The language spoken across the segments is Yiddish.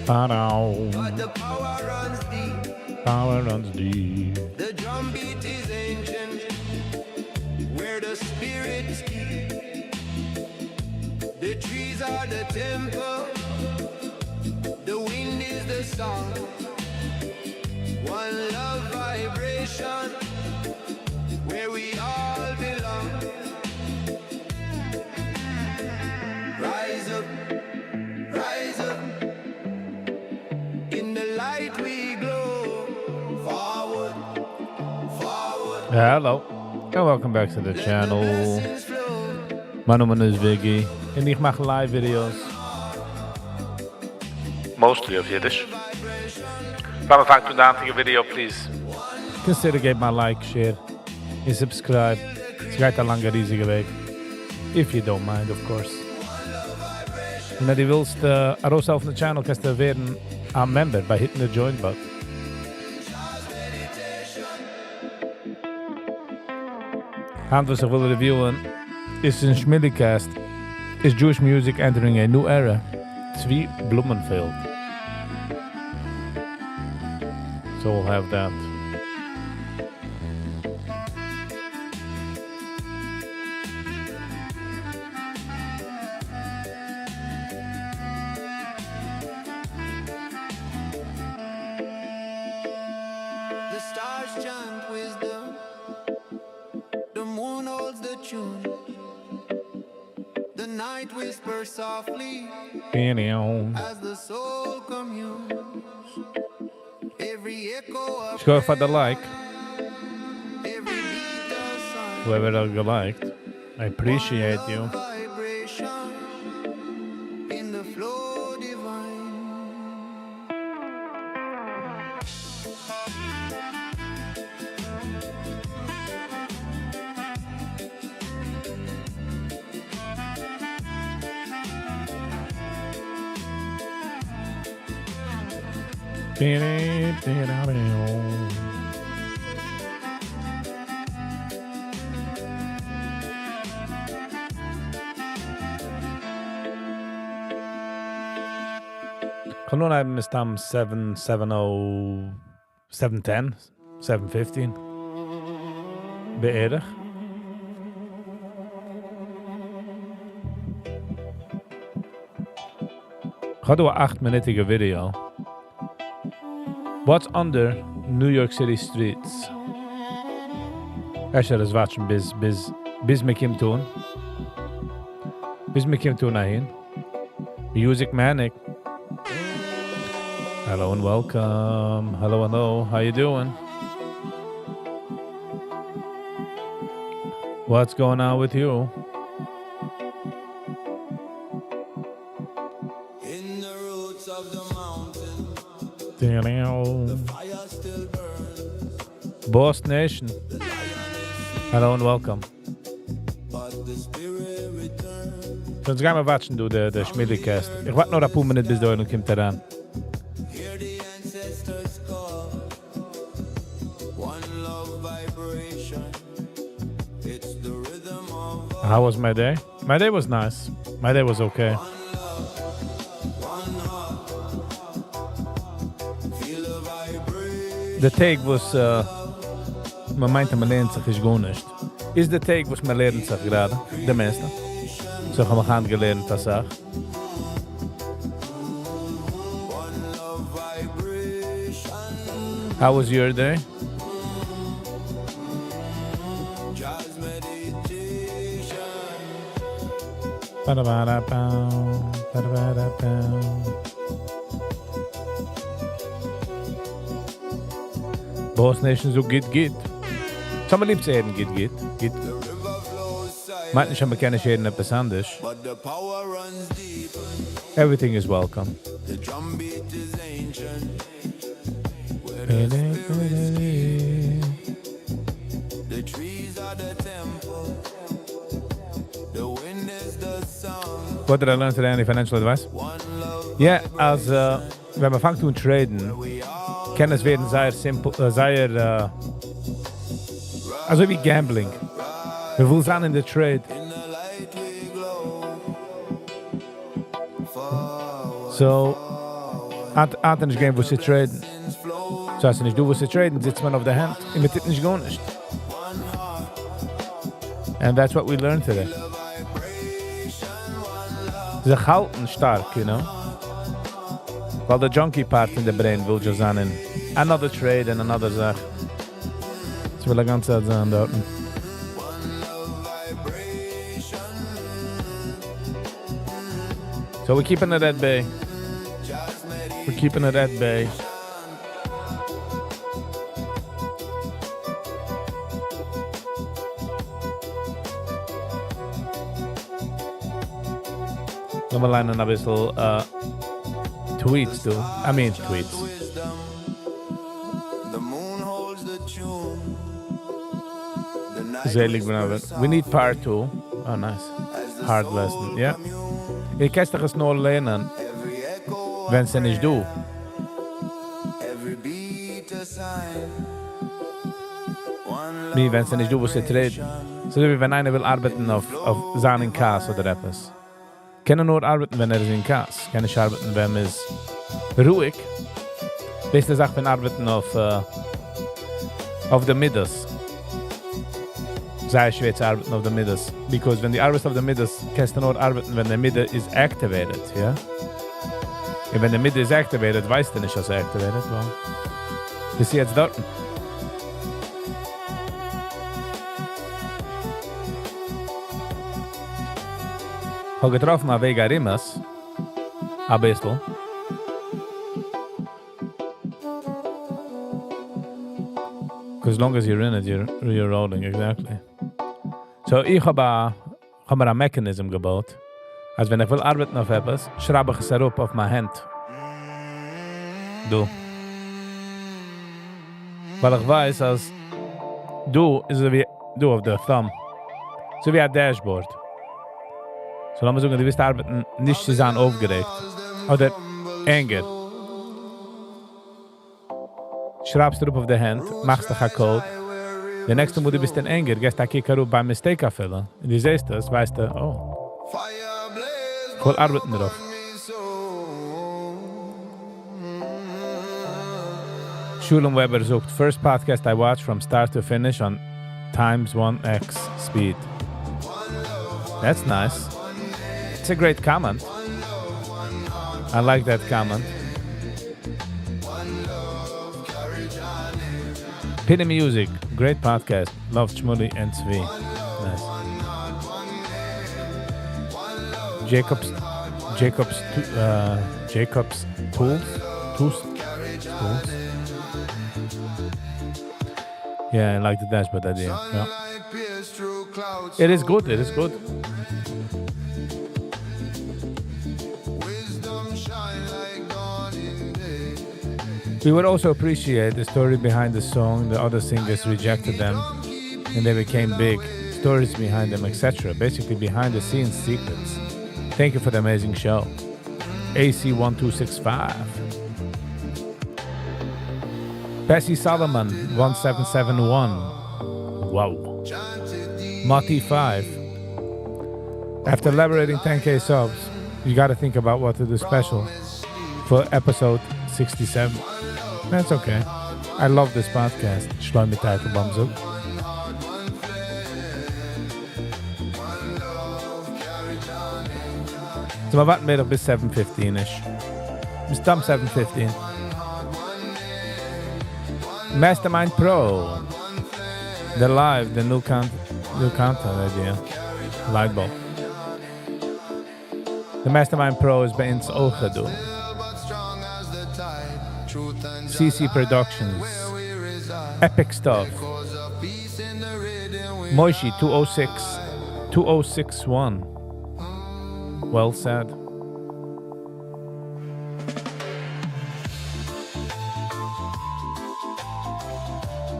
But the power runs deep. Power runs deep. The drum beat is ancient. Where the spirits keep. The trees are the temple. The wind is the song. One love vibration. Where we all belong. Rise up, rise up. In the light we glow. Forward, forward. Hello, and welcome back to the Let the channel. blessings flow. מיין נאמען איז Viggy, און איך מאך live videos. Mostly אויף Yiddish. פאר מ'פאנגט אן די היינטיגע video, please. Consider געב מיר a like, share, and subscribe. עס גייט א לאנגע ריזיגע וועג. If you don't mind, of course. און אז דו ווילסט ארויסהעלפן די channel, קענסטו ווערן a member by hitting the join button. היינט וואס איך וויל reviewen איז אין ShmueliCast is Jewish music entering a new era. Zvi Blumenfeld. So we'll have that. The stars chant wisdom. The moon holds the tune. The night whispers softly as the soul communes. Every echo of יישר כח for the like. every beat a sign. Whoever האט geliked. I appreciate you. Vibration in the flow divine. קען נאר האבן מסתם 7, 7, 0, 7, 10, 7, 15. בערך. איך האב דא א 8-מינוטיגע video. What's under New York City streets? אפשר עס watch ן ביז, ביז, ביז מ'קומט אן. ביז מ'קומט אן אהין. Music Manic. Hello and welcome. Hello, hello. How you doing? What's going on with you? In the roots of the mountain, the fire still burns. Boss Nation. The lion is Hello and welcome. but the spirit returns. אונז גיימיר watch ן דא די, די ShmueliCast. איך ווארט נאר א פאר מינוט ביז דער עולם קומט אריין. Hear the ancestors call. One love vibration. It's the rhythm of How was my day? My day was nice. My day was okay. one love, one heart. Feel the vibration. The טאג וואס uh, מען מיינט, מען לערנט זיך איז גארנישט. איז די טאג וואס מען לערנט זיך גראדע, די מערסטע. So איך האב מיך אנגעלערנט א זאך. One love vibration. How was your day? Jazz meditation. Ba-da-ba-da-bow, ba-da-ba-da-bow. Boss Nation זאגט גוט גוט. ס'איז ליב צו הערן גוט גוט. גוט. The river flows מיינט נישט, silent, אז מ'קען נישט הערן עפעס אנדערש. but the power runs deep. Everything is welcome. The drum beat is ancient. Where the spirits keep. The trees are the temple. The wind is the song. What did I learn today? Any financial advice? One love Yeah, אז uh, ווען מען פאנגט אן trade ן, we all קען עס ווערן זייער simple, uh, זייער, uh, אזוי ווי gambling. מען וויל זיין אין די trade. in the light we glow. Forward, So, forward. היינט איז נישט געווען וואס צו trade ן. So אז ס'איז נישט דא וואס צו trade ן, זיצט מען אויף די הענט און מען טוט נישט גארנישט. And that's what we learned today. זיך האלטן שטארק, you know. ווייל די junkie part אין די brain וויל just זיין אין another trade and another זאך. ס'וויל א גאנצע צייט זיין דארטן. So we're keeping it at bay. We're keeping it at bay. לאמיר ליינען א ביסל tweets דא. I mean tweets. The moon holds the tune. The night Zelig whispers We need part 2. Oh, nice. as the Hard soul lesson. Yeah. commune. איר קענט דאך עס נאר לערנען, Every echo ווען ס'איז נישט דא. Every beat a sign. One מיר, ווען ס'איז נישט דא, וואס צו trade ן. אזוי ווי ווען איינער וויל ארבעטן אויף זיין אין כעס אדער עפעס. קען ער נאר ארבעטן, ווען ער איז אין כעס. קען נישט ארבעטן, ווען ער איז רואיג. דאס איז די זאך פון ארבעטן אויף די מידות. זייער שווער צו ארבעטן אויף די מידות. Because ווען דו ארבעטסט אויף די מידות, קענסטו נאר ארבעטן, ווען די מידה איז activated, יא? און ווען די מידה איז activated, ווייסטו נישט, אז ס'איז activated. Well, ביסט יעצט דארט. האב געטראפן א וועג ארום עס. א ביסל. Because as long as you're in it, you're rolling, exactly. So איך האב א, האב מיר א mechanism געבויט, אז ווען איך וויל ארבעטן אויף עפעס, שרייב איך עס אראפ אויף מיין הענט. דא. ווייל איך ווייס, אז דא איז אזוי ווי, דא אויף די thumb. אזוי ווי א dashboard. So לאמיר זאגן, דו ווילסט ארבעטן, נישט צו זיין אויפגערעגט. אדער anger. שרייבסט אראפ אויף די הענט, מאכסט דיך א code. די נעקסטע מאל דו ביסט אין anger, גייסטו א קוק אראפ by mistake אפילו. און דו זעסט עס, ווייסטו, oh. איך וויל ארבעטן דערויף. Shulem Weber זאגט, first podcast I watched from start to finish on times 1x speed. That's nice. It's a great comment. I like that comment. Pinny Music, great podcast. Love Shmuley and Tzvi. Nice. Jacobs Tools, Tools, Tools. Yeah, I like the dashboard idea. Yeah. It is good. It is good. Wisdom shine like dawning day. We would also appreciate the story behind the song. The other singers rejected them and they became big. Stories behind them, etc. Basically behind the scenes secrets. Thank you for the amazing show. AC1265. Bessie Solomon, 1771. Wow. Mati 5. After liberating 10K subs, you got to think about what to do special for episode 67. That's okay. I love this podcast. Shlomi Teitelbaum זאגט. So, מיר ווארטן בערך ביז 7.15-ish. מסתם 7.15. Mastermind Pro. The live, the new content idea. Light bulb. The Mastermind Pro איז ביי אונז אויך דא. CC Productions. Epic stuff. Moishi 206, 2061. Well said.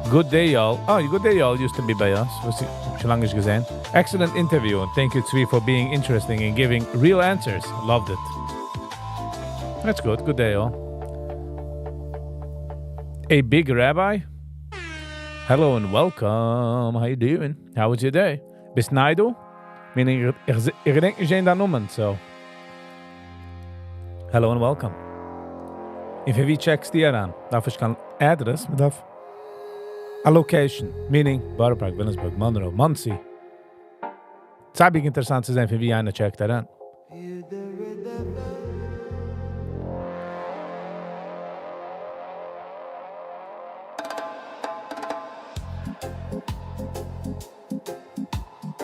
Good day, y'all. Oh, good day, y'all used to be by us. שוין לאנג נישט געזען. Excellent interview, and thank you, Tzvi, for being interesting and giving real answers. Loved it. That's good. Good day, y'all. A big rabbi? Hello and welcome. How you doing? How was your day? ביסט ניי דא? Meaning, איך געדענק נישט דיין נאמען, so. Hello and welcome. און פון וואו check סטו אריין? דארף איך קיין address, מען דארף א location, meaning Borough Park, Williamsburg, Monroe, Monsey. ס'איז אינטערעסאנט צו זען, פון וואו איינער check ט אריין.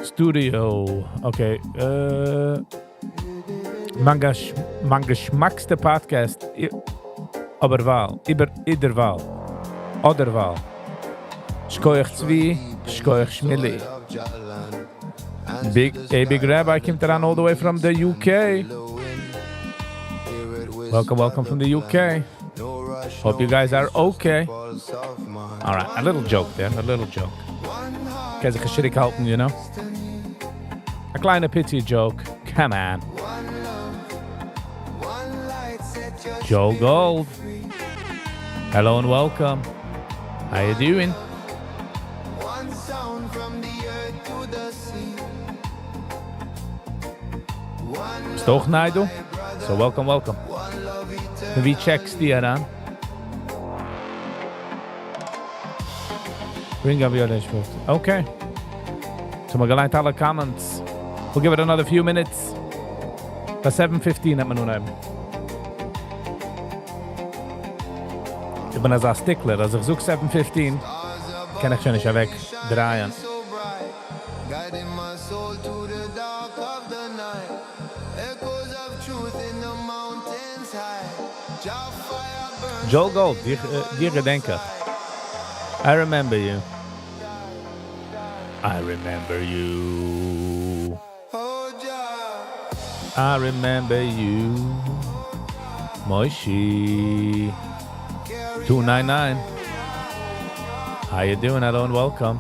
Studio, okay. מיין געשמאקסטע podcast, אבער ווייל, איבער, אידערווייל, אדערווייל. שכוח צבי, שכוח שמילי. Big, a big rabbi קומט אריין all the way from the UK. Welcome, welcome from the UK. Hope you guys are okay. All right, a little joke there, a little joke. קען זיך נישט האלטן, you know? א קליינע pity joke. Come on. Joe Gold. Hello and welcome. How you doing? One sound from the earth to the sea. One ביסט אויך ניי דא? So welcome, welcome. One love eternal. ווי check סטו אריין? Bring up your dashboard. Okay. So מיר געליינט אלע comments. We'll give it another few minutes. ביי 7:15 האט מען אנגעהויבן. איך בין אזא stickler, אז איך זאג 7:15, קען איך שוין נישט אוועקדרייען. Guiding my soul to the dark of the night. Echoes of truth in the mountains high. Jah fire burns. Joe Gold, דיר געדענק איך. I remember you. I remember you. Oh, Jah. I remember you. Moishi. 299. How you doing? Hello and welcome.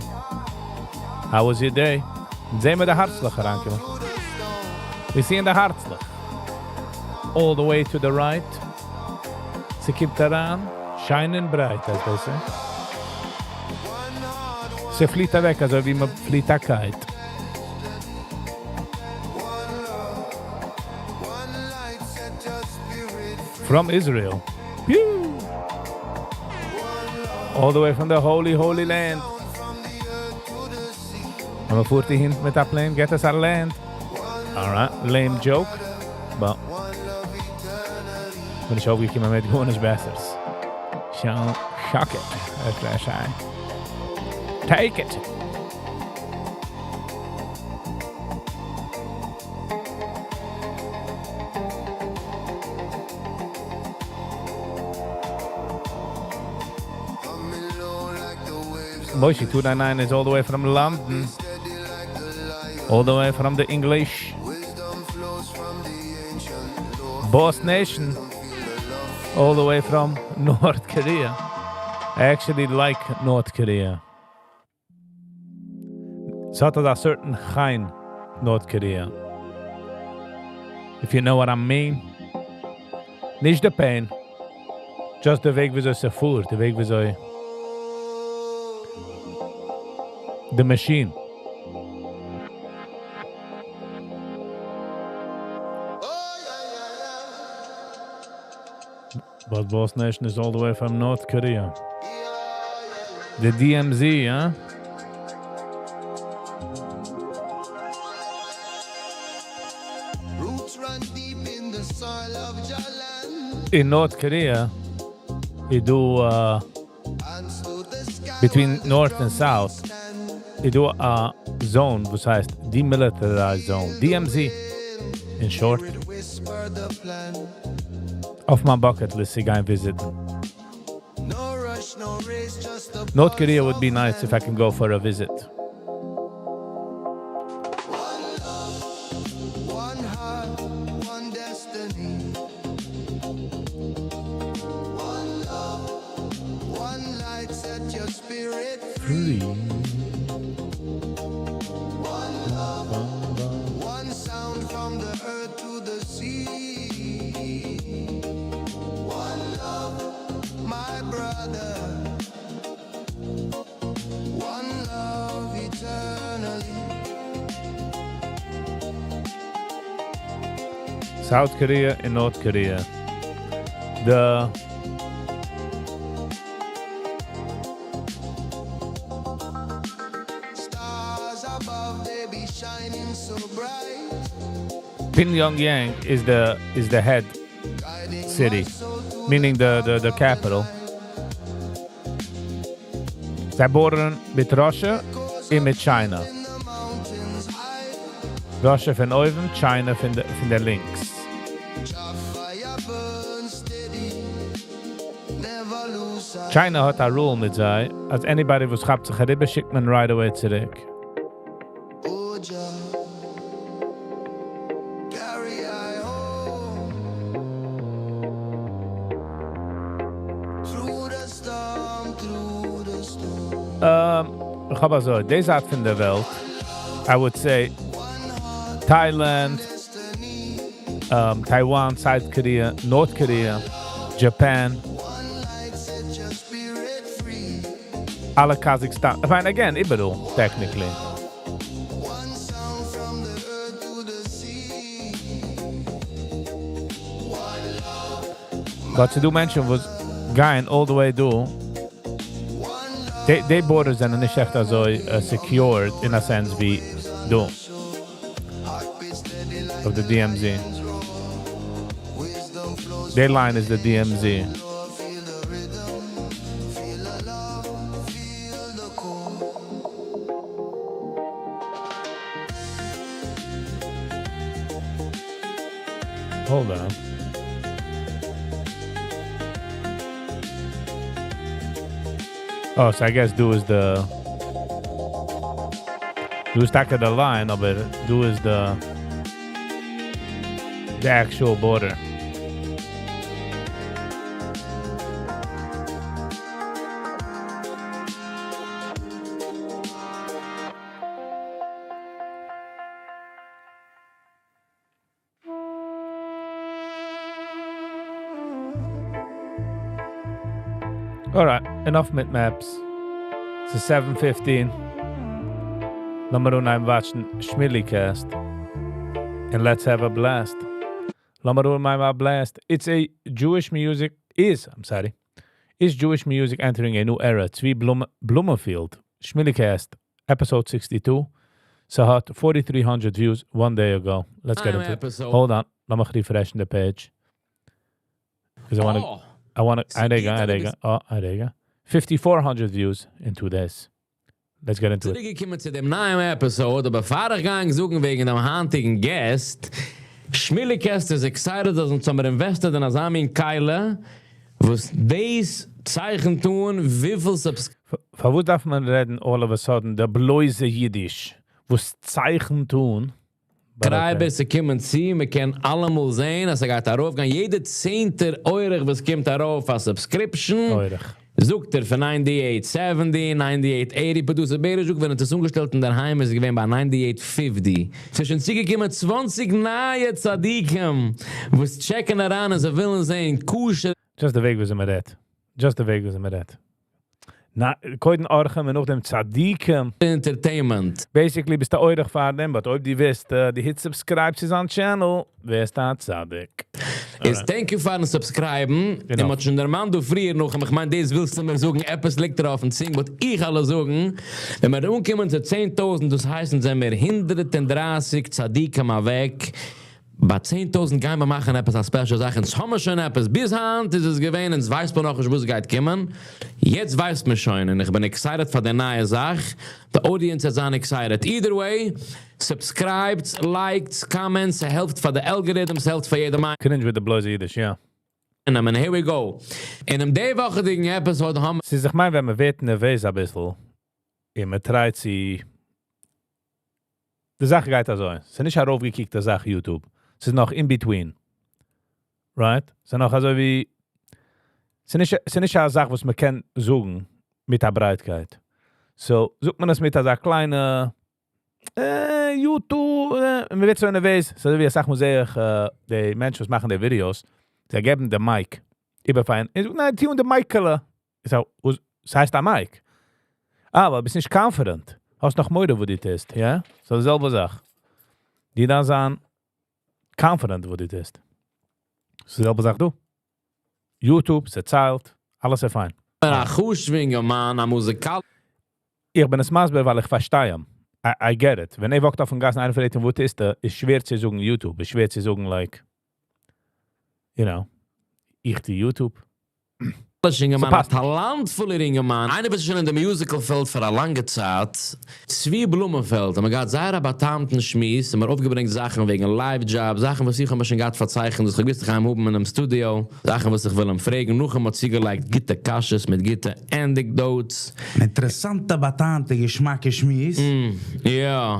How was your day? זעען מיר די הארצלעך אריינקומען. We see in the הארצלעך. All the way to the right. ס'קומט אריין, shining bright, as they say. ס'פליט אוועק, אזוי ווי מען פליט א kite. From Israel. Pew! All the way from the holy, holy land. ווען מען פארט אהין מיט א plane, גייט עס א land. Alright, lame joke. But בין איך אויפגעקומען מיט גארנישט בעסערס. Shock it, as they say. Take it. Moishi 299 is all the way from London. All the way from the English. Boss Nation. All the way from North Korea. I actually like North Korea. ס'האט א certain חן, North Korea. If you know what I mean. נישט the pain. Just the וועג וויאזוי ס'פארט, די וועג וויאזוי the machine. But Boss Nation is all the way from North Korea. The DMZ, huh? Roots run deep in the soil of Jalan. In North Korea, you do between North and South, you do a zone, וואס הייסט Demilitarized Zone, DMZ, in short. אויף מיין bucket list, איך גיי visit. No rush, no race, just a North Korea would be nice if I can go for a visit. One love, one heart, one destiny. One love, one light, set your spirit free. One love, one sound from the earth to the sea. One love, my brother. One love eternally. South Korea and North Korea. The Pyongyang איז the איז the head city, meaning the the the capital. זיי border ן מיט Russia און מיט China. Russia פון אויבן, China פון די פון די לינקס. China האט א rule מיט זיי אז anybody וואס כאפט זיך אריבער שיקט מען right away צוריק. איך האב אזוי, די זייט פון די וועלט, I would say Thailand, Taiwan, South Korea, North Korea, Japan, אלע Kazakhstan, איך מיין again איבעראל technically. But ס'דא מענטשן וואס גייען all the way דא, די borders זענען נישט עכט אזוי secured אין א sense ווי דא אויף די DMZ. די line איז די DMZ. Hold on. Oh, so I guess דא איז די דא איז טאקע די line, אבער דא איז די די actual border. Alright, enough מיט maps. ס'איז 7:15. לאמיר אנהייבן watch ן Shmily Cast. And let's have a blast. לאמיר אנהייבן א blast. It's a Jewish music is, I'm sorry. Is Jewish music entering a new era? Tzvi Blumenfield, Shmily Cast, episode 62. ס'האט 4300 views one day ago. Let's get into it. Hold on, לאמיך refresh ן די page. Because I want to, I want to, א רגע, א רגע, oh, א רגע. 5400 views in 2 days. Let's get into it. צוריקגעקומען צו דעם נייעם episode, אבער פאר איך גיי זאגן וועגן דעם היינטיגן guest, Shmily Cast איז excited אז אונז האמיר invested אין אזא מין כלי, וואס דאס צייכנט אן וויפיל פארוואס דארף מען רעדן all of a sudden די בלויזע אידיש, וואס צייכנט אן? But okay. subscribers ס'קומען צו, מען קען אלעמאל זען אז ס'גייט ארויפגיין יעדע צענטער אורח וואס קומט ארויף א subscription, אורח. זאגט ער פון 98.70, 98.80, producer בעריש זאגט ווען ער האט עס אנגעשטעלט אינדערהיים איז עס געווען ביי 98.50. ס'איז שוין צוגעקומען 20 נייע צדיקים וואס check ן אריין און זיי ווילן זען כשר. Just די וועג וויאזוי מען רעדט. Just די וועג וויאזוי מען רעדט. נא, קודם אורחים און נאכדעם צדיקים. Entertainment. Basically ביסטו אורח פאר דעם, but אויב דו וועסט דו hit subscribe צו זיין channel, ווערסטו א צדיק. איז thank you פארן subscribe ן, און מ'האט שוין דערמאנט דא פריער נאכן, איך מיין דאס ווילסטו מיר זאגן, עפעס ליגט דיר אויפן צונג, but איך וועל זאגן, ווען מיר אנקומען צו 10,000, דאס הייסט אונז זעמיר 130 צדיקים אוועק, ביי 10,000 גיימער מאכן עפעס א special זאך, אונז האמער שוין עפעס, ביז היינט איז עס געווען, אונז ווייסט מען נאכנישט וואס גייט קומען, יעצט ווייסט מען שוין, און איך בין excited פאר די נייע זאך, די audience וועט זיין excited, either way, subscribe טס, like טס, comments, ס'העלפט פאר די algorithm, ס'העלפט פאר יעדעם Cringe מיט די בלויזע אידיש, יא. איינעם, and here we go. אינעם די וואכעדיגן episode האבן ס'איז, איך מיין, ווען מען ווערט נערוועז אביסל, און מען try ט צו. די זאך גייט אזוי. ס'איז נישט ארויפגעקוקטע זאך YouTube. ס'איז נאך in between. Right? ס'איז נאך אזוי ווי. ס'איז נישט א זאך וואס מען קען זאגן מיט א ברייטקייט. So, זאגט מען עס מיט אזא קליינע YouTube, מען ווערט אזוי נערוועז. אזוי ווי איך זאג, זע איך, די מענטשן וואס מאכן די videos, זיי געבן די mic. איבערפארן. איך זאג, ניין, טו די mic עלע. איך זאג, וואס, ס'הייסט א mic? אבער ביסט נישט confident. האסט נאך מורא, וואס דו טוסט, יא? So די זעלבע זאך. די דארף זיין confident, וואס דו טוסט. די זעלבע זאך דא. YouTube, ס'ציילט, אלעס איז פיין. א חשוב'ן מאן, א מוזיקאל איך בין עס מסביר, ווייל איך פארשטיי אים. I get it. ווען ער walk ט אויפן גאס און איינער פרעגט אים, וואו איז דער, איז שווער צו זאגן YouTube, איז שווער צו זאגן, like, איך טו YouTube. יונגערמאן, א ס'פאסט. טאלאנטפולער יונגערמאן, איינער וואס איז שוין אין די musical פעלד פאר א לאנגע צייט, צבי בלומענפעלד, האבן מיר געהאט זייער א בא'טעמ'טן שמועס, האבן מיר אויפגעברענגט זאכן וועגן live job, זאכן וואס איך האב מיר שוין געהאט פארצייכנט, וואס איך האב געוואוסט איך גיי אים האבן אינעם studio, זאכן וואס איך וויל אים פרעגן, נאכדעם האט צוגעלייגט גוטע קשיות מיט גוטע anecdotes. אן אינטערעסאנטע בא'טעמ'טע געשמאקע שמועס. יא.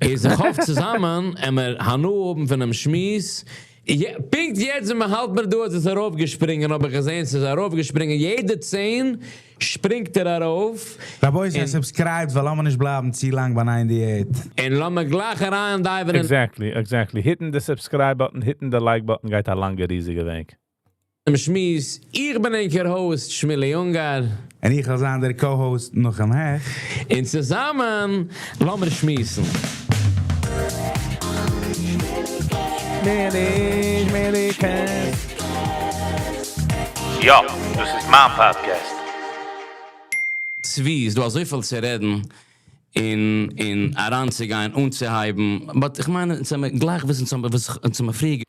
איז איך האף צוזאמען עמער הנאה האבן פונעם שמועס. פונקט יעצט ווען מ'האלט מיר דא איז עס ארויפגעשפרינגען האב איך געזען ס'איז ארויפגעשפרינגען יעדע 10 שפרינגט ער ארויף. רבותי, subscribe ט ווייל לאמיר נישט בלייבן צו לאנג ביי 98. און לאמיר גלייך אריין dive ן אין Exactly. Hitting the subscribe button, hitting the like button גייט א לאנגע ריזיגע וועג. דעם שמועס. איך בין ענקער host שמילי אונגאר. און איך וועל זיין דער co-host נאכן העכט. און צוזאמען לאמיר שמועסן. Many, many cast. יא, דאס איז מיין podcast. צבי, איז דא אזויפיל צו רעדן און און אריינצוגיין, אנצוהייבן. But איך מיין, צו מיר גלייך וויסן, צו מיר וואס צו מיר פרעגן.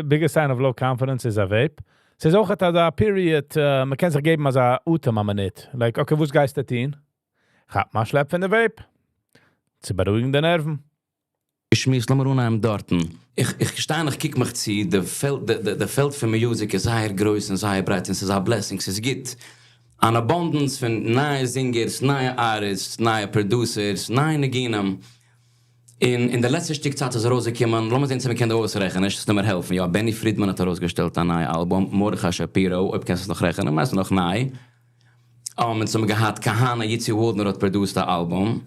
Biggest sign of low confidence is a vape. ס'איז אויך א period, מ'קען זיך געבן אזא אטעם א מינוט. Like, okay, וואס גייסטו טון? כאפ מיר א שלעפ פון די vape. צו בארואיגן די נערוון. שמועס, לאמיר אנהייבן דארטן. איך שטיי און איך קוק מיך צו, די פעלד, די פעלד פון music איז זייער גרויס און זייער ברייט און ס'איז א blessing, ס'איז גוט. אן abundance פון נייע singers, נייע artists, נייע producers, נייע ניגונים. אין די לעצטע שטיק צייט איז ארויסגעקומען, לאמיר זען צו מ'קען דא אויסרעכענען, נישט עס נאר העלפן. יא, בעני פרידמאן האט ארויסגעשטעלט א נייע אלבום, מרדכי שפירא, אויב קענסטו עס נאך רעכענען, מיינסט נאך ניי. אונז האבן געהאט כהנא, יצי וואלדנער האט produced א אלבום.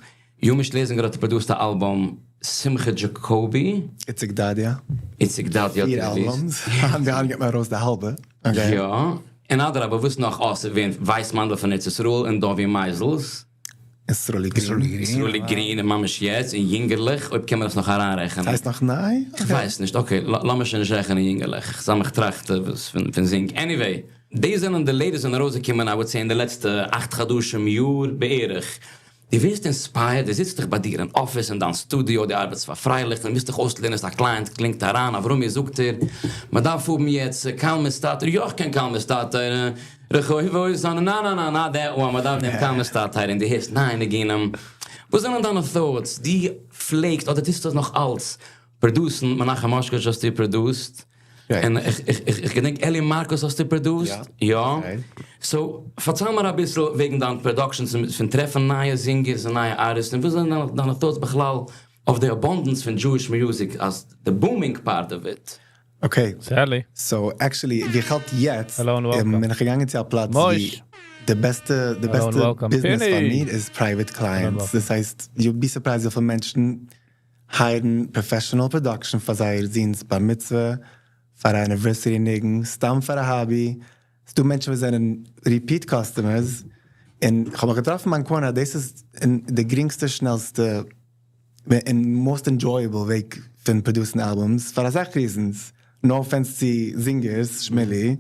יומי שלעזינגער האט produced א אלבום, שמחה דזשאקאבי. איציק דדיה. איציק דדיה האט פיר released. Albums. די אלע געבט מען ארויס די האלבע. Okay. יא. און אדרבה, וואס נאך אויסער ווען ווייסמאנדל פון ארץ ישראל און דובי מייזלס. ישראלי גרין. ישראלי גרין און ממש יעצט, און יונגערליך, אויב קען מען דאס נאך אריינרעכענען. הייסט נאך ניי? איך ווייס נישט, okay, לאמיר שוין נישט רעכענען יונגערליך. איך זאל מיך טראכטן וואס פון זינג. Anyway, די זענען די latest זענען ארויסגעקומען, I would say, אין די לעצטע 8 חדשים, יאר בערך. דו ווערסט inspired, דו זיצט דיך ביי דיר אין office, אין דיין studio, דו ארבעטסט פאר פרייליך, דו מוזט דיך אויסלערנען, אז א client קלינגט אריין, אברומי זאגט דיר, מען דארף האבן יעצט קל מסתתר, יא, איך קען קל מסתתר, רחוב זאנע, נא נא נא נא, that one, מען דארף דעם קל מסתתר, און דו הערסט נייע ניגונים. וואס זענען דיינע thoughts? דו פלעגסט, אדער טוסט דאס נאך אלץ, produce ן, מנחם מאשקאוויטש האסטו produced, און איך געדענק אלי מארקוס האסטו produced? יא. So, פארצייל מיר א ביסל וועגן דיין productions פון טרעפן נייע singers און נייע artists, און וואס זענען דיינע thoughts בכלל אויף the abundance פון Jewish music as the booming part of it? Okay. Sadly. So actually, ווי איך האלט יעצט, Hello and welcome. בין איך געגאנגען צו א פלאץ מויש. ווי די בעסטע, די Hello and בעסטע welcome. business פאר Pinny. מיר איז private clients. welcome. דאס הייסט, you'll be surprised וויפיל מענטשן hire ן professional production פאר זייער זון'ס בר מצוה, פאר א anniversary ניגון, סתם פאר א hobby. ס'דא מענטשן וואס זענען repeat customers. און איך האב מיך געטראפן מיין corner, דאס איז אין די גרינגסטע, שנעלסטע און most enjoyable וועג פון producing albums פאר אסאך reasons. No offense צו singers, שמילי,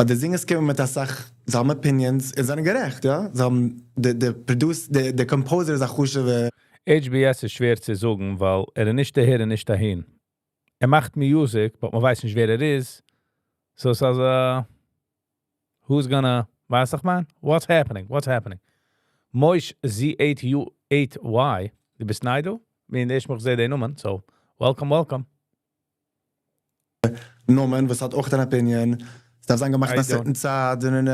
but די singers קומען מיט אסאך, זיי האבן opinions, און זענען גערעכט, יא? זיי האבן, די produce, די composer איז א חשובע HBS איז שווער צו זאגן, ווייל ער איז נישט אהער און נישט אהין. ער מאכט music, but מען ווייסט נישט ווער ער איז. So ס'איז who's gonna, ווייסט איך מיין? What's happening? What's happening? Moish Z8U8Y, דו ביסט ניי דא? מיר נישט מאל געזען די נאמען, so welcome, welcome. נאמען, וואס האט אויך אן opinion. עס דארף זיין געמאכט I א certain צייט און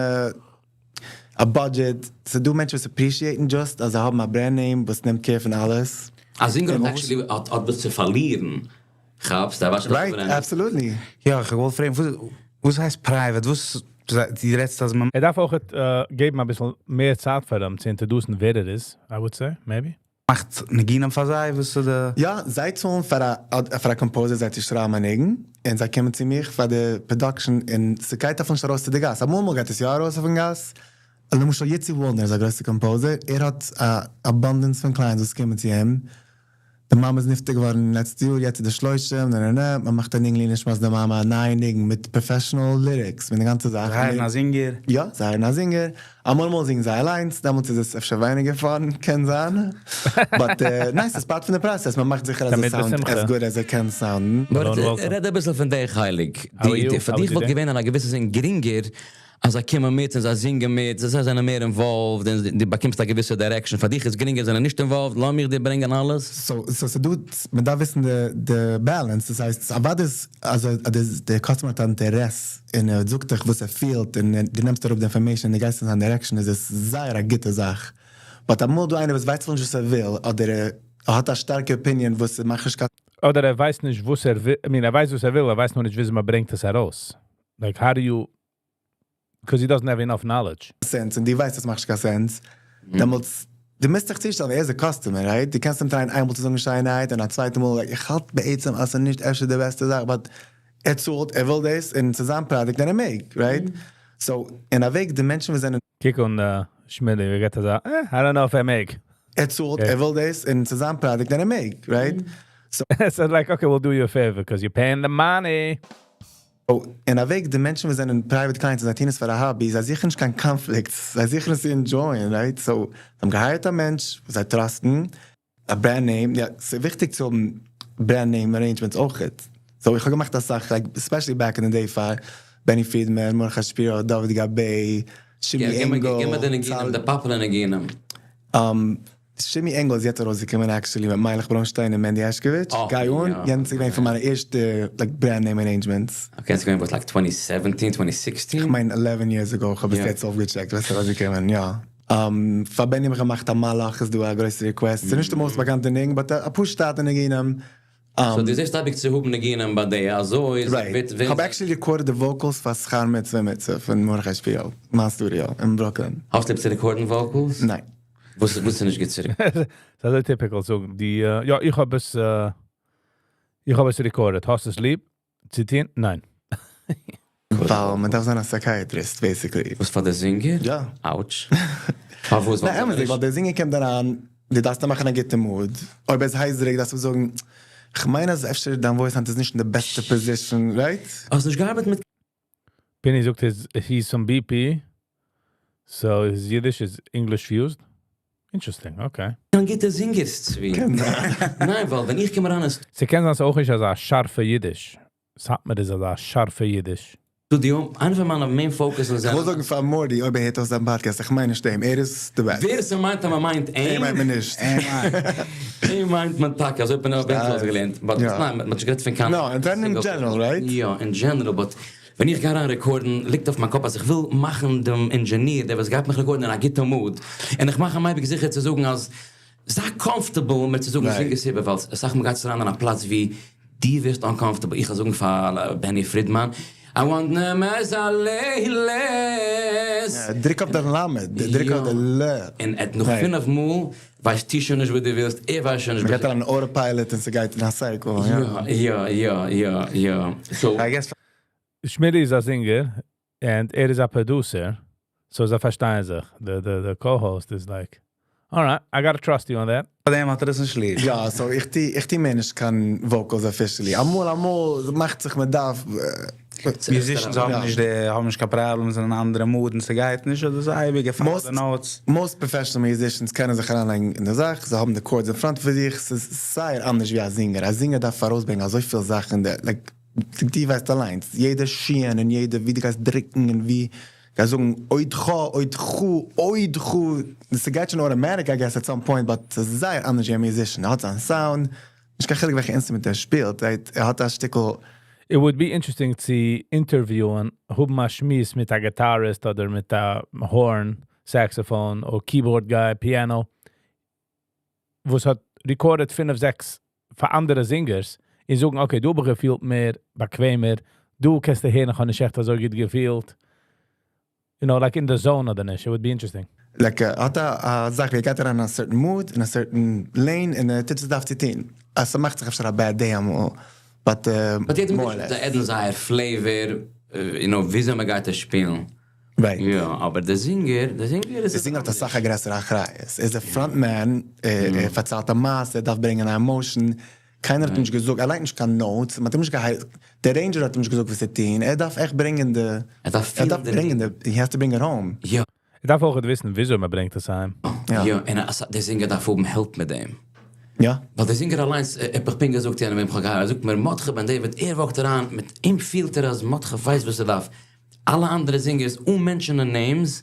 א budget. ס'דא מענטשן וואס appreciate ן just, אז זיי האבן א brand name, וואס נעמט care פון אלעס. א singer האט actually האט וואס צו פארלירן. כאפסט, דא וואס Right, absolutely. יא, איך וויל פרעגן, וואס הייסט private? וואס, דו רעדסט, אז מען ער דארף אויך געבן א ביסל מער צייט פאר אים צו introduce ן ווער ער איז, I would say, maybe. מאכט ניגונים פאר זיי, וואס איז די? יא, זיי צאלן פאר א composer, זיי צו שרייבן א ניגון, און זיי קומען צו מיר פאר די production, און ס'גייט דאפון נישט ארויס צו די גאס. אמאל מאל גייט עס יא ארויס אויפן גאס. למשל, יצי וואלדנער איז א גרויסער composer. ער האט א abundance פון clients וואס קומען צו אים. די מאמע איז נפטר געווארן לעצטע יאר, יעצט איז די שלושים, נע נע נע, מען מאכט א ניגון לעילוי נשמת די מאמע, א נייע ניגון מיט professional lyrics, מיט די גאנצע זאך. זיי hire ן א זינגער? יא, זיי hire ן א זינגער, אמאל אמאל זינגען זיי אליינס, דעמאלטס איז עס אפשר ווייניגער fun, קען זיין, but ניין, ס'איז part פון די process, מען מאכט זיכער אז עס sound as good as it can sound ן. But רעד אביסל פון די חלק, פאר דיך וואלט געווען אין א געוויסע זין גרינגער אז זיי קומען מיט און זיי זינגען מיט, זיי זענען מער involved און דו באקומסט א געוויסע direction, פאר דיך איז גרינגער זענען נישט involved, לאמיך דיר ברענגען אלעס. So ס'דא, מען דארף וויסן די balance, דאס הייסט אוודאי איז אז די customer האט א אינטערעס און ער זאגט דיך וואס ער פילט און דו נעמסט אראפ די information און דו גייסט אין זיין direction איז עס זייער א גוטע זאך, but אמאל דא איינער וואס ווייסט בכלל נישט וואס ער וויל אדער ער האט א שטארקע opinion וואס מאכט נישט קיין. אדער ער ווייסט נישט וואס ער וויל, I mean ער ווייסט וואס ער וויל, ער ווייסט נאר נישט וויאזוי מען ברענגט עס ארויס. Like how do you, because he doesn't have enough knowledge. Sense און דו ווייסט אז ס'מאכט נישט קיין sense, דעמאלטס דו מוזט דיך צושטעלן, ער איז א customer, right? דו קענסט אים try ען איינמאל צו זאגן שיינערהייט און א צווייטע מאל like איך האלט בעצם אז ס'איז נישט אפשר די בעסטע זאך but ער צאלט, ער וויל דאס און ס'איז זיין product און ער מעג, right? So אין א וועג די מענטשן וואס זענען. קוק אן שמילי ווי ער געבט אזא אה, I don't know if ער מעג. ער צאלט, ער וויל דאס און ס'איז זיין product און ער מעג, right? So like okay we'll do you a favor cause you're paying the money. אין א וועג די מענטשן וואס זענען private clients און זיי טוען עס פאר א hobby, זיי זוכן נישט קיין conflicts, זיי זוכן עס צו enjoy ען, right? So זיי האבן גע hire ט א מענטש וואס זיי trust ן, א brand name, יא ס'איז וויכטיג צו האבן brand name arrangements אויכעט, so איך האב געמאכט אסאך, like especially back in די day פאר בעני פרידמאן, מרדכי שפירא, דוד גבאי, שימי ענגעל, גיב מיר די ניגונים, די popular ניגונים. שימי ענגעל איז יעצט ארויסגעקומען actually מיט מיילעך ברוינשטיין און מענדי הערשקאוויטש, גיי אן, יענץ איז געווען פון מיינע ערשטע like brand name arrangements. Okay, ס'איז געווען וואס like twenty seventeen, twenty sixteen? כ'מיין eleven years ago, כ'האב עס יעצט אויפגעטשעקט ווען ס'איז ארויסגעקומען, יא. פאר בעני האב איך געמאכט א מלאך איז דא א גרויסע request, ס'איז נישט די most באקאנטע ניגון but אפאר שטאטע ניגונים. So דו זעסט אייביג צו האבן ניגונים ביי די אזוי איז ווערט. כ'האב actually recorded די vocals פאר שכר מצוה מצוה פון מרדכי שפירא, מיין סטודיאו אין ברוקלין. האסט ליב צו record ן vocals? ניין. וואס איז נישט גוט צו רעקארדן? ס'איז אזוי typical זאגן די יא איך האב עס איך האב עס recorded, האסט עס ליב צו טון? ניין. ווייל מען דארף זיין א psychiatrist basically. וואס פאר די זינגער? יא. Ouch. פארוואס? ניין אמת'דיג ווייל די זינגער קומט אריין, דו דארפסט אים מאכן א גוטע mood, אויב ער איז הייזעריג דארפסטו אים זאגן, כ'מיין אז אפשר דיין voice היינט איז נישט אין די בעסטע position, right? האסט נישט געארבעט מיט. פיני זאגט he's from BP, so his Yiddish is English fused? Interesting, okay. קיין גוטע זינגערס צבי. קען זיין. ניין ווייל ווען איך קום אריין אין. ס'קען זיין ס'איז אויך נישט אזא שארפע אידיש. סאטמאר איז אזא שארפע אידיש. סטודיאו, איינע פון מיינע main focus ן זענען. כ'וויל זאגן פאר מארטי אויב ער הערט אויס זיין פאדקעסט, איך מיין נישט אים, ער איז די best. ווער ס'מיינט אז מ'מיינט אים. אים מיינט מען נישט. אים מיינט מען טאקע, אזוי האט מען אויך אויסגעלערנט, but ניין, מ'האט נישט גערעדט פון קיין. No, in general, right? יא, in general, but ווען איך גיי אריין record ן ליגט אויף מיין קאפ אז איך וויל מאכן דעם אינדזשעניר, דער וואס גייט מיך record ן אין א גוטע mood, און איך מאך אים אייביג זיכער צו זאגן אז זיי comfortable מיר צו זאגן זינג עס איבער, ווייל אסאך מאל גייסטו אריין אין א פלאץ ווי דו ווערסט uncomfortable, איך וועל זאגן פאר בעני פרידמאן, I want נעמעס א לעלעס. דריק אויף די למד, דריק אויף די ל. און עט נאך פינף מאל ווייסטו שוין נישט וואס דו ווילסט, ער ווייסט שוין נישט. מ'גייט אריין אין autopilot און ס'גייט אין א cycle, יא. יא יא יא יא. So. I guess. שמילי איז א זינגער און ער איז א producer, so זיי פארשטייען זיך, די די co-host איז like, alright, I gotta trust you on that. פאר דעם האט ער עס נישט ליב. יא, so איך טו איך טו מער נישט קיין vocals officially, אמאל אמאל מאכט זיך מען דארף. Musicians האבן נישט די האבן נישט קיין פראבלעם זענען אין אנדערע mood און ס'גייט נישט אדער ס'איז אייביג follow די notes. Most professional musicians קענען זיך אריינלייגן אין די זאך, זיי האבן די chords אין front פון זיך, ס'איז זייער אנדערש ווי א זינגער, א זינגער דארף ארויסברענגען אזויפיל זאכן, like דו ווייסט אליינס, יעדע שיען און יעדע ווי דו גייסט דרוקן און ווי גייסט זאגן עוד ח עוד ח עוד ח, ס'גייט שוין automatic I guess at some point but ס'איז זייער אנדערש ווי א musician, ער האט זיין סאונד, נישט קיין חילוק וועלכע instrument ער שפילט, ער האט א שטיקל. It would be interesting צו interview ען, האבן א שמועס מיט א guitarist אדער מיט א horn, saxophone, or keyboard guy, piano, וואס האט recorded פינף זעקס פאר אנדערע זינגערס, און זאגן okay דא האב איך געפילט מער באקוועמער, דא קענסטו הערן איך האב נישט עכט אזוי גוט געפילט, you know like אין די zone אדער נישט, it would be interesting. Like ער האט א זאך ווי ער גייט אריין אין א certain mood, אין א certain lane, און ער טוט וואס ער דארף צו טון. אז ס'מאכט זיך אפשר א bad day אמאל, but but יעדער more or מענטש less. זיי add ן זייער flavor, you know וויאזוי מ'גייט עס שפילן. Right. יא, אבער דער זינגער, דער זינגער איז דער זינגער האט אסאך א גרעסערע אחריות. ער איז דער front man, ער פארציילט א מעשה, ער דארף ברענגען א emotion. קיינער האט אים נישט געזאגט, ער לייגט נישט קיין notes, מ'האט אים נישט געהייסן, דער arranger האט אים נישט געזאגט וואס צו טון, ער דארף עכט ברענגען די, ער דארף ער פילן דארף די ברענגען די, he has to bring it home. יא. ער דארף אויך וויסן וויאזוי מ'ברענגט עס אהיים. יא. יא, און דער זינגער דארף האבן help מיט דעם. יא. ווייל דער זינגער אליינס, איך בין געזאגט יענעם וועם כ'האב געהייערט, ער זאגט מיר מרדכי בן דוד, ער walk ט אריין, מיט אים פילט ער אז מרדכי ווייסט וואס ער דארף. אלע אנדערע זינגערס אן mention ען names,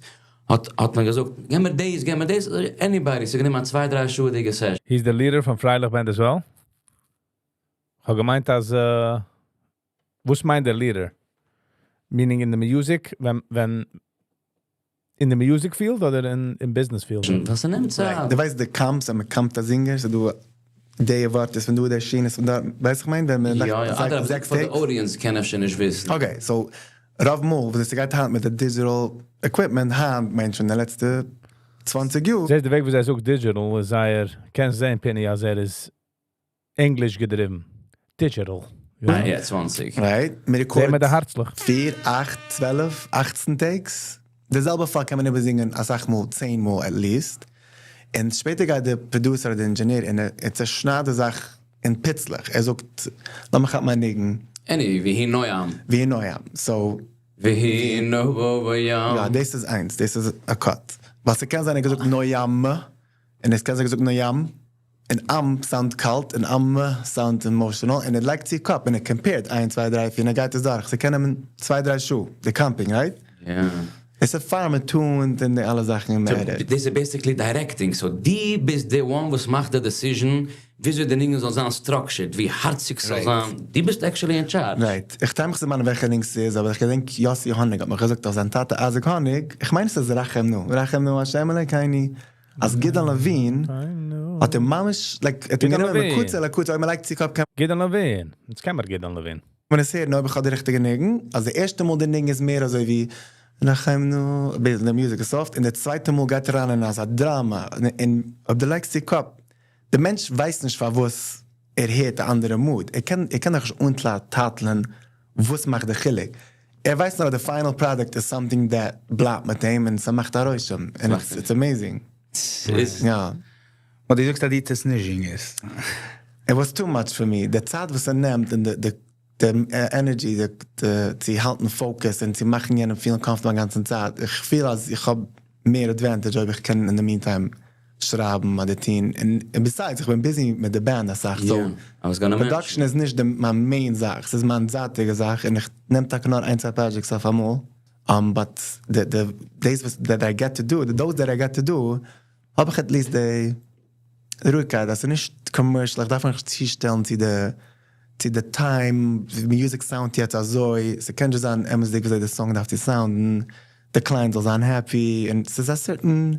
האט מען געזאגט, גיב מיר דאס, גיב מיר דאס, anybody, ס'איז גענומען א צוויי דריי שעה'דיגע session. He's the leader פון Freilich Band as well. איך האב געמיינט אז, וואס מיינט דער leader? Meaning in the music, ווען in the music field אדער in business field? וואס נעמט צייט? דו ווייסט די comps, אז מ'קאמפט א זינגער, ס'איז דא די ווארט איז פון דא, דער שין איז פון דארט, ווייסט איך מיין? ווען מען יא, יא, אדער זעקס פאר די takes. audience קען אפשר נישט וויסן. Okay, so רוב מאל, וואס עס גייט היינט מיט די digital equipment, היינט מיינט שוין די לעצטע 20 יאר. זעסט די וועג ווי זיי זאגט digital איז זייער, קענסט זען, פיני, אז ער איז English געדריוון. Digital. אה, יא, 20. Right? מען record זען מיר די הארצלעך. 4, 8, 12, 18 takes. די זעלבע פאל קען מען איבערזינגען אסאך מאל, 10 מאל at least. און שפעטער גייט דער producer אדער engineer און ער צעשניידט די זאך אין פיצלעך. ער זאגט, לאמיך כאפן מיין ניגון. Anyway, ויהי נועם. ויהי נועם. So. ויהי נועם. יא, דאס איז איינס, דאס איז א cut. ווייל ס'קען זיין ער האט געזאגט נועם, און עס קען זיין געזאגט נועם, און עם sound קאלט, און עם sound emotional, און ער לייגט צו קאפ, און ער compare ט איינס, צוויי, דריי, פיר, און ער גייט עס דורך. ס'קען נעמען צוויי, דריי שעה, די comping, right? יא. עס איז פאר מען tune ט און די אלע זאכן און מען edit. דאס איז basically directing, so דו ביסט די one וואס מאכט די decision וויאזוי די ניגון זאל זיין structured, ווי הארציג ס'זאל זיין, דו ביסט actually in charge. Right. איך טריי מיך צו דערמאנען וועלכע ניגון ס'איז, אבער איך געדענק יאסי האניג האט מיך געזאגט אז זיין טאטע אייזיק האניג, איך מיין עס איז רחם נו, רחם נו השם אלוקינו, אז גדעון לעווין האט אים ממש, like, ער האט אים גענומען מקצה לקצה, אויב מ'לייגט צו קאפ קען. גדעון לעווין, אונז קען מיר גדעון לעווין. מען עס הערן אויב איך האב די ריכטיגע ניגון, אז די ערשטע מאל די ניגון איז מער אזוי ווי רחם נו, אביסל די music איז soft, און די צווייטע מאל גייט אריין אין אזא דראמא, און אויב די לייגסט צו קאפ, די מענטש ווייסט נישט פארוואס ער הערט א אנדערע mood, ער קען ער קען דאך נישט אנטייטלען וואס מאכט די חילוק, ער ווייסט נאר אז די final product איז something that בלייבט מיט אים און ס'מאכט א רושם, און it's amazing. יא. But דו זאגסט אז דו טוסט נישט זינגערס. It was too much for me, די צייט וואס ס'נעמט און די די energy צו האלטן focus און צו מאכן יענעם פילן comfortable א גאנצן צייט, איך פיל אז איך האב מער advantage אויב איך קען אין די meantime שרייבן אדער טון, און besides איך בין busy מיט די band אסאך, so production איז נישט מיין main זאך, ס'איז מיין זייטיגע זאך און איך נעם טאקע נאר איין צוויי projects אויף אמאל, but די דאס וואס that I get to do, די those that I get to do, האב איך at least די רואיגקייט אז ס'איז נישט commercial, איך דארף מיך נישט צושטעלן צו די צו די time, music sound ט יעצט אזוי, ס'קען נישט זיין אמת'דיג וויאזוי די song דארף צו sound ן, די client זאל זיין happy, און ס'איז א certain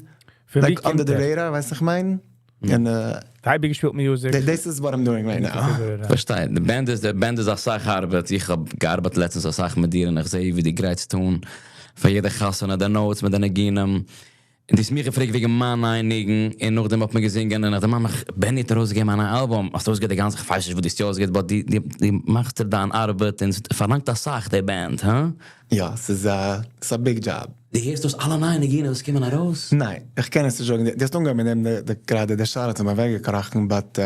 like under the radar, ווייסט איך מיין? און טייבי געשפילט music. דאס איז what I'm doing right now. פארשטיי, די band איז די band איז אסאך ארבעט, איך האב געארבעט לעצטנס אסאך מיט דיר און איך זעה ווי דו גרייטסט אן פאר יעדע חתונה די notes מיט די ניגונים, און דו האסט מיך געפרעגט וועגן מיין נייע ניגון, און נאכדעם האט מען געזינגען, און איך דערמאן מיך, בעני האט ארויסגעגעבן א נייע אלבום, האסט אויסגעהערט די גאנצע, כ'ווייס נישט וואס דו האסט יא אויסגעהערט, but דו דו מאכסט דיר דיין ארבעט, און ס'פארלאנגט אסאך די band, הא? יא, ס'איז א ס'איז א big job. דו הערסט אויס אלע נייע ניגונים וואס קומען ארויס? ניין, איך קען עס נישט זאגן, דו האסט אנגעהויבן מיט דעם, די גראדע די שאלה האט מיר אוועקגעקראכן, but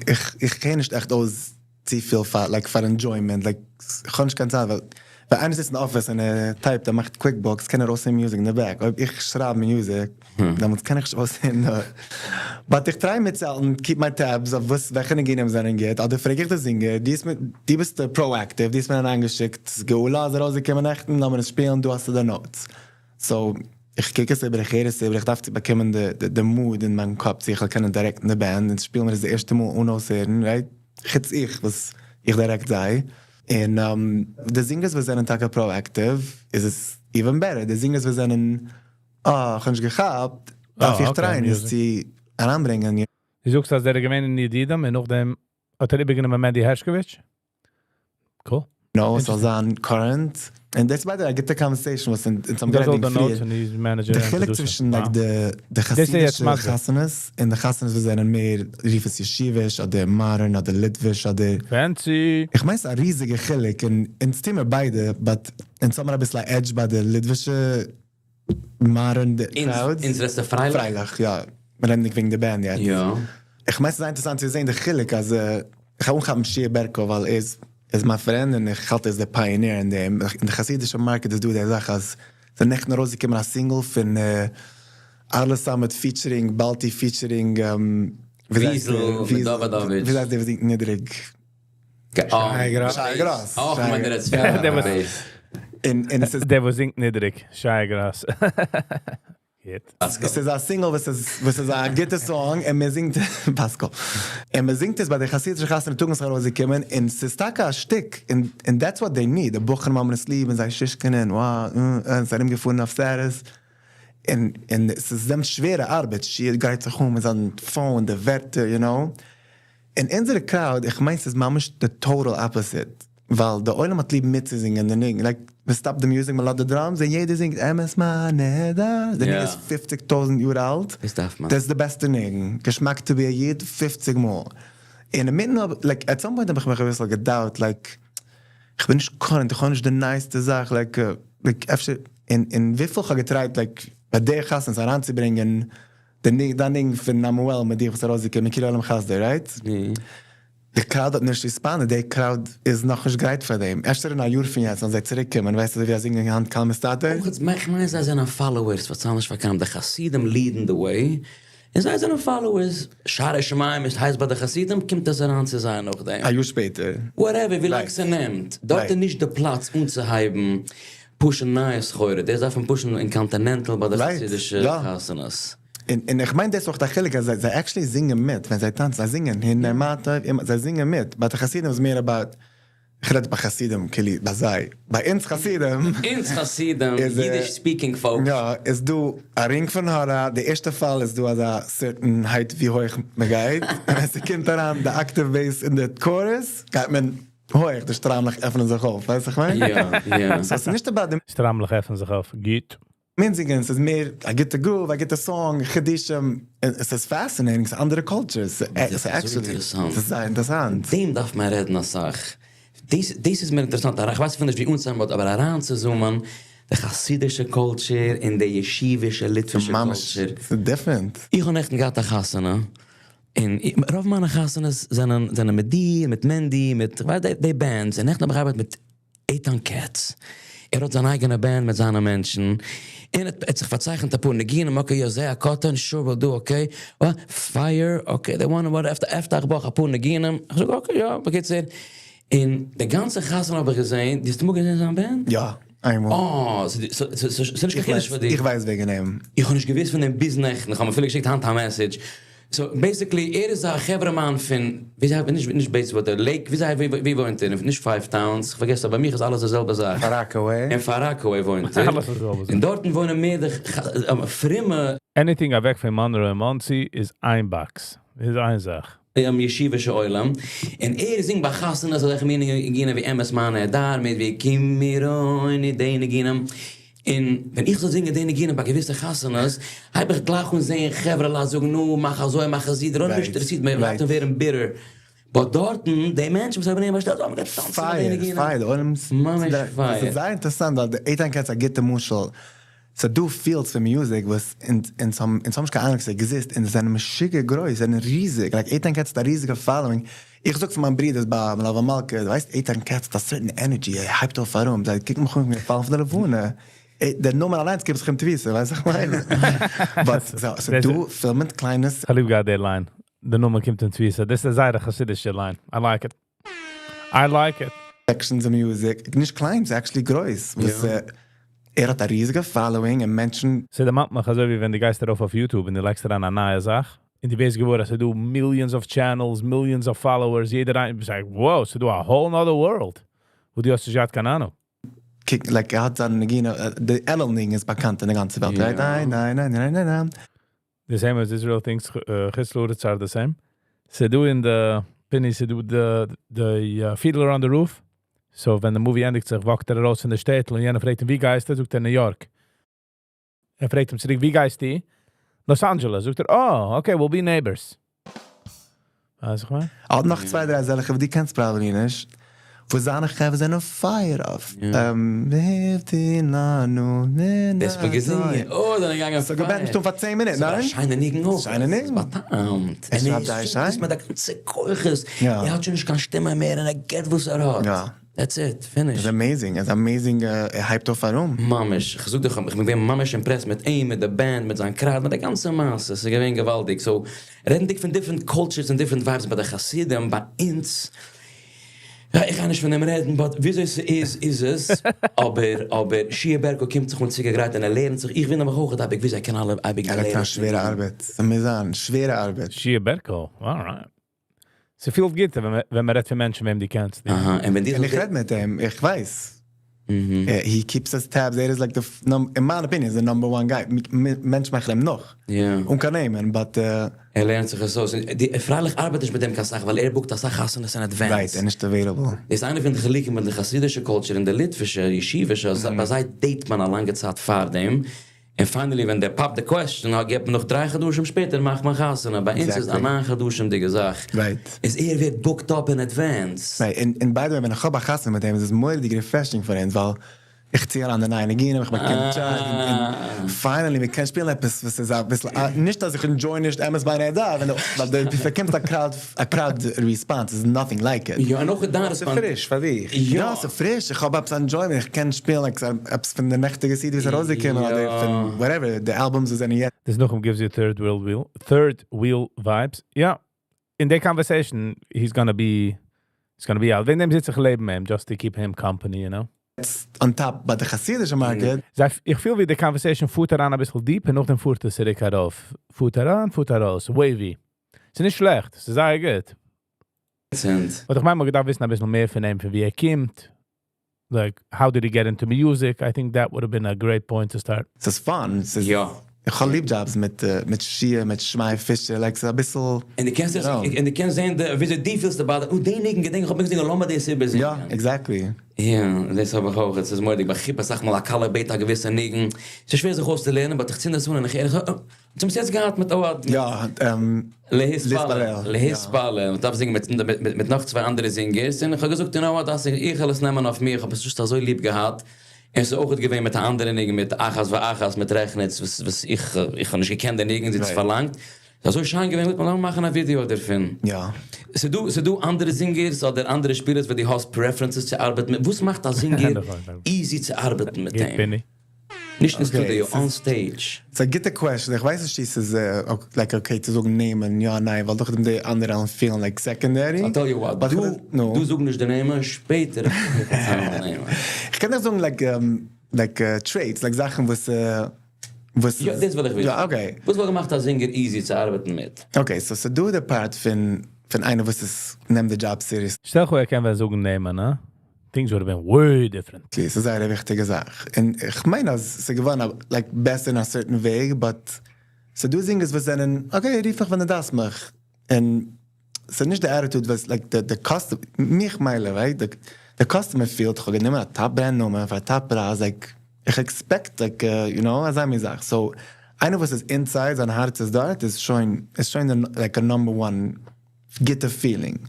איך איך הער נישט עכט אויס צופיל פאר like פאר enjoyment, like איך האב נישט קיין צייט ווייל ווען איינער זיצט אין אפיס און ער type ט ער מאכט QuickBooks קען ער אויסהערן music אין די back, אויב איך שרייב music דעמאלטס קען איך נישט אויסהערן די, but איך try מיטצוהאלטן keep my tabs אויף וואס וועלכע ניגונים זענען גוט, אדער פרעג איך די זינגער, דו האסט מיר דו ביסט proactive דו האסט מיר אריינגעשיקט גאולה איז ארויסגעקומען נעכטן לאמיר עס שפילן דא האסטו די notes, so איך קוק עס איבער איך הער עס איבער איך דארף צו באקומען די די mood אין מיין קאפ צו איך זאל קענען direct ן די band און שפילן מיר עס די ערשטע מאל אן אויסהערן right חוץ איך וואס איך direct זיי און די זינגערס וואס זענען טאקע proactive איז עס even better די זינגערס וואס זענען אה איך האב נישט געכאפט דארף איך try ען עס צו אריינברענגען. דו זאגסט אז ער איז געווען אין ידידים און נאכדעם האט ער איבערגענומען מענדי הערשקאוויטש? Cool. No, ס'זאל זיין current. און דאס by the way א גוטע conversation וואס אונז האבן גערעדט וועגן פריער. די חילוק צווישן like די חסידישע חתונות און די חתונות וואס זענען מער רוף עס ישיביש אדער modern אדער ליטוויש אדער. Fancy. איך מיין ס'איז א ריזיגע חילוק און אונז טוהן מיר ביידע but. אונז האבן אביסל א edge ביי די ליטווישע modern crowds. אונז רעדסטו פרייליך? פרייליך, יא. רעדנדיג וועגן די band יעצט. יא. איך מיין ס'איז זייער אינטערעסאנט צו זען די חילוק אז איך האב אנגעכאפט שיע בערקא ווייל ער איז איז מיין friend און איך האלט ער איז די pioneer אין דעם. אין די חסידישע market איז דא די זאך אז ס'איז נעכטן ארויסגעקומען א single פון ארלע סאמעט featuring באלטי featuring וויזל מיט דאווידאוויטש. ווי הייסט דער וואס זינגט נידעריג? שי גראס. שי גראס. אויך מיין דער רעדסט פון bass. און עס איז. דער וואס זינגט נידעריג, שי גראס. עס איז א single וואס איז וואס איז א גוטע song און מען זינגט פאסקאל און מען זינגט עס ביי די חסידישע חתונה טאג וואס איז ארויסגעקומען און ס'איז טאקע א שטיק און און that's what they need, די בחורים האבן עס ליב און זיי שישקענען וואו און ס'איז ארומגעפארן אויף status און און ס'איז זעמט שווערע ארבעט, שיער גרייט זיך אן מיט זיין phone די ווערטער you know. אין אונזערע crowd, איך מיין ס'איז ממש די total opposite, ווייל די עולם האט ליב מיטצוזינגען די ניגון, like מען stop ט די music מען לאזט די drums און יעדער זינגט אמת מה נהדר, די ניגון איז פופציג טויזענט יאר אלט, דאס איז די בעסטע ניגון, געשמאק to be א איד פופציג מאל, און אינמיטן האב like at some point האב איך מיך אביסל געדאוט like איך בין נישט current איך האב נישט די נייעסטע זאך like like אפשר און און וויפיל כ'האב געטרייט like ביי די חתונות אריינצוברענגען די ניגון פון נמואל מיט דיך וואס איז ארויסגעקומען כי לעולם חסדו right? די crowd האט נישט responded, די crowd איז נאכנישט גרייט פאר דעם, אפשר אין א יאר פון יעצט וועלן זיי צוריק קומען, ווייסט אזוי ווי א זינגען היינט קל מסתתר. אויך איז איך מיין זיי זענען followers, פארצייל נישט פאר קיינעם, די חסידים lead ן די way, און זיי זענען followers, שערי שמים איז הייס ביי די חסידים קומט עס אריין צו זיי נאכדעם. א יאר שפעטער. Whatever ווילאנג ס'נעמט, דארט איז נישט די פלאץ אנצוהייבן push ן נייע סחורה, דאס דארף מען push ן אין Continental ביי די חסידישע חתונות. און איך מיין דאס איז אויך א חילוק אז זיי actually זינגען מיט ווען זיי טאנצן, זיי זינגען הנה מה טוב, זיי זינגען מיט, ביי די חסידים איז מער about, איך רעד ביי חסידים כאילו ביי זיי, ביי אונז חסידים, אונז חסידים, אידיש speaking folks. יא, איז דא א רינג פון הארא, די ערשטע פאל איז דא אזא certain height ווי הויך מ'גייט, און ווען ס'קומט אריין די octave bass אין די chorus גייט מען הויך, די שטריימלעך עפענען זיך אויף, ווייסט וואס איך מיין? יא, יא. So ס'איז נישט about די. שטריימלעך עפענען זיך אויף, גוט. מינזינגען, ס'איז מער א גוטע groove, א גוטע song, חידושים, ס'איז fascinating, ס'איז אנדערע cultures, ס'איז actually, ס'איז זייער אינטערעסאנט. דעם דארף מען רעדן אסאך. דאס דאס איז מיר אינטערעסאנט, איך ווייס אפילו נישט ווי אנצוהייבן but אבער אריינצוזומען די חסידישע culture און די ישיבישע ליטווישע culture. ממש, ס'איז different. איך האב נעכטן געהאט א חתונה, און רוב מיינע חתונות זענען זענען מיט דיר, מיט מענדי, מיט כ'ווייס די די bands, און נעכטן האב איך געארבעט מיט איתן כץ, ער האט זיין אייגענע band מיט זיינע מענטשן, און ער האט זיך פארצייכנט אפאר ניגונים, okay יא זה הקטן, sure will do okay, fire, okay they want what אפתח בך אפאר ניגונים, איך זאג okay יא, בקיצור, און די גאנצע חתונה האב איך געזען, דו האסט אמאל געזען זיין band? יא, איינמאל. אה, ס'איז נישט קיין חידוש פאר דיר. איך ווייס וועגן אים. איך האב נישט געוואוסט פון דעם ביז נעכטן, איך האב אים אפילו געשיקט היינט א message, so basically ער איז א חברה מאן פון, ווי זיי נישט נישט בעיסוואטער לעיק, ווי זיי ווי וואוינט ער? נישט Five Towns, כ'פארגעס אבער ביי מיך איז אלעס די זעלבע זאך. פאר Rockaway. אין פאר Rockaway וואוינט ער. אלעס איז די זעלבע זאך. און דארטן וואוינען מער די פרומע. Anything אוועק פון מאנרא און מאנסי איז איין box. איז איין זאך. ישיבישע עולם, און ער זינגט ביי חתונות אזעלכע מיני ניגונים ווי אמת מה נהדר מיט ווי כי מרוני די ניגונים, און ווען איך זאל זינגען די ניגונים ביי געוויסע חתונות, הייב איך גלייך אן זעהן חברה לייט זאגן נו מאך אזוי מאך אזי, דער עולם איז נישט אינטערעסירט, מען הייבט אן ווערן bitter, but דארטן די מענטשן וואס האבן אים באשטעלט האבן געטאנצן מיט די ניגונים. פייער, פייער, די עולם איז, ממש פייער. ס'איז זייער אינטערעסאנט ווייל די איתן כץ א גוטע משל, ס'איז דא fields פון music וואס אונז אונז האבן אונז האבן נישט קיין אהנונג ס'עקזיסט און זיי זענען משוגע גרויס זענען ריזיג like איתן כץ האט א ריזיגע following איך זאג פאר מיין ברודערס ביי מלוה מלכה דו ווייסט איתן כץ האט א certain energy ער הייבט אויף ארום זיי קוקן מיך אן ווי מיר פאלן פון די לבנה דער נאמען אליינס קומט זיך אים תפיסה ווייסט וואס איך מיין but ס'איז דא פיל מיט קליינע. כ'האב ליב געהאט די line, די נאמען קומט אין תפיסה, דאס איז זייער א חסידישע line, I like it. I like it. Sections of music, נישט קליין, ס'איז actually גרויס, וואס ער האט א ריזיגע following און מענטשן. ס'דערמאנט מיך אזוי ווי ווען דו גייסט ארויף אויף YouTube און דו לייגסט אריין א נייע זאך, און דו ווערסט געוואר אז ס'איז דא millions of channels, millions of followers, יעדער איינער, ביסט like wow, ס'איז דא א whole nother world וואס דו האסט נישט געהאט קיין אהנונג. קוק, like ער האט זיין נגינה, די אלול ניגון איז באקאנט אין די גאנצע וועלט, right? ניין ניין ניין ניין ניין ניין. The same as Israel thinks חוץ לארץ are the same. ס'דא אין די פיני ס'דא די די Fiddler on the Roof. So ווען די movie ענדיגט זיך walk ט ער ארויס פון די שטעטל און יענער פרעגט אים ווי גייסטו? זאגט ער New York. ער פרעגט אים צוריק ווי גייסטו? Los Angeles. זאגט ער oh okay we'll be neighbors. ווייסט וואס איך מיין? ער האט נאך צוויי דריי אזעלכע וואס דו קענסט probably נישט. וואס זיינע חברה זענען fire אויף. והבטילנו מן דאס האט מען געזינגען. אוי, זענען געגאנגען ס'האט געבענטשט אן פאר 10 מינוט, ס'איז א ניין? שיינע ניגון אויך. שיינע ניגון. באטעמט. ער און שרייבט זייער ער שיין. זינגט עס מיט די גאנצע כוחות. יא. ער האט שוין נישט קיין שטימע מער און ער געבט וואס ער האט. יא. That's it, finish. איז amazing, איז amazing, ער הייבט אויף ארום. ממש, איך זאג דיך, איך בין געווען ממש impressed מיט אים, מיט די band, מיט זיין crowd, מיט די גאנצע מעשה, ס'איז געווען געוואלדיג. So, רעדנדיג פון different cultures און different vibes ביי די חסידים, ביי אונז, יא, איך גיי נישט פון דעם רעדן, but וויאזוי ס'איז, איז עס. אבער, שיע בערקא קומט זיך אן צוגעגרייט און ער לערנט זיך, איך ווינדער מיך אויך אייביג וויאזוי ער קען אלע אייביג ער האט לערנען. א שווערע ארבעט, ס'מוז זיין, שווערע ארבעט. שיע בערקא, alright. ס'פילט גוט, ווען מען רעדט פון מענטשן, וועם דו קענסט. אהא, און ווען די און איך רעד מיט אים, איך ווייס. He keeps us tabs, ער איז like the, in my opinion, is the number one guy. מענטש מאכט אים נאך. און קיין נעמען, but ער לערנט זיך עס אויס. די פרייליך ארבעט נישט מיט דעם קיין סאך, ווייל ער book ט אסאך חתונות in advance. Right, ער נישט available. דאס איז איינע פון די חילוקים מיט די חסידישע culture און די ליטווישע, ישיבישע, אז ביי זיי date מען א לאנגע צייט פאר דעם. און finally, ווען דער pop the question, געבט מען נאך 3 חדשים שפעטער, מאכט מען חתונה. ביי אונז איז א 9 חדשים'דיגע זאך. איז ער ווערט booked up in advance. Right. And by the way, ווען איך האב א חתונה מיט אים, איז עס מורא'דיג refreshing פאר אונז, ווייל איך צי אריין די נייע ניגונים, איך באקום צייט, און finally, מיר קענען שפילן עפעס, וואס איז א ביסל, נישט אז איך enjoy נישט אמת ביי נהדר, ווען ווייל דו באקומסט א crowd response, is nothing like it. יא, און אויך דא ס'איז פריש פאר דיך. יא, ס'איז פריש, איך האב עפעס enjoyment, איך קען שפילן like, עפעס פון די נעכטיגע CD וואס ארויסגעקומען, אדער פון whatever, די albums וואס זענען יעצט. This Nuchum gives you third wheel vibes. Yeah. In the conversation, he's gonna be out. וועגן דעם זיץ איך לעבן אים, just to keep him company. On top, ביי די חסידישע market. איך פיל ווי די conversation פארט אריין א ביסל deep און נאכדעם פארט עס צוריק ארויף. פארט אריין, פארט ארויס. Wavy. ס'איז נישט שלעכט, ס'איז זייער גוט. Cent. אבער איך מיין, מען דארף וויסן א ביסל מער פון אים, פון ווי ער קומט. Like, how did he get into music? I think that would have been a great point to start. ס'איז fun. ס'איז איך האב ליב jobs מיט שיע, מיט שמעי פישער, like, ס'איז א ביסל און דו קענסט עס, און דו קענסט זען, וויאזוי דו פילסט about it. Oh, די ניגון, געדענק, איך האב געזינגען, לאמיר דאס איבערזינגען. יא, exactly. יא, דאס האב איך אויך. עס איז מורא'דיג. ביי חיפה, זאג מאל, א כלה בעט א געוויסע ניגון. עס איז שווער זיך אויסצולערנען, but איך צינד דאס אן און איך הער, oh, צום יעצט געהאט מיט oh, יא, להתפלל. להתפלל. להתפלל. איך דארף זינגען מיט נאך צוויי אנדערע singers. און איך האב געזאגט, you know what, דאס איך וועל עס נעמען אויף מיר. איך האב עס just אזוי ליב געהאט. עס איז אויך געווען מיט די אנדערע ניגון, מיט אחת ואחת, מיט רעכניץ, וואס איך האב נישט געקענט די ניגון, זי האט פארלאנגט. ס'איז אזוי שיין געווען, מיר לאמיר מאכן א ווידיאו דערפון. ס'דא אנדערע singers אדער אנדערע שפילערס, וואו דו האסט preferences צו ארבעטן מיט? וואס מאכט א singer easy צו ארבעטן מיט גוט, אים? פיני. נישט אין Okay, studio, ס'איז on stage. ס'איז א גוטע question. איך ווייס נישט, ס'איז like okay צו זאגן נעמען, יא, ניין, ווייל דאך די אנדערע feeling like secondary. I'll tell you what, But דו, no. דו זאג נישט די נעמען, שפעטער איך פארצייל די נעמען. איך קען דיר זאגן like traits, like זאכן וואס יא, דאס וויל איך וויסן. יא, okay. וואס וואלט געמאכט א singer easy צו ארבעטן מיט? Okay, so ס'דא די part פון איינער וואס איז נעמט די job serious. שטעל פאר, ער קען ווען זאגן נעמען, נע? Things would have been way different. ס'איז א זייער וויכטיגע זאך. און איך מיין, אז ס'איז געווארן like בעסער in a certain way, but ס'דא singers וואס זענען, okay, רוף מיך ווען דו דארפסט מיך. און ס'איז נישט די attitude וואס like the customer, מיך מילא, right? The customer feels, איך האב גענומען א top brand נומער פאר א top פרייז, like איך expect like אזא מין זאך. So איינער וואס איז inside, זיין הארץ איז דארט, איז שוין like a number one גוטע feeling.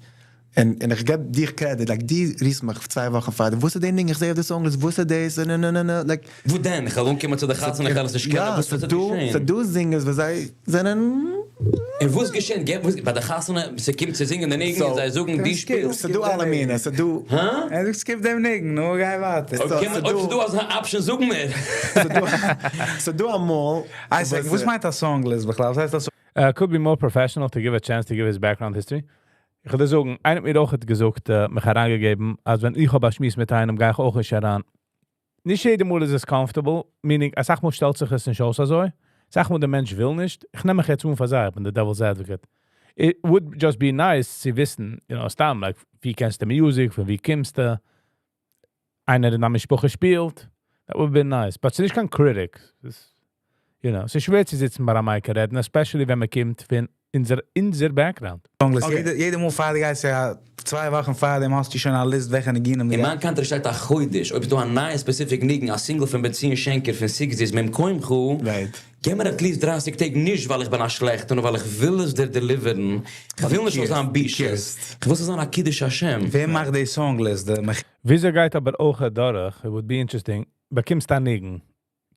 און איך געב דיר credit, like דו רופסט מיך 2 וואכן פאר, וואס איז די דינג, איך זע אויף די song, וואס איז דאס, נע נע נע נע, like וואו דען? איך וועל אנקומען צו די חתונה, איך וועל עס נישט קענען. וואס וועט געשען? ס'דא singers, וואס זיי זענען און וואס געשען? ביי די חתונה, ס'קומט צו זינגען די ניגון, So, זיי זאגן, דו שפילסט. ס'דא אלע מינים, ס'דא הא? ער זאגט, skip דעם ניגון, נו, גיי ווייטער. אויב אויב ס'דא אזא option, זאג מיר. ס'דא אמאל Isaac, וואס מיינט א song list בכלל? וואס הייסט דאס? Could be more professional to give a chance to give his background history. איך וועל זאגן, איינער האט מיר אויך געזאגט, מיך אריינגעגעבן, אז ווען איך האב א שמועס מיט איינעם, גיי איך אויך נישט אריין. נישט יעדע מאל איז עס comfortable, meaning, א סאך מאל שטעלט זיך עס נישט אויס אזוי. סאך מאל דער מענטש וויל נישט. איך נעם מיך יעצט אן פאר זיי, איך בין the devil's advocate. It would just be nice צו וויסן, סתם, like, ווי קענסטו music, פון ווי קומסטו, איינער אין דיין משפחה שפילט. That would be nice. But ס'איז נישט קיין critic. ס'איז שווער צו זיצן ביי א mic רעדן, especially ווען מען קומט פון אונזער, אונזער background. Song list. יעדע, יעדע מאל פאר דו גייסט, יא, 2 וואכן פאר דעם האסטו שוין א list וועלכע ניגונים. אין מיין country שטייט א חודש, אויב איז דא א נייע specific ניגון, א single פון בנציון שענקער פון 60s, ממקומך, גיב מיר at least 30 טעג, נישט ווייל איך בין א שלעכטער, נאר ווייל איך וויל עס דיר deliver ן. איך וויל נישט זאל זיין בושות. איך וויל ס'זאל זיין א קידוש השם. ווער מאכט די song list? די וויאזוי גייט אבער אויך דורך, it would be interesting, באקומסט א ניגון,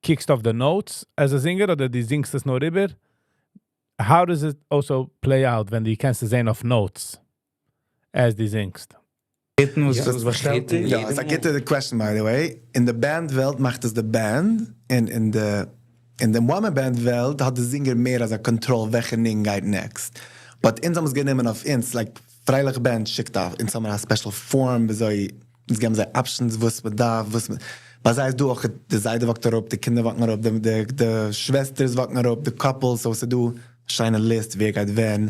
קוקסט אויף די notes as a singer אדער דו זינגסט עס נאר איבער? How does it also play out ווען דו קענסט עס זען אויף notes as דו זינגסט? מחותן, וואס יא, וואס באשטעלט מחותן, איר? יא, it's a good question, by the way. אין די band וועלט מאכט עס די band, און אין די one-man band וועלט האט די singer מער אזא control וועלכע ניגון גייט next. But אונז האבן עס גענומען אויף אונז, like פרייליך band שיקט אויף, אונז האבן א special form, וויאזוי אונז געבן זיי options, וואס מען דארף, וואס מען. ביי זיי איז דא אויך, די זיידע walk ט אראפ, די קינדער walk ן אראפ, די שוועסטערס walk ן אראפ, די couples, so ס'איז דא שיינע list, ווער גייט ווען,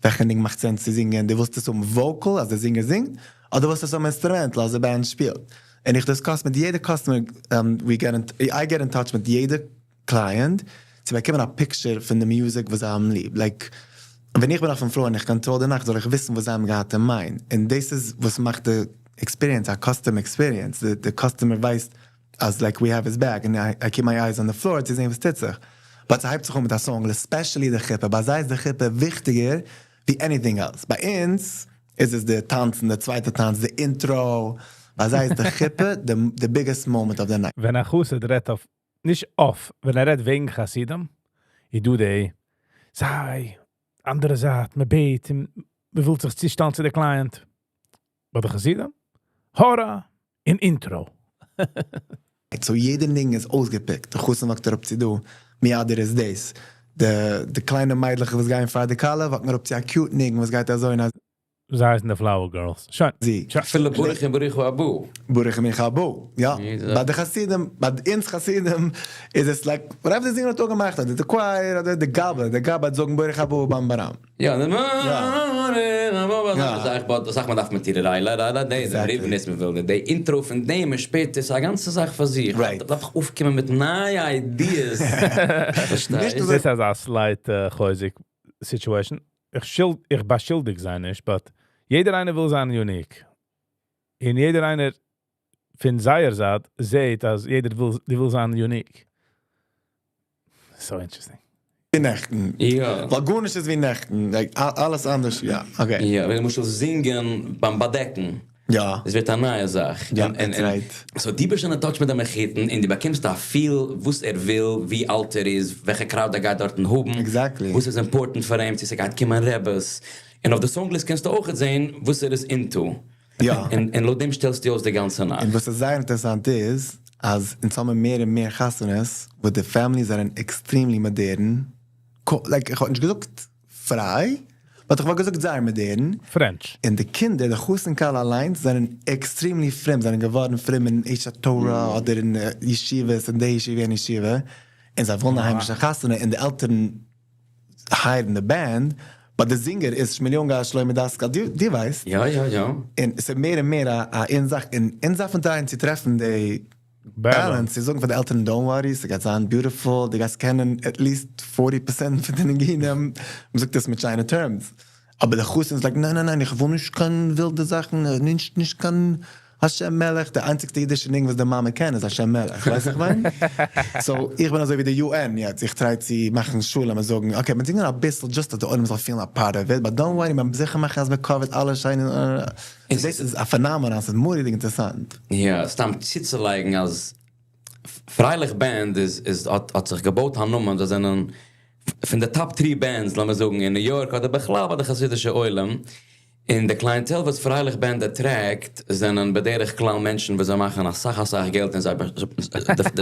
וועלכע ניגון מאכט sense צו זינגען, דו ווילסט עס האבן vocal, אז דער singer זינגט, אדער ווילסט עס האבן instrumental, אז די band שפילט. און איך discuss מיט יעדע customer, I get in touch מיט יעדע client, צו באקומען א picture פון די music וואס זיי האבן ליב. Like, ווען איך בין אויפן floor און איך control די נאכט, זאל איך וויסן וואס זיי האבן געהאט אין mind. און דאס איז וואס מאכט די experience, א custom experience. The customer ווייסט, אז like we have his back, and I keep my eyes on the floor צו זען וואס טוט זיך. But ס'הייבט זיך אן מיט א song, especially די חופה. ביי זיי איז די חופה וויכטיגער ווי anything else. ביי אונז איז עס די טאנצן, די צווייטע טאנץ, די intro. ביי זיי איז די חופה the biggest moment of the night. ווען א חסיד רעדט אויף, נישט אויף, ווען ער רעדט וועגן חסידים, איך דו די, זיי, אנדערע זייט, מען בעט, און מען וויל זיך צושטעלן צו די client. ביי די חסידים, הארא, אין intro. So יעדע ניגון איז אויסגע pick ט. די חתן walk ט אראפ צו דא, מיד איז דאס. די קליינע מיידלעך וואס גייען פאר די כלה, walk ן אראפ צו א cute ניגון וואס גייט אזוי און אזוי. זיי הייסן די Flower Girls. שוין. זי. שוין. אפילו ברוך און ברוך הבא. ברוך און הבא. יא. יעדע ביי די חסידים, ביי אונז חסידים איז עס like, whatever די singer האט אויך געמאכט, אדער די choir, אדער די גבאי, די גבאי זאגן ברוך הבא ביים ברם. יא, דער זאג איך, זאג מען דארף מיט איר ריי, ליי, ליי, די ריבן איז מען וויל, די intro פון דעם איז שפעטער איז א גאנצע זאך פאר זיך. דארף איך אויפקומען מיט נייע ideas. פארשטייסט? נישט אזוי- דאס איז א slight חוזק situation. איך שולד, איך באשולדיג זיי נישט, but יעדער איינער וויל זיין unique. און יעדער איינער פון זייער זייט זעט, אז יעדער וויל, די וויל זיין unique. So interesting. ווי נעכטן. ווייל גארנישט איז ווי נעכטן. Like, אלעס אנדערש, יא. Okay. יא, ווען מ'מוז זינגען ביים באדעקן. עס ווערט א נייע זאך. יא, that's right. So דו ביסט שוין in touch מיט דעם מחותן און דו באקומסט א feel וואס ער וויל, ווי אלט ער איז, וועלכע crowd ער גייט דארטן האבן. וואס איז important פאר אים, צו ס'גייט קומען רבי'ס. און אויף די song list קענסטו אויך זען, וואס ער איז into. און לויט דעם שטעלסטו אויס די גאנצע נאכט. און וואס איז זייער אינטערעסאנט איז, אז אונז האבן מער און מער חתונות, וואו די families זענען extremely מאדערן. Like, איך האב נישט געזאגט פריי, but איך וואלט געזאגט זייער מאדערן. French. און די קינדער, די חתן כלה אליין, זענען extremely פרום, זענען געווארן פרום אין אש התורה אדער אין ישיבות, אין די ישיבה, אין ישיבה. און זיי ווילן א היימישע חתונה, און די עלטערן hire ן די band, but the singer איז שמיליאן שלמה דאסקאל, דו ווייסט. יא, יא, יא. און עס איז מער און מער א אין זאך, און אונז דארפן try ען צו טרעפן די balance, צו זאגן פאר די עלטערן, don't worry, ס'גייט זיין beautiful, דו גייסט קענען at least 40% פון די ניגונים, מען זאגט דאס מיט שיינע terms. אבער דער חתן איז like, ניין, ניין, ניין, איך וויל נישט קיין ווילדע זאכן, נישט קיין השם מלך, דער איינציגסטע אידישע ניגון וואס די מאמע קען איז השם מלך, ווייסט איך מיין? So, איך בין אזוי ווי די UN יעצט, איך try צו מאכן שלום און זאגן, okay, מיר זינגען א ביסל, just אז דער עולם זאל feel ן a part of it, but don't worry, מיר זיכער מאכן אז מען cover ט אלע שיינע, דאס איז א phenomenon, עס איז מורא'דיג אינטערעסאנט. יא, סתם צוצולייגן אז פרייליך band איז האט זיך געבויט א נאמען, זיי זענען פון די top 3 bands, לאמיר זאגן, אין ניו יארק אדער בכלל ביי די חסידישע עולם. און די clientele וואס פרייליך band attract, זענען בדרך כלל מענטשן, וואס זיי מאכן א סאך, א סאך געלט און זיי,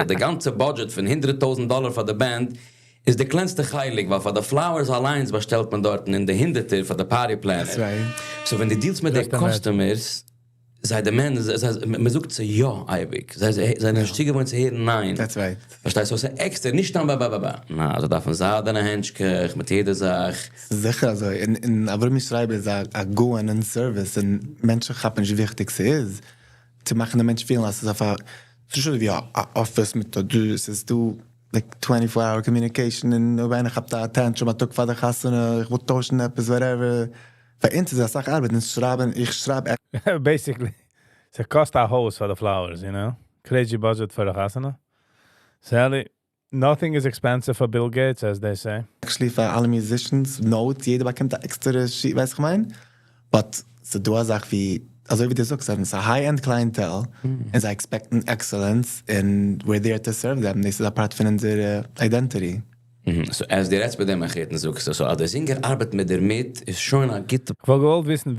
די גאנצע budget פון 100.000 דאלאר פאר די band איז די קלענסטע חלק, ווייל פאר די flowers אליין באשטעלט מען דארטן אין די הונדערטער פאר די party planner. That's right. So ווען דו deal סט מיט די Just imagine. customers, זיי demand, זיי, מען זאגט זיי יא אייביג. זיי זענען נישט צוגעוואוינט צו הערן ניין. That's right. פארשטייסט? ס'איז עקסטער, נישט סתם בא בא בא בא. נא, זיי דארפן זיידענע הענטשקעך מיט יעדע זאך. זיכער אזוי. און אברומי שרייבער איז א גאון אין service און מענטשן כאפן נישט ווי וויכטיג ס'איז. צו מאכן די מענטש feel ן, אז ס'איז אויף א, ס'איז נישט אזוי ווי א office מיט א דו, ס'איז דא. like 24 hour communication און אויב איינער כאפט א tantrum א טאג פאר די חתונה, איך וויל טוישן עפעס, whatever. פאר אונז איז אסאך ארבעט און שרייבן, איך שרייב Basically, ס'קאסט א house for the flowers. Crazy budget for the חתונה. Sally, nothing is expensive for Bill Gates, as they say. Actually פאר אלע musicians, notes, יעדער באקומט א עקסטערע sheet, ווייסט איך מיין? But ס'דא א זאך ווי, אזוי ווי דו זאגסט, ס'איז א high-end clientele, און זיי expect ן excellence, and we're there to serve them. דאס איז א part פון אונזער identity. So, אז דו רעדסט מיט דעם מחותן, זאגסטו, so, אז דער singer ארבעט מיט דיר מיט, איז שוין א גוטע איך וואלט געוואלט וויסן,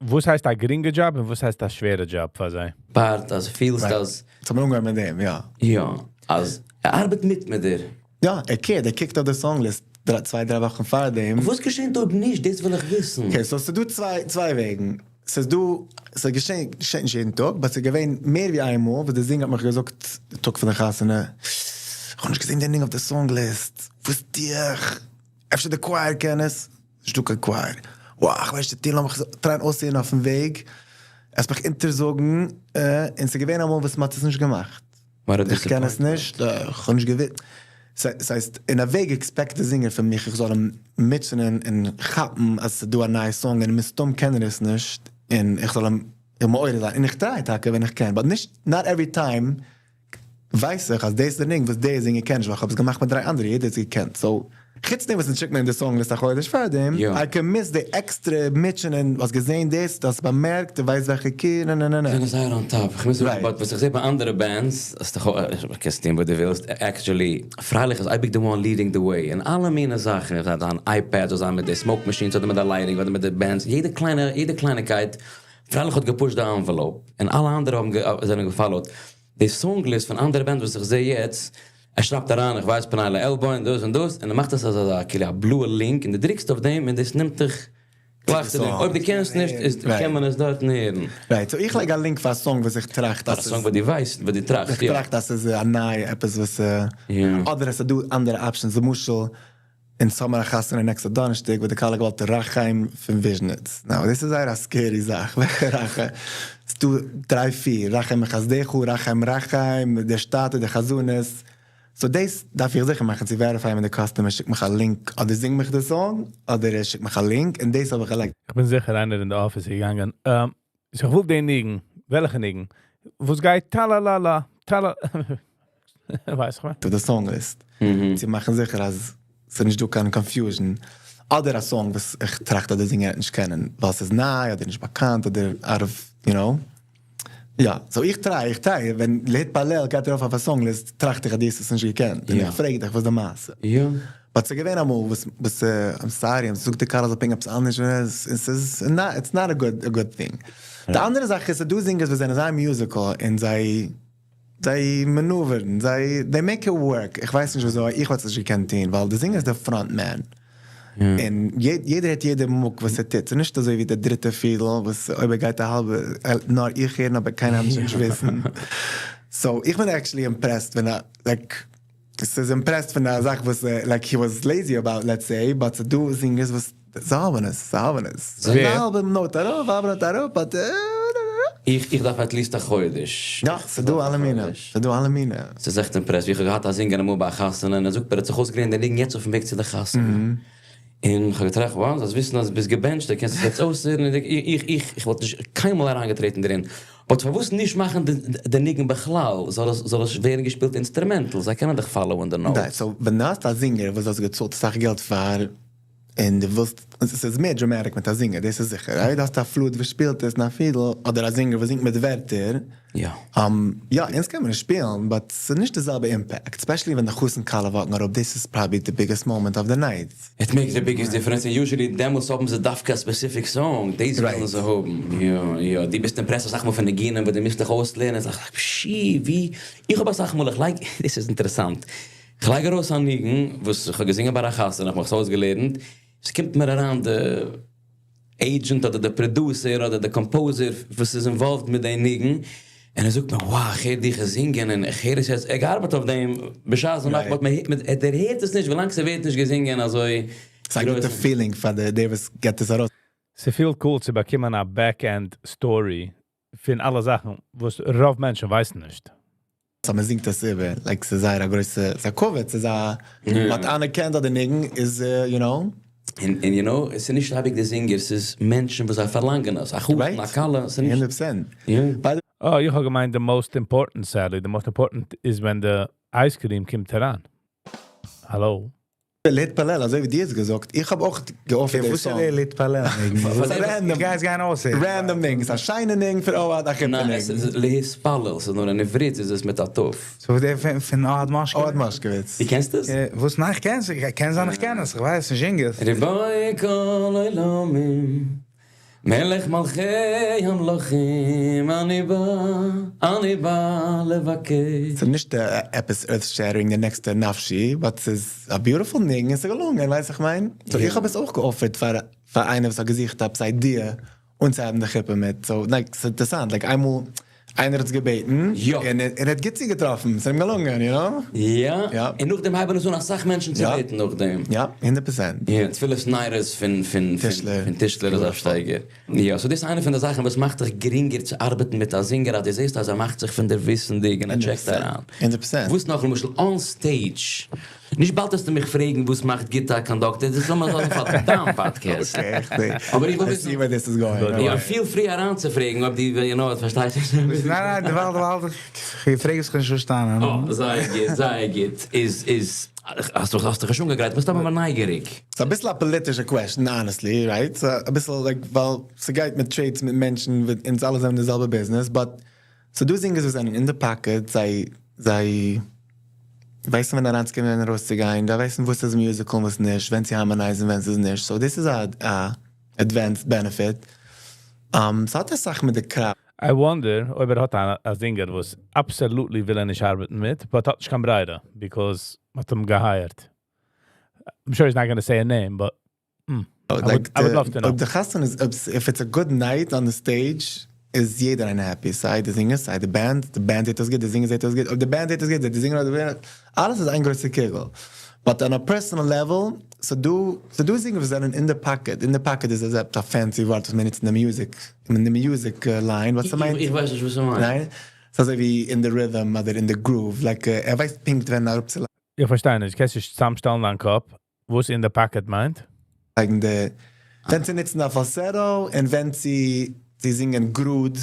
וואס הייסט א גרינגע job און וואס הייסט א שווערע job פאר זיי? Part, אז פילסט אז צום אנגעבן מיט דעם, יא. יא, אז ער ארבעט מיט מיט דיר. יא, ער care ט, ער קוקט אויף די song list 2, 3 וואכן פאר דעם. וואס געשעט אויב נישט? דאס וויל איך וויסן. Okay, so ס'איז דא צוויי וועגן. ס'איז דא, ס'איז געשען, געשעט נישט יעדן טאג, but ס'איז געווען מער ווי איינמאל, וואס דער singer האט מיך געזאגט, דער טאג פון דער חתונה, איך האב נישט געזען דעם ניגון אויף די song list. וואס טו איך? אפשר די choir קען עס? נישטא קיין choir. Wow, איך ווייס נישט, לאמיך try ען אויסזען אויפן וועג. עס מיך אונטערזאגן, און ס'איז געווען אמאל וואס מ'האט עס נישט געמאכט. איך קען עס נישט, איך האב נישט געוואוסט. ס'הייסט, אין א וועג expect די singer פון מיך, איך זאל אים מוטשענען און כאפן אז ס'איז דא א נייע song און מסתם קען ער עס נישט, און איך זאל אים מעורר זיין. און איך try טאקע ווען איך קען, but נישט, not every time ווייס איך אז דאס איז דער ניגון וואס דער singer קען נישט, ווייל איך האב עס געמאכט מיט דריי אנדערע, יעדער האט עס געקענט. So, חוץ דעם וואס אונז שיקט מען די song list א חודש פאר דעם, I can miss די עקסטרע מוטשענען, האסט געזען דאס, דו האסט באמערקט, דו ווייסט וועלכע key, נע נע נע נע. זענען זייער on top. איך מוז זאגן, but וואס איך זע ביי אנדערע bands, אז דו קענסט טון וואס דו ווילסט, actually, פרייליך איז אייביג the one leading the way, אין אלע מיני זאכן, זיי זיין iPad, זאל זיין מיט די smoke machines, אדער מיט די lighting, אדער מיט די bands, יעדע קליינע, יעדע קלייניקייט, פרייליך האט גע push ט די envelope, און אלע אנדערע האבן זענען גע follow ט. די song list פון אנדערע bands וואס איך זע יעצט, ער שרייבט אריין, איך ווייס פני לעלבו און דאס און דאס, און ער מאכט עס אזא כאילו א בלויע link, און דו דריקסט אויף דעם און דאס נעמט דיך גלייך צו דעם. אויב דו קענסט נישט, איז קען מען עס דארטן הערן. Right, so איך לייג א link פאר א song וואס איך טראכט אז. פאר א song וואס דו ווייסט, וואס דו טראכסט, יא. איך טראכט אז ס'איז א נייע עפעס וואס, אדער עס איז דא אנדערע options, למשל, אין סאמער א חתונה next ע דאנערשטאג וואס די כלה געוואלט רחם פון וויזשניץ. Now, דאס איז זייער א scary זאך, וועלכע רחם? ס'דא דריי פיר, רחם מחסדך, רחם רחם, דער שטאטע, דער חזנות. So דאס דארף איך זיכער מאכן צו verify ווען די customer שיקט מיך א link, אדער זינג מיך די song, אדער ער שיקט מיך א link, און דאס האב איך געלייגט. איך בין זיכער איינער אין די office איז געגאנגען. איך וויל דעם ניגון. וועלכע ניגון? וואס גייט טאלאלאלא, טאלא. ווייס איך וואס. די song list. צו מאכן זיכער אז ס'איז נישט דא קיין confusion. אדער א song וואס איך טראכט אז די singer וועט נישט קענען, ווייל ס'איז ניי, אדער נישט באקאנט, אדער out of, you know. יא, so איך try, איך try, ווען להתפלל גייט ארויף אויף א song list, טראכט איך אז דו האסט עס נישט געקענט, און איך פרעג דיך וואס די מעשה. But ס'איז געווען אמאל וואס, וואס, I'm sorry, זאגט די כלה זאל פונקט עפעס אנדערש, און ס'איז, it's not a good, a good thing. די אנדערע זאך איז, ס'איז דא singers וואס זענען זייער musical, און זיי, זיי maneuver ן, זיי, they make it work, איך ווייס נישט וויאזוי, איך וואלט עס נישט געקענט טון, ווייל די singer איז דער front man. און יעדער הערט יעדע מוק וואס ער טוט, ס'איז נישט אזוי ווי די דריטע פידל וואס אויב ער גייט א האלבע, נאר איך הערן אבער קיינער אנדערש נישט וויסן. So איך בין actually impressed ווען א, like, ס'איז impressed פון א זאך וואס like he was lazy about let's say, but ס'איז דא singers וואס זיי האבן עס, זיי האבן עס. א האלבע note ארויף, א האלבע note אראפ, but. איך דארף at least א חודש. יא, ס'איז דא אלע מינים, ס'איז דא אלע מינים. ס'איז עכט impressed, ווי איך האב געהאט א singer אמאל ביי א חתונה, און ער זאגט מיר ער האט זיך אויסגעלערנט די ניגון יעצט אויפן וועג צו די חתונה. און איך האב געטראכט, wow, זאלסט וויסן אז ביסט געבענטשט, דו קענסט עס יעצט אויסהערן, און איך, איך, איך וואלט נישט קיינמאל אריינגעטרעטן דערין. But פארוואס נישט מאכן די ניגון בכלל, זאל עס, זאל עס ווערן געשפילט instrumental, זיי קענען דאך follow ען די notes. So ווען דו האסט א singer וואס האסט געצאלט אסאך געלט פאר, און דו ווילסט, ס'איז מער dramatic מיט א singer, דאס איז זיכער, right? האסט א flute וואס שפילט עס און א פידל, אדער א singer וואס זינגט מיט ווערטער. יא. יא, אונז קען מען עס שפילן, but ס'איז נישט די זעלבע impact, especially ווען די חתן כלה walk ן אראפ, דאס איז probably די biggest moment of the night. It makes the biggest difference, און usually דעמאלטס האבן זיי דווקא א specific song, דאס ווילן זיי האבן. יא יא, דו ביסט impressed אסאך מאל פון ניגונים וואס דו מוזט דיך אויסלערנען, זאג איך, פשי, ווי, איך האב אסאך מאל, איך לייג, דאס איז אינטערעסאנט, כ'לייג ארויס א ניגון וואס כ'האב געזינגען ביי א חתונה, כ'האב מיך עס אויסגעלערנט, ס'קומט מיר אריין די agent אדער די producer אדער די composer וואס איז involved מיט די ניגון, און ער זאגט מיר wow איך הער דיך זינגען און איך הער עס יעצט, ער האט געארבעט אויף דעם בשעת די נאכט, but מען דערהערט עס נישט ווילאנג ס'ווערט נישט געזינגען אזוי. ס'איז א גוטע feeling פאר דער וואס געבט עס ארויס. ס'פילט cool צו באקומען א back-end story פון אלע זאכן וואס רוב מענטשן ווייסן נישט. אז מען זינגט עס איבער, like ס'איז זייער א גרויסע, ס'איז א כבוד, ס'איז א, מ'האט אנערקענט אז די ניגון איז, you know. און you know, עס איז נישט אייביג די זינגער, ס'איז מענטשן וואס זיי פארלאנגען עס, א חתן, א כלה, ס'איז נישט. 100%. Yeah. Oh, איך האב געמיינט, the most important, sadly. The most important is when the ice cream קומט אריין. Hello? להתפלל, אזוי ווי דו האסט געזאגט, איך האב אויך גע offerט די וואס איז song. דער להתפלל? ס'איז א random. איך גיי עס גיין אויסהערן. Random ניגון, ס'איז א שיינע ניגון פאר אוהד, א היפע ניין, ניגון. עס איז להתפלל, ס'איז נאר אין עברית איז עס מיט א תיו. So דער פון אוהד מאשקאוויץ? אוהד מאשקאוויץ. דו קענסט עס? וואס? ניין, איך קען עס, איך קען זיין איך קען עס, איך ווייס נישט, זינג עס. רבון כל עולמים, מלך מלכי המלכים, אני בא, אני בא לבקש. ס'איז נישט עפעס earth shattering, די נעקסטע נפשי, but ס'איז א beautiful ניגון, עס איז געלונגען, ווייסט איך מיין? So איך האב עס אויך גע offerט פאר איינער וואס האט געזוכט עפעס idea אנצוהייבן די חופה מיט. So, like, ס'איז אינטערעסאנט, like, איינמאל איינער האט עס געבעטן, און ער האט גוט צוגעטראפן, ס'איז אים געלונגען, you know? יא, און נאכדעם הייבן עס אן אסאך מענטשן צו בעטן נאכדעם. יא, 100%. יא, תפילת נרות פון טישלער איז א שטייגער. יא, so דאס איז איינע פון די זאכן וואס מאכט דיך גרינגער צו ארבעטן מיט א זינגער, אז דו זעסט אז ער מאכט זיך פון דיר וויסנדיג און ער טשעקט אריין. 100%. וואס נאך למשל on stage? נישט באלד וועסטו מיך פרעגן וואס מאכט גוט א conductor, דאס לאמיר זאגן פאר דיין פאדקעסט. Okay, איך זע. אבער איך וויל וויסן. I see where this is going. יא, feel free אריינצופרעגן אויב דו, you know, פארשטייסט נישט. ניין, ניין, דערווייל, דערווייל, איך פרעג עס, איך האב נישט פארשטאנען. אה, זייער גוט, זייער גוט. איז, איז, האסט דאך, האסט דיך שוין אנגעגרייט, ביסט אבער נייגעריג. ס'איז אביסל א פאליטישע question, honestly, right? ס'איז אביסל, like, ווייל ס'גייט מיט trades מיט מענטשן, אונז אלע זענען די זעלבע business, but ס'דא זינגערס וואס זענען אין the pocket, זיי ווייסן ווען אריינצוקומען און ארויסצוגיין, זיי ווייסן וואס איז musical און וואס נישט, ווען צו harmonize ן ווען ס'איז נישט, so דאס איז א advanced benefit. ס'האט אסאך מיט די crowd. I wonder אויב ער האט א זינגער וואס absolutely וויל ער נישט ארבעטן מיט, but האט נישט קיין ברירה, because מ'האט אים גע hired. I'm sure he's not going to say a name, but I would love to know. אויב די חתונה איז, if it's a good night on the stage, איז יעדער איינער happy. סיי די זינגער, סיי די band. די band זעט אויס גוט, די זינגער זעט אויס גוט. אויב די band זעט אויס גוט, די זינגער אדער די band, אלעס איז איין גרויסע קוגל. But on a personal level, ס'דא זינגער וואס זענען in the pocket. In the pocket איז א fancy ווארט וואס מען נוצט אין די music, אין די music line. וואס ס'מיינט? איך ווייס נישט וואס ס'מיינט. ניין? ס'איז אזוי ווי in the rhythm אדער in the groove. Like, ער ווייסט פונקט ווען אראפצולייגן. איך פארשטיי נישט, קענסט נישט צוזאמשטעלן דיין קאפ, וואס in the pocket מיינט? די, ווען צו נוצן א falsetto און ווען צו זינגען גראד.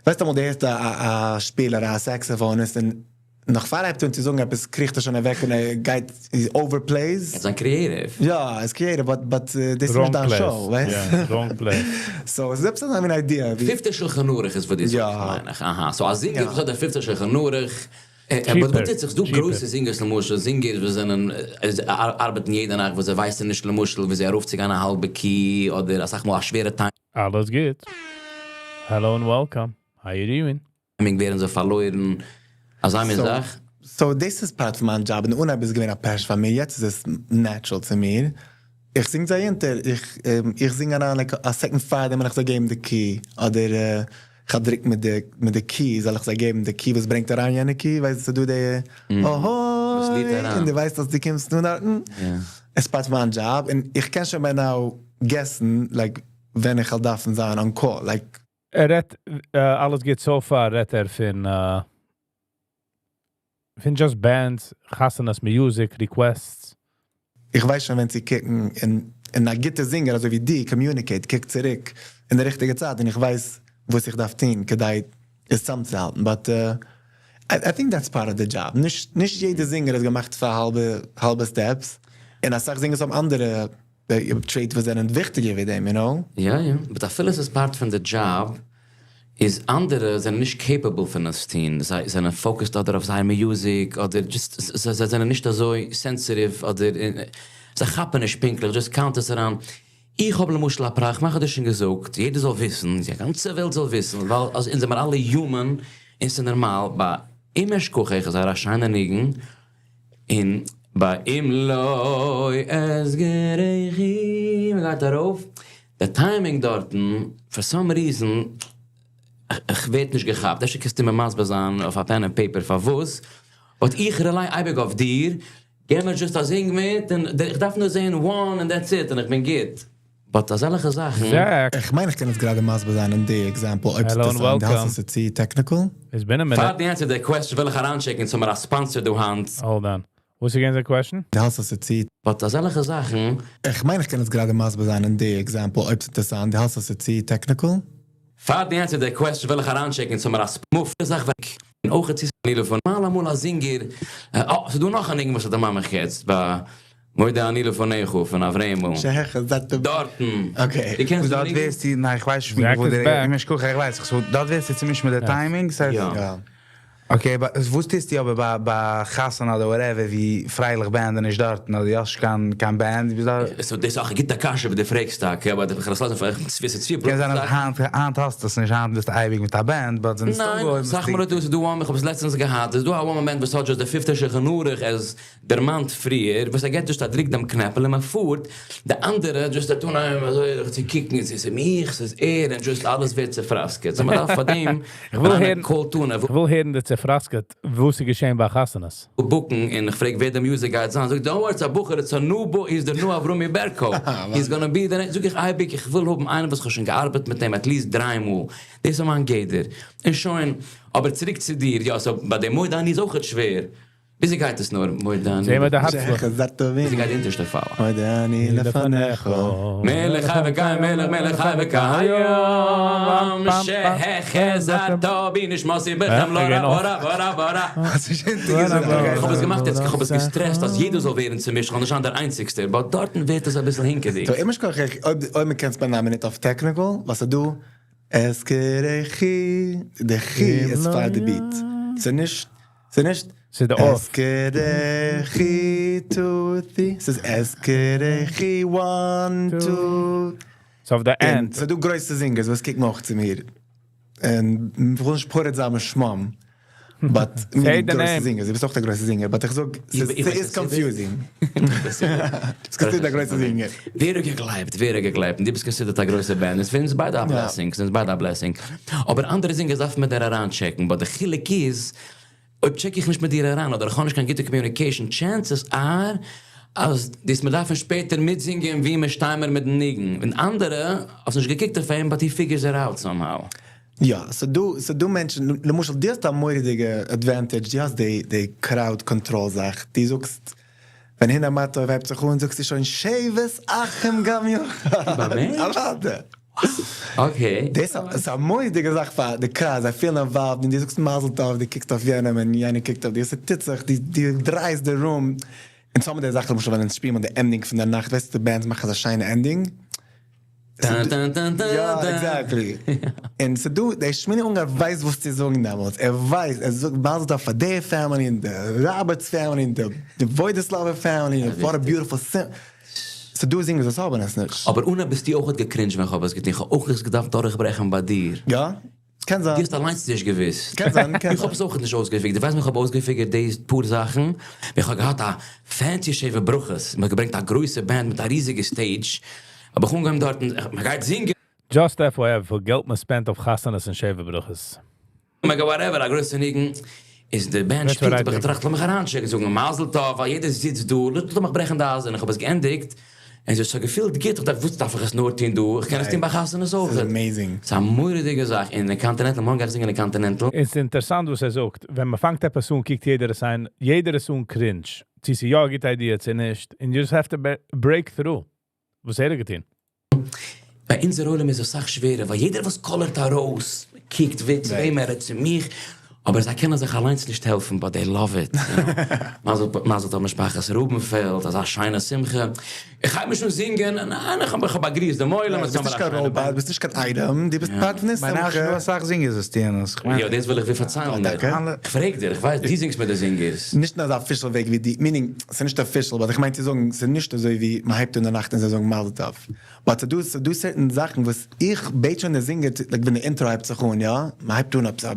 ווייסט אמאל דו הערסט א שפילער, א saxophonist, און נאך פאר ער הייבט אן צו זאגן עפעס, קריכט ער שוין אוועק און ער גייט, he overplays. ער איז א creative. יא, ער איז creative, but דאס איז נישט דיין show, ווייסט? Wrong place. So, עס איז עפעס אזא מין idea. פיפטע שולחן ערוך איז וואס דו זאגסט, מיין איך. אהא, so א זינגער וואס האט די פיפטע שולחן ערוך, but וואס טוט זיך, ס'דא גרויסע זינגערס למשל, זינגערס וואס זענען, ארבעטן יעדע נאכט, וואס זיי ווייסן נישט למשל ווי זיי ארויפצוגיין א האלבע key, אדער אסאך מאל א שווערע time. אלעס גוט. Hello and welcome. How you doing? ווערן זיי פארלוירן, אזא מין זאך. So this is part פון מיין job. און אנהייב איז געווען א passion פאר מיר, יעצט איז עס natural צו מיר. איך זינג זיי אונטער, איך זינג אריין like א second פאר דעם ווען איך זאל געבן די key, אדער איך האב דרוק מיט די key, זאל איך זיי געבן די key וואס ברענגט אריין יענע key, ווייסט דו די אהוי, און דו ווייסט אז דו קומסט נאר דארטן. עס part פון מיין job, און איך קען שוין by now guess ן, like, ווען איך וועל דארפן זיין on call, like. ער רעדט, אלעס גוט so far, רעדט ער פון just bands, חתונות, music, requests. איך ווייס שוין ווען צו קוקן, און א גוטע זינגער, אזוי ווי די, communicate, קוקט צוריק אין די ריכטיגע צייט, און איך ווייס וואס איך דארף טון, כדי עס צוזאמצוהאלטן. But I think that's part of the job. נישט יעדער זינגער איז געמאכט פאר האלבע steps, און אסאך זינגערס האבן אנדערע trait וואס זענען וויכטיגער ווי דעם, you know? יא, but אפילו עס איז part פון די job, איז אנדערע זענען נישט capable פון עס טון. זיי זענען focused אדער אויף זייער music, אדער just, זיי זענען נישט אזוי sensitive, אדער זיי כאפן נישט פונקטליך, just count עס אריין. איך האב למשל א פראך, מאך האט דאס שוין געזאגט, יעדער זאל וויסן, די גאנצע וועלט זאל וויסן, ווייל אז אונז זעמיר אלע human, און ס'איז נארמאל, ביי אם אשכחך איז א שיינע ניגון, און ביי אם לא אזכרכי, מ'גייט ארויף, די timing דארטן, for some reason, איך ווערט נישט געכאפט. אפשר קענסטו מיר מסביר זיין אויף א pen and paper פארוואס, but איך rely אייביג אויף דיר, געב מיר just א זינג מיט, און איך דארף נאר זען one and that's it, און איך בין גוט. But אזעלכע זאכן. Zach. איך מיין איך קען עס גראדע מסביר זיין אין די example אויב Hello and ס'איז welcome. ס'איז צו technical. It's been a minute. פאר דו answer די question וויל איך אריינטשעקן צו מיר א sponsor דא היינט. Hold on. What's again the question? דו האלטסט אז ס'איז צו But אזעלכע זאכן. איך מיין איך קען עס גראדע מסביר זיין אין די example אויב ס'איז דו האלטסט אז ס'איז צו technical. פאר דו answer די question וויל איך אריינטשעקן צו מיר א ספ זאך וועק און אויך צו סנילה פון מאל אמאל א זינגער אה ס'דא נאך א ניגון וואס האט א מאמע יעצט ביי מודה אני לפניך פון אברעמל. שהחזרת דארטן. Okay. דו קענסט דארט די ניגון? ווערסטו, ניין איך ווייס נישט Zach וואו is דער, back. איך מיש קוק, איך ווייס, so דארט ווערסטו צומישט מיט די timing, ס'הייסט? יא. יא. Okay, but וואס טוסטו אבער ביי ביי חתונה אדער whatever ווי פרייליך band איז נישט דארטן אדער דו האסט נישט קיין קיין band, דו ביסט דארט. So דאס איז אויך א גוטע קשיא וואס דו פרעגסט טאקע, אבער איך וועל עס לאזן פאר צוויי צוויי קען זיין אז היינט היינט האסטו עס נישט, היינט ביסטו אייביג מיט א band, but ווען עס איז ניין, אנגעהויבן זאג ביסטו. מיר דא, ס'איז דא one, איך האב עס לעצטענס געהאט, ס'איז דא א one man band וואס האט just די פיפטע שולחן ערוך עס דערמאנט פריער, וואס ער געט just א דריק דעם קנעפל און מען פארט, די אנדערע just א טון אזוי זיך צו קוקן, עס איז מיך, עס איז ער, און just אלעס ווערט צעפראסקעט. So מען דארף פאר דעם איך וויל אן הערן, call טון, איך וויל הערן די צעפראסקעט, וואס איז געשען ביי חתונות. book ן, און איך פרעג ווער די music גייט זיין, זאגט don't worry, it's א בחור, it's a new boy, he's the new אברומי בערקא, he's gonna be the, זאג איך אייביג, איך וויל האבן איינעם וואס איך האב שוין געארבעט מיט אים at least דריי מאל, דאס איז מיין גדר, און שוין, אבער צוריק צו דיר, יא, so ביי די מודה אני איז אויכעט שווער. וויאזוי גייט עס נאר, מודה אני? זעהן מיר די הארץ. שהחזרת בי. וויאזוי גייט די אונטערשטע פאל? מודה אני לפניך. מלך חי וקיים, מלך מלך חי וקיים, שהחזרת בי נשמתי בחמלה רבה רבה רבה רבה. איך האב עס געמאכט יעצט, איך האב עס געסטרעסט אז יעדער זאל ווערן צומישט, איך וויל נישט זיין דער איינציגסטער, but דארטן ווערט עס אביסל הינקעדיג. So אימער שכוח איך, אויב אויב מען קען spend א מינוט אויף technical, וואס איז דא? אזכרכי, די כי איז פאר די beat. ס'איז נישט, ס'איז נישט ס'איז די off. אזכרכי two three, ס'איז אזכרכי one two. So אויף די און end. ס'איז דא גרויסע זינגערס וואס קוקן אויך צו מיר. און מ'וויל נישט פורץ זיין בשמם. But Say מיר the גרויסע name. זינגערס, דו ביסט אויך דער גרויסער זינגער, but איך זאג, ס'איז איך ווייס ס'איז אז confusing. ביסט considered א גרויסער זינגער. ווער האט געגלייבט, ווער האט געגלייבט, און דו ביסט considered א גרויסע band, עס פאר אונז ביידע א blessing, ס'איז ביידע א blessing. אבער אנדערע זינגערס דארף מען דיר אריינטשעקן, but די חילוק איז, אויב טשעק איך נישט מיט דיר אריין, אדער איך האב נישט קיין גוטע communication, chances are, אז דאס מיר דארפן שפעטער מיטזינגען ווי מיר שטייען מיר מיטן ניגון. און אנדערע, האסט נישט געקוקט אויף אים, but he figures it out somehow. יא, ס'דא, ס'דא מענטשן, למשל דו האסט א מורא'דיגע advantage, דו האסט די די crowd control זאך, דו זאגסט, ווען הנה מה טוב הייבט זיך אן, זאגסטו שוין שבת אחים גם יחד. באמת? אוודאי. Okay. דאס איז א מורא'דיגע זאך פאר די crowd, זיי פילן involved, און דו זאגסט מזל טוב, דו קוקסט אויף יענעם און יענער קוקט אויף דיר, ס'טוט זיך, דו דו דרייסט די room. און some די זאכן, למשל ווען אונז שפילן די ending פון די נאכט, ווייסטו די bands מאכן אזא שיינע ending. טאן טאן טאן טאן יא, טאן. Exactly. און ס'דא, דער שמיני אונגאר ווייסט וואס צו זאגן דעמאלטס, ער ווייסט, ער זאגט מזל טוב פאר די family און די ראבערטס family און די וואוידיסלאווער family און what a beautiful ס'דא זינגערס וואס האבן עס נישט. אבער אנהייב ביסטו אויך געקרינדזשט ווען כ'האב עס געטון, כ'האב אויך עס געדארפט דורכברעכן ביי דיר. יא? קען זיין. דו האסט אליינס נישט געוואוסט. קען זיין, קען איך האב עס אויך נישט אויסגעפיגערט. דו ווייסט ווען איך האב אויסגעפיגערט די פאר זאכן? ווען איך האב געהאט א fancy שבע ברכות, מען האט געברענגט א גרויסע band מיט א ריזיגע stage, האב איך אנגעהויבן דארטן, מען גייט זינגען. Just FYI, וויפיל געלט מען spend אויף חתונות און שבע ברכות. מען גייט whatever, א גרויסע ניגון, איז די band That's שפילט, what I האב איך think. געטראכט, לאמיך אריינטשעקן, זאגן מזל טוב, ווייל יעדער זיצט דא, לאמיך ברעכן די אייז, און איך האב עס געענדיגט, און ס'האט זיך געפילט גוט, איך דאכט, וואס דארף איך עס נאר טון דא, איך קען עס טון ביי חתונות אויך. ס'איז amazing. ס'איז א מורא'דיגע זאך, אין די Continental, מארגן גיי איך זינגען אין Continental. עס איז אינטערעסאנט וואס ער זאגט, ווען מען פאנגט עפעס אן, קוקט יעדער עס אן, יעדער איז אן cringe. צו ס'איז יא א גוטע idea, צו נישט, and you just have to break through. וואס האט ער געטון? ביי אונזער עולם איז עס אסאך שווערער, ווייל יעדער וואס קאלערט ארויס, קוקט ווער צו וועם ער רעדט צו מיך, אבער זיי קענען זיך אליינס נישט העלפן, but they love it. מזל מזל טוב משפחת רובנפעלד, אזא שיינע שמחה. איך הייב נישט אן זינגען, ניין, איך האב איך האב באגריסט דעם עולם, דו ביסט נישט קיין robot, ביסט נישט קיין item, דו ביסט part פון די מיין שמחה. אשכול אסאך זינגערס וואס טוען עס, כ'מיין. יא, דאס וויל איך דיר פארציילן. טאקע? איך פרעג דיר, איך ווייס, דו זינגסט מיט די זינגערס. נישט אין אזא official וועג ווי די, meaning, ס'איז נישט official, but איך מיין צו זאגן, ס'איז נישט אזוי ווי מען הייבט אן די נאכט און זיי זאגן מזל טוב. But ס'דא, ס'דא certain זאכן וואס איך בעט שוין די זינגער, like ווען די intro הייבט זיך אן, יא, מען הייבט אן עפעס א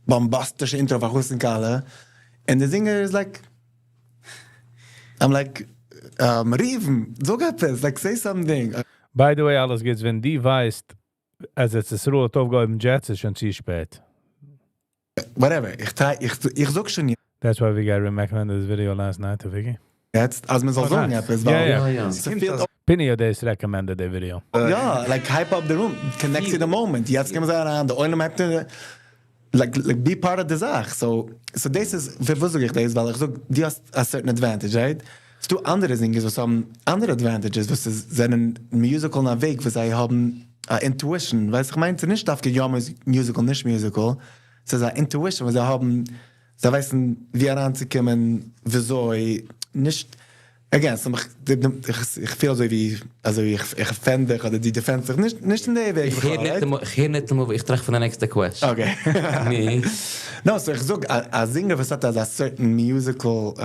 באמבאסטישע intro פאר חתן כלה, און די זינגער איז like, I'm like, ראובן, זאג עפעס, like say something. By the way, אלעס גוטס, ווען דו ווייסט, אז ארץ ישראל האט אויפגעהויבן jets, איז שוין צו שפעט. Whatever, איך try, איך, איך זאג שוין That's why we got recommended this video last night to Vicky. יעצט, אז מען זאל Oh, זאגן nice. עפעס, Ja, ווייל ja. יא, יא. ס'פעלט Pini האט דאס recommended, די video. יא, like hype up the room, connect to the moment, יעצט קומען זיי אריין, די עולם הייבט אן, like be part of די זאך, so דאס איז, פארוואס זאג איך דאס, ווייל איך זאג, דו האסט א certain advantage, right? ס'דא אנדערע singers וואס האבן אנדערע advantages, וואס איז, זענען musical אין א וועג וואס זיי האבן א intuition, ווייסט איך מיין, ס'איז נישט דווקא יא musical, נישט musical, ס'איז א intuition וואס זיי האבן, זיי ווייסן ווי אריינצוקומען, וויאזוי, נישט, again, איך פיל אזוי ווי, אזוי ווי איך defend דיך אדער דו defend סט דיך, נישט אין די וועג איך הער נישט, איך הער נישט אמאל ווי איך טראכט פון די next ע question. Okay. No, so איך זאג, א singer וואס האט אזא certain musical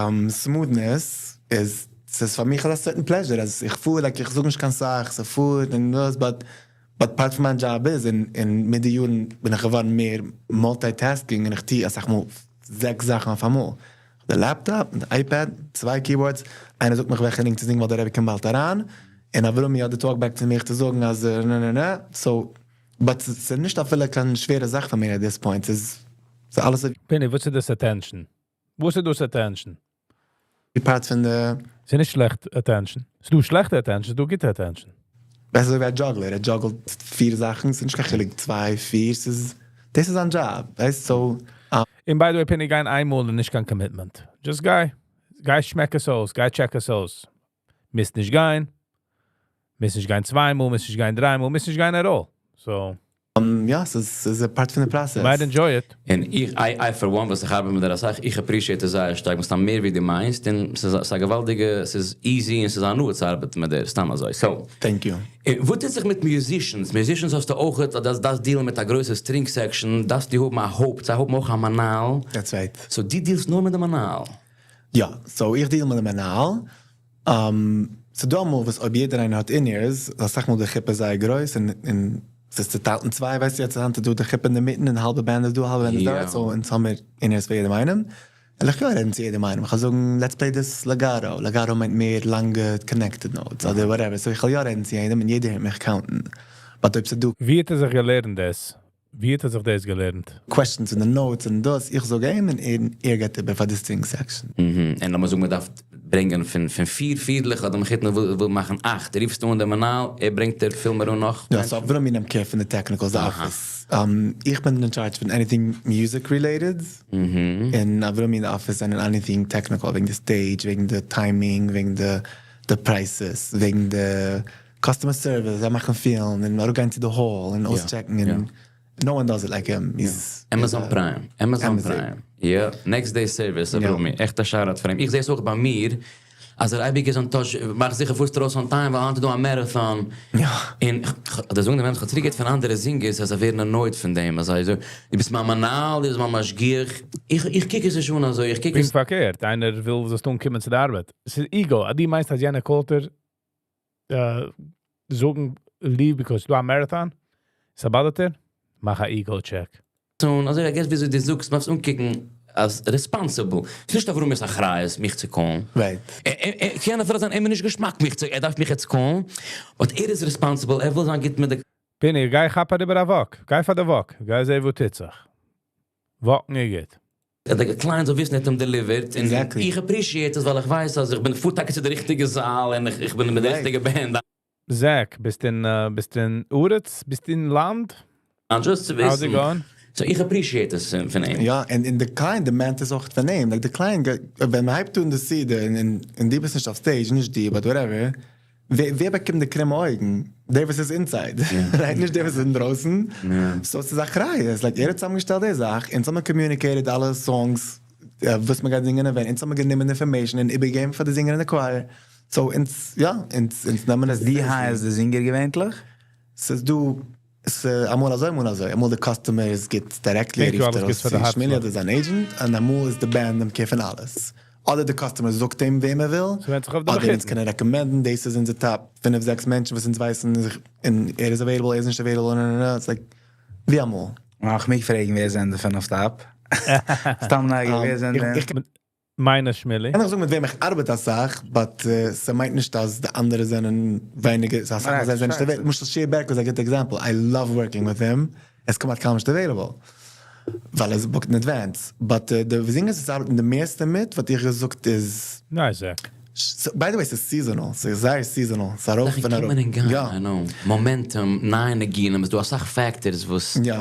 smoothness, איז, ס'איז פאר מיך אזא certain pleasure, אז איך פאר, like איך זאג נישט קיין סאך, ס'פארט און דאס, but, but part פון מיין job איז, און מיט די יארן בין איך געווארן מער multitasking, און איך טו אסאך מאל זעקס זאכן אויף אמאל. די laptop, די iPad, צוויי keyboards, איינער זאגט מיך וועלכע ניגון צו זינגען ווייל דער רבי קומט באלד אריין, און אברומי האט די talk back צו מיך צו זאגן אז נע נע נע, so, but ס'איז נישט אפילו קיין שווערע זאך פאר מיר at this point, ס'איז אלעס Pini, וואס איז דאס attention? וואס איז דאס attention? די part פון די ס'איז נישט שלעכט attention. ס'איז דא שלעכטע attention, ס'איז דא גוטע attention. ווייסט אזוי ווי א juggler, ער juggle ט פיר זאכן, ס'איז נישט קיין חילוק צוויי, פיר, ס'איז, דאס איז זיין job, ווייסט, so. און by the way, Pini, גיין איינמאל און נישט קיין commitment. Just גיי. גיי שמעק עס אויס, גיי check עס אויס. מוזט נישט גיין. מוזט נישט גיין צוויי מאל, מוזט נישט גיין דריי מאל, מוזט נישט גיין at all. So. יא, ס'איז א part פון די process. Might enjoy it. און איך, I for one, וואס איך ארבעט מיט דער אסאך, איך appreciate עס זייער שטארק, מסתם מער ווי דו מיינסט, און ס'איז א געוואלדיגע, ס'איז easy און ס'איז א הנאה צו ארבעטן מיט דיר, סתם אזוי. So. Thank you. וואס טוט זיך מיט musicians? Musicians האסטו אויך, דאס דארפסט deal ן מיט א גרויסע string section, דארפסטו האבן א הויפט, זיי האבן אויך א מנהל. That's right. So דו deal סט נאר מיט די מנהל? יא, so איך deal מיט די מנהל. ס'דא אמאל וואס אויב יעדער איינער האט in-ears, אסאך מאל די חופה איז זייער גרויס און ס'איז צוטיילט אין צוויי, ווייסטו יעצט היינט איז דא די חופה אינדערמיטן און האלבע band איז דא האלבע band איז דארט, so אונז האמיר in-ears פאר יעדעם איינעם, וועל איך יא רעדן צו יעדעם איינעם, איך וועל זאגן let's play this legato, legato מיינט מער לאנגע connected notes אדער whatever, so איך וועל יא רעדן צו יעדעם און יעדער הערט מיך count ן, but אויב ס'איז דא. ווי האט ער זיך געלערנט דאס? ווי האט ער זיך דאס געלערנט? Questions אין די notes און דאס, איך זאג אים און ער געבט איבער פאר די string section. און לאמיר זאגן מען דארף ברענגען פון פיר פידלעך אדער מחותן וויל מאכן אכט, רופסטו אן דעם מנהל, ער ברענגט דיר פיל מער אן נאך מענטשן? יא, so אברומי נעמט care פון די technicals office, איך בין in charge פון anything music related, און אברומי אין די אפיס זענען anything technical, וועגן די stage, וועגן די timing, וועגן די prices, וועגן די customer service, זיי מאכן פילן און אראפגיין צו די hall און אויסטשעקן און no one does it like him, he's Amazon Prime, Amazon Prime, יא, next day service, אברומי, עכט א shout out פאר אים, איך זע עס אויך ביי מיר, אז ער אייביג איז on touch, מאך זיכער פארסט ארויס on time ווייל היינט איז דא א marathon, און כ'וועל זאגן דעם אמת, כ'האב צוריקגעהערט פון אנדערע זינגערס אז זיי ווערן annoyed פון דעם, אז זיי זאגן, דו ביסט מיין מנהל, דו ביסט מיין משגיח, איך קוק עס נישט אן אזוי, איך קוק עס. פונקט פארקערט, איינער וויל זאלסט אנקומען צו די ארבעט, ס'איז ego, אז דו מיינסט אז יענער call ט דיר זאגן leave because ס'דא א marathon, ס'באדערט דיר? מאך א ego check. און אזוי I guess וויאזוי דו זאגסט, מ'דארף עס אנקוקן אז responsible. ס'איז נישט אברהמי'ס אחריות מיך צו call ן. קען אפילו זיין אים איז נישט געשמאק מיך צו, ער דארף מיך יעצט call ן, but ער איז responsible, ער וויל זיין גוט מיט די. פיני, גיי כאפ אריבער א walk, גיי פאר די walk, גיי זע וואס טוט זיך. Walk ן איז גוט. די client זאל וויסן ער האט אים delivered, און איך appreciate עס ווייל איך ווייס אז איך בין פאר טאקע צו די ריכטיגע זאל און איך בין מיט די ריכטיגע band. זעק, ביסט אין ביסט אין ארץ? ביסט אין לאנד? Just צו How's it וויסן. going? So איך appreciate עס פון אים. יא, און די client demand עס אויך פון אים, like די client גייט, ווען מען הייבט אן די סעודה און דו ביסט נישט אויף stage, נישט דו but whatever, ווער באקומט די קרומע אויגן? דער וואס איז inside, right? נישט דער וואס איז אינדרויסן. So ס'איז אחריות, like ער האט צוזאמגעשטעלט די זאך, אונז האבן communicated אלע songs וואס מ'גייט זינגען און ווען, אונז האבן גענומען information און איבערגעגעבן פאר די זינגער אין די choir, so אונז, יא, אונז נעמען עס דו hire סט די זינגער געווענטליך? ס'איז דא, ס'איז אמאל אזוי אמאל אזוי, אמאל די customer איז גוט directly, ער רופט ארויס צו שמילי אדער זיין agent, און אמאל איז די band נעמט care פון אלעס. אדער די customer זאגט אים וועם ער וויל, אדער אונז קענען recommend ן, דאס איז אונזער top פינף זעקס מענטשן וואס אונז ווייסן, און ער איז available ער איז נישט available, און און און, ס'איז like ווי אמאל. איך מעג פרעגן ווער זענען די פינף top? סתם נייגער ווער זענען די? מיינע שמילי. קען איך זאגן מיט וועם איך ארבעט אסאך, but ס'מיינט נישט אז די אנדערע זענען ווייניגער, ס'איז אסאך מאל זיי זענען נישט available, למשל שיע בערקא איז א גוטע example, I love working with him, ער איז כמעט קיינמאל נישט available, ווייל ער איז booked in advance, but די זינגערס וואס ארבעטן די מערסטע מיט וואלט איך געזאגט איז. Nice זעק. By the way ס'איז seasonal, ס'איז זייער seasonal, ס'איז ארויף זאכן און אראפ. קומען און גיין, יא. I know. Momentum, נייע ניגונים, ס'איז דא אסאך factors וואס יא.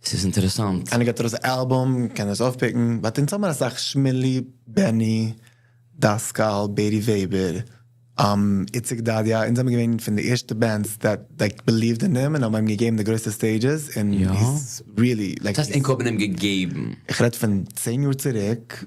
ס'איז אינטערעסאנט. איינער געבט ארויס א album, קען עס אויפ pick ן, but אונז האבן אסאך שמילי, בעני, דאסקאל, בערי וועבער, איציק דדיה, אונז זעמיר געווען פון די ערשטע bands that like believed in אים און האבן אים געגעבן די גרויסע stages און יא? he's really like וואס הייסט ענק האבן אים געגעבן? איך רעד פון 10 יאר צוריק,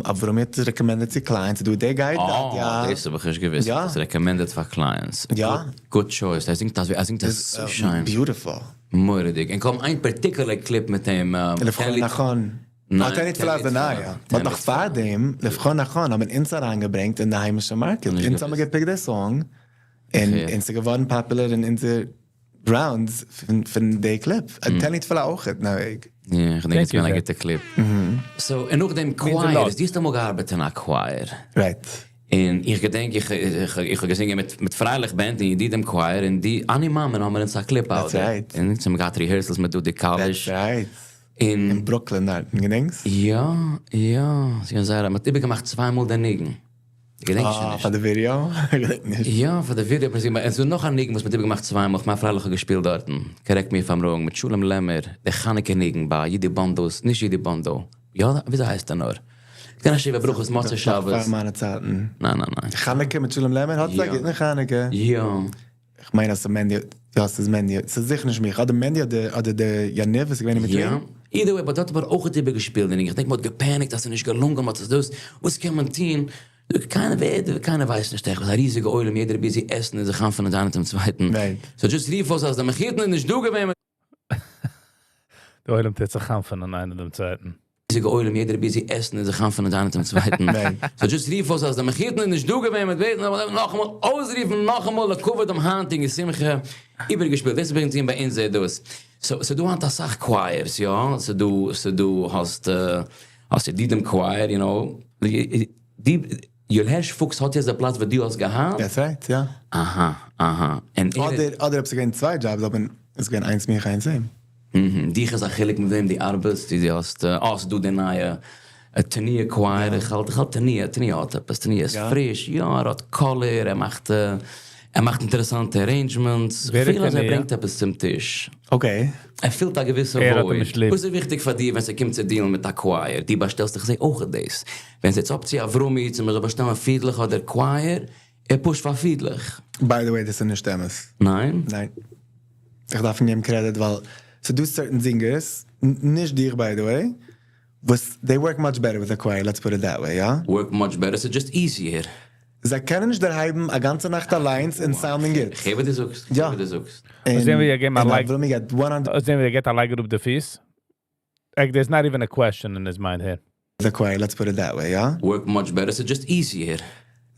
אברומי האט עס recommended צו clients, דא דער גייט דארט, יא. אה, דאס האב איך נישט געוואוסט, יא. האט עס recommended פאר clients. יא. Good choice, ער זינגט אזוי, ער זינגט אזוי שיין. Beautiful. מורא'דיג. און קוים איין particular clip מיט אים. לבחור נכון. ניין, תן לי תפילה איז די נייע. But נאך פארדעם, לבחור נכון האבן אונז אריינגעברענגט אין די היימישע market. אונז האבן גע pick ט די song, און און ס'איז געווארן popular אין אונזער rounds פון די clip. תן לי תפילה אויך אין א וועג. יא, איך געדענק עס איז געווען א גוטע clip. So, און נאכדעם choirs, דו האסט אמאל געארבעט אין א choir. Right. און איך געדענק איך איך האב געזינגען מיט מיט פרייליך band און ידידים choir און די אני מאמין האבן מיר אונז א clip out. That's right. און אונז האבן געהאט rehearsals מיט דודי קאליש. That's right. און. אין ברוקלין דארטן, געדענקסט? יא, יא, ס'איז געווען זייער א, מ'האט איבערגעמאכט צוויי מאל די ניגון. געדענק שוין נישט. פאר די ווידעא? געדענק נישט. יא, פאר די ווידעא, עס איז דא נאך א ניגון וואס מ'האט איבערגעמאכט צוויי מאל, כ'מיין פרייליך האט געשפילט דארטן, correct me if I'm wrong, מיט שלום לעמער, די חנוכה ניגון ביי יודי באנדא'ס, נישט יודי באנדא, יא? וויאזוי הייסט ער נאר? געווען א שבע ברכות מוצאי שבת. נאך פאר מיינע צייטן. ניין ניין ניין. חנוכה מיט שלום לעמער? האט א גוטן חנוכה. יא. כ'מיין אז ס'איז מענדי, יא ס'איז מענדי, ס'איז זיכער נישט מיך, אדער מענדי אדער אדער דער יניב וואס איז געווען אין יא, between. Either way, but דארט האט מען אויכעט איבערגעשפילט די ניגון, כ'דענק מ'האט גע panic ט אז ס'איז נישט געלונגען, מ'האט עס דאס, וואס קען מען טון? קיינער ווער, קיינער ווייסט נישט עכט, ס'איז א ריזיגע עולם, יעדער איז busy עסן און זיך חנפ'ענען איינער צום צווייטן. Right. So just רוף אויס אז די מחותן איז נישט דא געווען. די עולם טוט זיך חנפ'ענען איינער דעם צווייטן. ריזיגע עולם, יעדער איז busy עסן און זיך חנפ'ענען איינער צום צווייטן. So just רוף אויס אז די מחותן איז נישט דא געווען מיט בעטן אבער נאכאמאל אויסרופן נאכאמאל לכבוד דעם היינטיגן שמחה איבערגעשפילט. דאס איז בעצם ביי אונז דאס. So ס'דא היינט אסאך choirs, יא? ס'דא ס'דא האסט האסט ידידים choir, you know. די יואל הערש פוקס האט יעצט די פלאץ וואס דו האסט געהאט? That's right, יא. אהא אהא. און ער אדער אדער אויב ס'איז געווען צוויי jobs אבער איז געווען איינס מיך איינס אים. דיך איז א חילוק מיט וועם דו ארבעסט, דו האסט אה ס'דא די נייע תנועה choir, איך האלט איך האלט תנועה, תנועה האט עפעס, תנועה איז פריש, יא ער האט color, ער מאכט ער מאכט אינטערעסאנטע arrangements, ווער איז כ'פיל אז ער תנועה? ברענגט עפעס צום טיש. Okay. ער פילט א געוויסע ער האט אים void. נישט ליב. וואס איז וויכטיג פאר דיר ווען ס'קומט צו deal ן מיט א choir? דו באשטעלסט איך זעה אויך דאס. ווען ס'איז up צו אברומי צו מ'זאל באשטעלן פידלעך אדער choir, ער push ט פאר פידלעך. By the way דאס איז נישט אמת. ניין? ניין. איך דארף אים געבן credit ווייל ס'דא certain זינגערס, נישט דיך by the way, וואס they work much better with a choir, let's put it that way, יא? Work much better? ס'איז just easier. זיי קענען נישט דערהייבן א גאנצע נאכט אליינס און sound ן גוט. כ'הער וואס דו זאגסט. כ'הער וואס דו זאגסט. און זעהן ווי ער געבט א און like. אברומי געט 100 זעהן ווי ער געבט א לייג אראפ די פיס. Like there's not even a question in his mind here. The choir, let's put it that way, יא? Work much better, ס'איז just easier.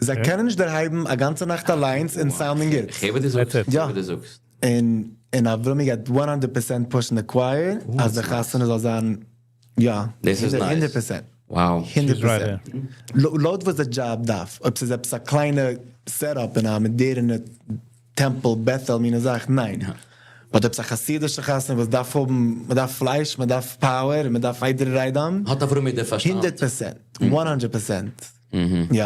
זיי קענען נישט דערהייבן א גאנצע נאכט אליינס און sound ן גוט. כ'הער וואס דו זאגסט. That's it. כ'הער וואס דו זאגסט. און און אברומי גייט 100 percent push ן די choir אז די חתונה זאל זיין יא. דאס איז nice. 100 percent. Wow. 100 She's right percent. לויט וואס די job דארף. אויב ס'איז עפעס א קליינע setup אין א מאדערנע טעמפל בעטל מינע זאך, ניין. But אויב ס'איז א חסידישע חתונה וואס דארף האבן, מ'דארף פלייש, מ'דארף power, מ'דארף איידערע ריידן. האט אברומי די פארשטאנד. 100 percent. 100 percent. יא.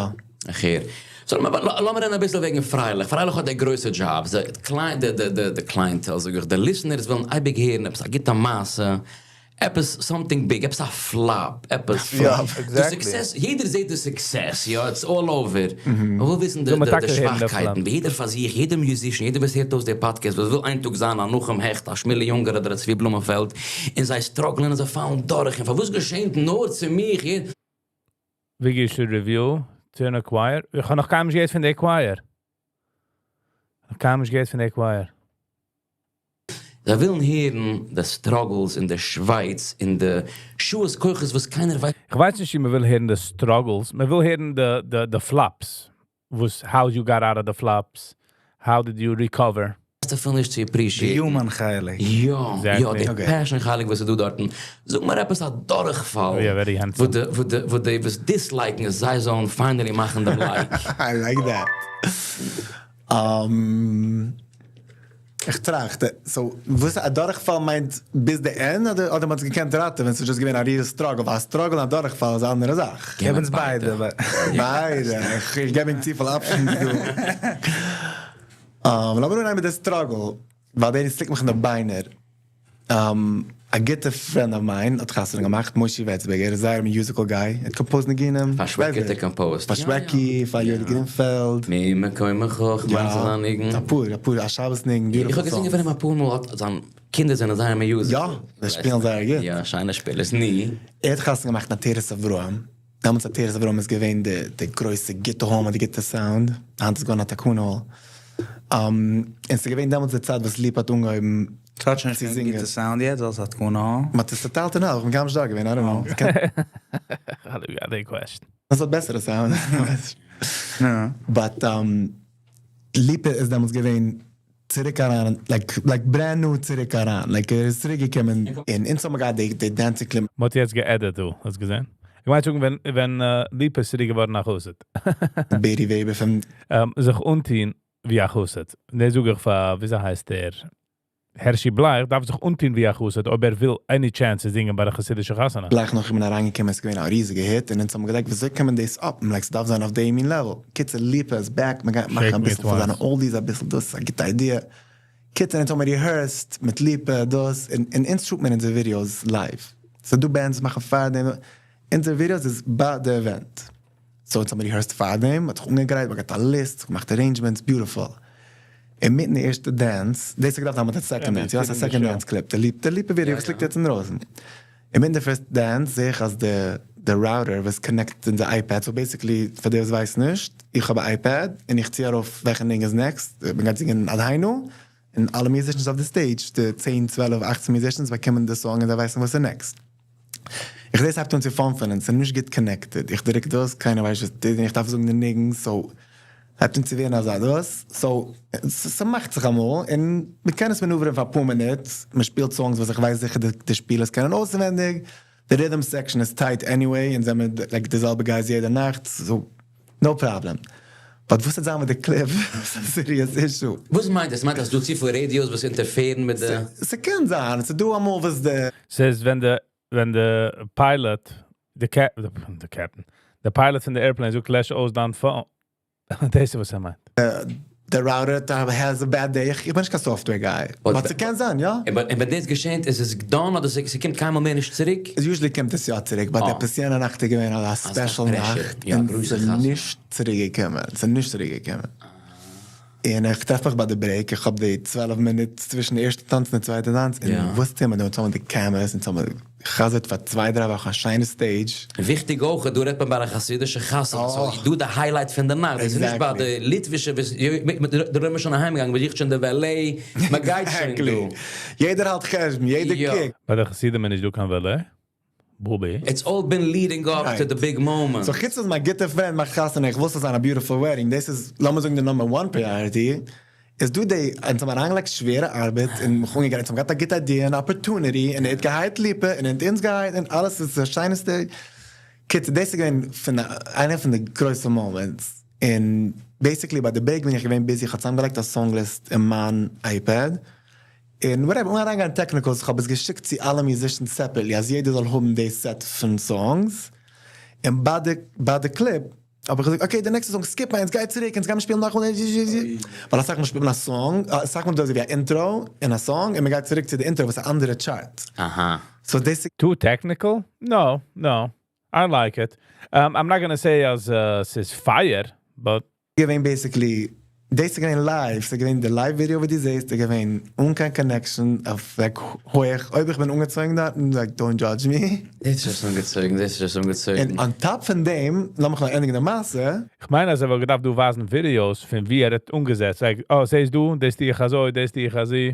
איך הער. So, לאמיר רעדן אביסל וועגן פרייליך. פרייליך האט די גרויסע jobs. די client, די די די די clientele, זאג איך, די listeners ווילן אייביג הערן עפעס א גוטע מעשה, עפעס something big, עפעס א flop, עפעס. יא, די success, יעדער זעט די success, יא, it's all over. מ'וויל וויסן די זאל מען די טאקע הערן די שוואכקייטן, flop. ווי יעדער פאר זיך, יעדער musician, יעדער וואס הערט אויס די podcast, וואס וויל איין טאג זיין א נחום העכט, א שמילי יונגער אדער א צבי בלומענפעלד, און זיי struggle ען און זיי פאלן דורך, און פארוואס געשעט נאר צו מיר? Viggy should review Turner Choir. איך האב נאך קיינמאל נישט געהערט פון די choir. נאך קיינמאל נישט געהערט פון די choir. זיי ווילן הערן די struggles אין די שווייץ, אין די שעות כוחות וואס קיינער ווייסט. איך ווייס נישט, מען וויל הערן די struggles. מען וויל הערן די, די, די flops. וואס, how you got out of the flops. How did you recover? אפילו נישט צו appreciate. די human חלק. יא, יא, די Okay. passion חלק וואס איז דא דארטן. זאג מיר עפעס א דורכפאל. Yeah, very handsome. וואו די, וואו די, וואו די, וואס dislike ן, זיי זאלן finally מאכן דעם like. I like that. איך טראכט, so וואס א דורכפאל מיינט ביז די end אדער אדער מ'האט עס געקענט ראטעווען, ס'איז just געווען א real struggle, ווייל א struggle און א דורכפאל איז א אנדערע זאך. געב אונז ביידע. ביידע, איך געב ענק צופיל options דא. לאמיר אנהייבן מיט די struggle, ווייל דאס ליגט מיך אין די ביינער. א גוטע friend of mine האט חתונה געמאכט, מושי ווערצבערגער, ער איז זייער musical guy, ער האט composed ניגונים. פאר שוועקי האט ער composed. פאר שוועקי, פאר יודי גרינפעלד. ממקומך, כ'מיין ס'איז זיין ניגון. אפאר, אפאר, א שבת ניגון, beautiful songs. איך האב געזינגען פון אים אפאר מאל, האט זיין קינדער זענען זייער musical. יא, זיי שפילן זייער גוט. יא, שיינע שפילערס, ני. ער האט חתונה געמאכט אין עטרת אברהם, דעמאלטס עטרת אברהם איז געווען די די גרויסע גוטע hall מיט די גוטע סאונד, היינט איז געווארן א תקנה hall. און ס'איז געווען דעמאלטס די צייט וואס ליפא האט אנגעהויבן ס'האט שוין נישט צו קיין זינגען. גוטע סאונד יעצט ווייל ס'איז א תקנה hall? מ'האט עס צוטיילט אין האלב, כ'בין גארנישט דארט געווען, I don't know. עס האט בעסערע סאונד. But ליפא איז דעמאלטס געווען צוריק אריין, like like brand new צוריק אריין, like ער איז צוריק געקומען, און אונז האבן געהאט די dancing clip. מ'האט יעצט גע edit דא, האסט געזען? איך מיין שוין ווען ווען ליפא איז צוריק געווארן א חסיד. בערי וועבער פון. זיך אנטוהן ווי א חסיד. דאס זאג איך פאר, וויאזוי הייסט ער? הערשי בלייך דארף זיך אנטוהן ווי א חסיד אויב ער וויל any chance צו זינגען ביי א חסידישע חתונה. גלייך נאך איך בין אריינגעקומען איז געווען א ריזיגע hit און אונז האבן געלייגט וויאזוי קען מען דאס up ן, like ס'דארף זיין אויף די מין level. קיצור ליפא איז back, מ'גייט מאכן אביסל פון זיינע oldies אביסל דאס איז א גוטע idea. קיצור אונז האבן rehearsed מיט ליפא דאס און אונז shoot מיר אונזער videos live. ס'דא bands וואס מאכן פארדעם, אונזער videos איז ביי די event. So אונז האבן rehearsed פארדעם, מ'האט זיך אנגעגרייט, מ'האט געהאט א list, געמאכט arrangements, beautiful. אינמיטן די ערשטע dance, דאס האט געדארפט זיין מיט די second dance, יא ס'איז א second dance clip, די ליפא ווידעא וואס ליגט יעצט אינדרויסן. אינמיטן די first dance זעה איך אז די די router וואס connect אונזער iPad, so basically פאר די וואס ווייסן נישט, איך האב א iPad און איך צי ארויף וועלכע ניגון איז next, מ'גייט זינגען עד היינו, און אלע musicians אויף די stage, די צען צוועלף אכצן musicians באקומען די song און זיי ווייסן וואס איז next. איך זעה ס'הייבט אן צו פאנפענען, ס'איז נישט גוט connected, איך דרוק דאס, קיינער ווייסט נישט וואס טוט, און איך דארף זאגן די ניגון, so הייבט אן צו ווערן אזא דאס, so ס'מאכט זיך אמאל, און מ'קען עס maneuver ן פאר אפאר מינוט, מ'שפילט songs וואס איך ווייס זיכער די שפילערס קענען אויסווענדיג, די rhythm section איז tight anyway, אונז זעמיר like די זעלבע guys יעדע נאכט, so no problem. But וואס וועט זיין מיט די clip? ס'איז א serious issue. וואס מיינט עס? מיינט אז ס'דא צופיל radios וואס interfere ן מיט די. ס'קען זיין, ס'דא אמאל וואס די. ס'איז ווען די ווען די pilot, די captain, די pilot פון די airplane זאגט לעש אויס דיין phone. דאס איז וואס ער מיינט. די router has a bad day, איך בין נישט קיין software guy, but ס'קען זיין יא. און ווען דאס געשענט איז עס done אדער ס'קומט קיינמאל מער נישט צוריק? Usually קומט עס יא צוריק, but עפעס יענע נאכט איז געווען אזא special נאכט און ס'איז נישט צוריק געקומען, ס'איז נישט צוריק געקומען. און איך טרעף מיך ביי די break, איך האב די 12 מינוט צווישן די ערשטע טאנץ און די צווייטע טאנץ, און וואס טוען מיר דא? אונז האבן די cameras, אונז האבן גע'חזר'ט פאר צוויי דריי וואכן א שיינע stage. וויכטיג אויך, דא רעדט מען ביי א חסידישע חתונה, so איז דא די highlight פון די נאכט, דאס איז נישט ביי די ליטווישע וואס די עולם איז שוין אהיימגעגאנגען, מען זוכט שוין די valet, מען גייט שוין דא. יעדער האלט חשבון, יעדער קוקט. ביי די חסידים איז נישט דא קיין valet? בובי. It's all been leading up to the big moment. So חוץ אז מיין גוטע friend מאכט חתונה, איך וויל ס'זאל זיין א beautiful wedding, דאס איז לאמיר זאגן די number one priority, איז דא די, אונז האבן אריינגעלייגט שווערע ארבעט און מיך אנגעגרייט, אונז האבן געהאט א גוטע idea און opportunity, און ער האט גע hire ט ליפא און ער האט אונז גע hire ט און אלעס איז א שיינע stage. קיצור דאס איז געווען פון איינע פון די גרויסע moments, און basically ביי די break בין איך געווען busy, איך האב צוזאמגעלייגט א song list אין מיין iPad, און whatever, אן אריינגיין אין technicals, איך האב עס געשיקט צו אלע musicians separately אז יעדער זאל האבן די set פון songs, און ביי די ביי די קליפ האב איך געזאגט okay די נעקסטע song skip מען, אונז גייט צוריק, אונז גיימער שפילן נאכאמאל, ווייל אסאך מאל שפילט מען א song, אסאך מאל איז דא אזויווי א intro און א song און מען גייט צוריק צו די intro וואס איז א אנדערע chart. So דאס איז. Too technical? No, no. I like it. I'm not gonna say אז ס'איז פייער, but. געווען basically, דאס איז געווען live, ס'איז געווען די live video וואס דו זעסט איז געווען אן קיין connection אויף like הויעך, אויב איך בין אנגעצויגן דארטן like don't judge me. דאס איז שוין אנגעצויגן, דאס איז שוין אנגעצויגן. און on top פון דעם, לאמיך נאר ענדיגן די מעשה. כ'מיין אז ער וואלט געדארפט דא ווייזן videos פון ווי ער האט אנגעזעצט, like אה זעסט דא, דאס טו איך אזוי, דאס טו איך אזי.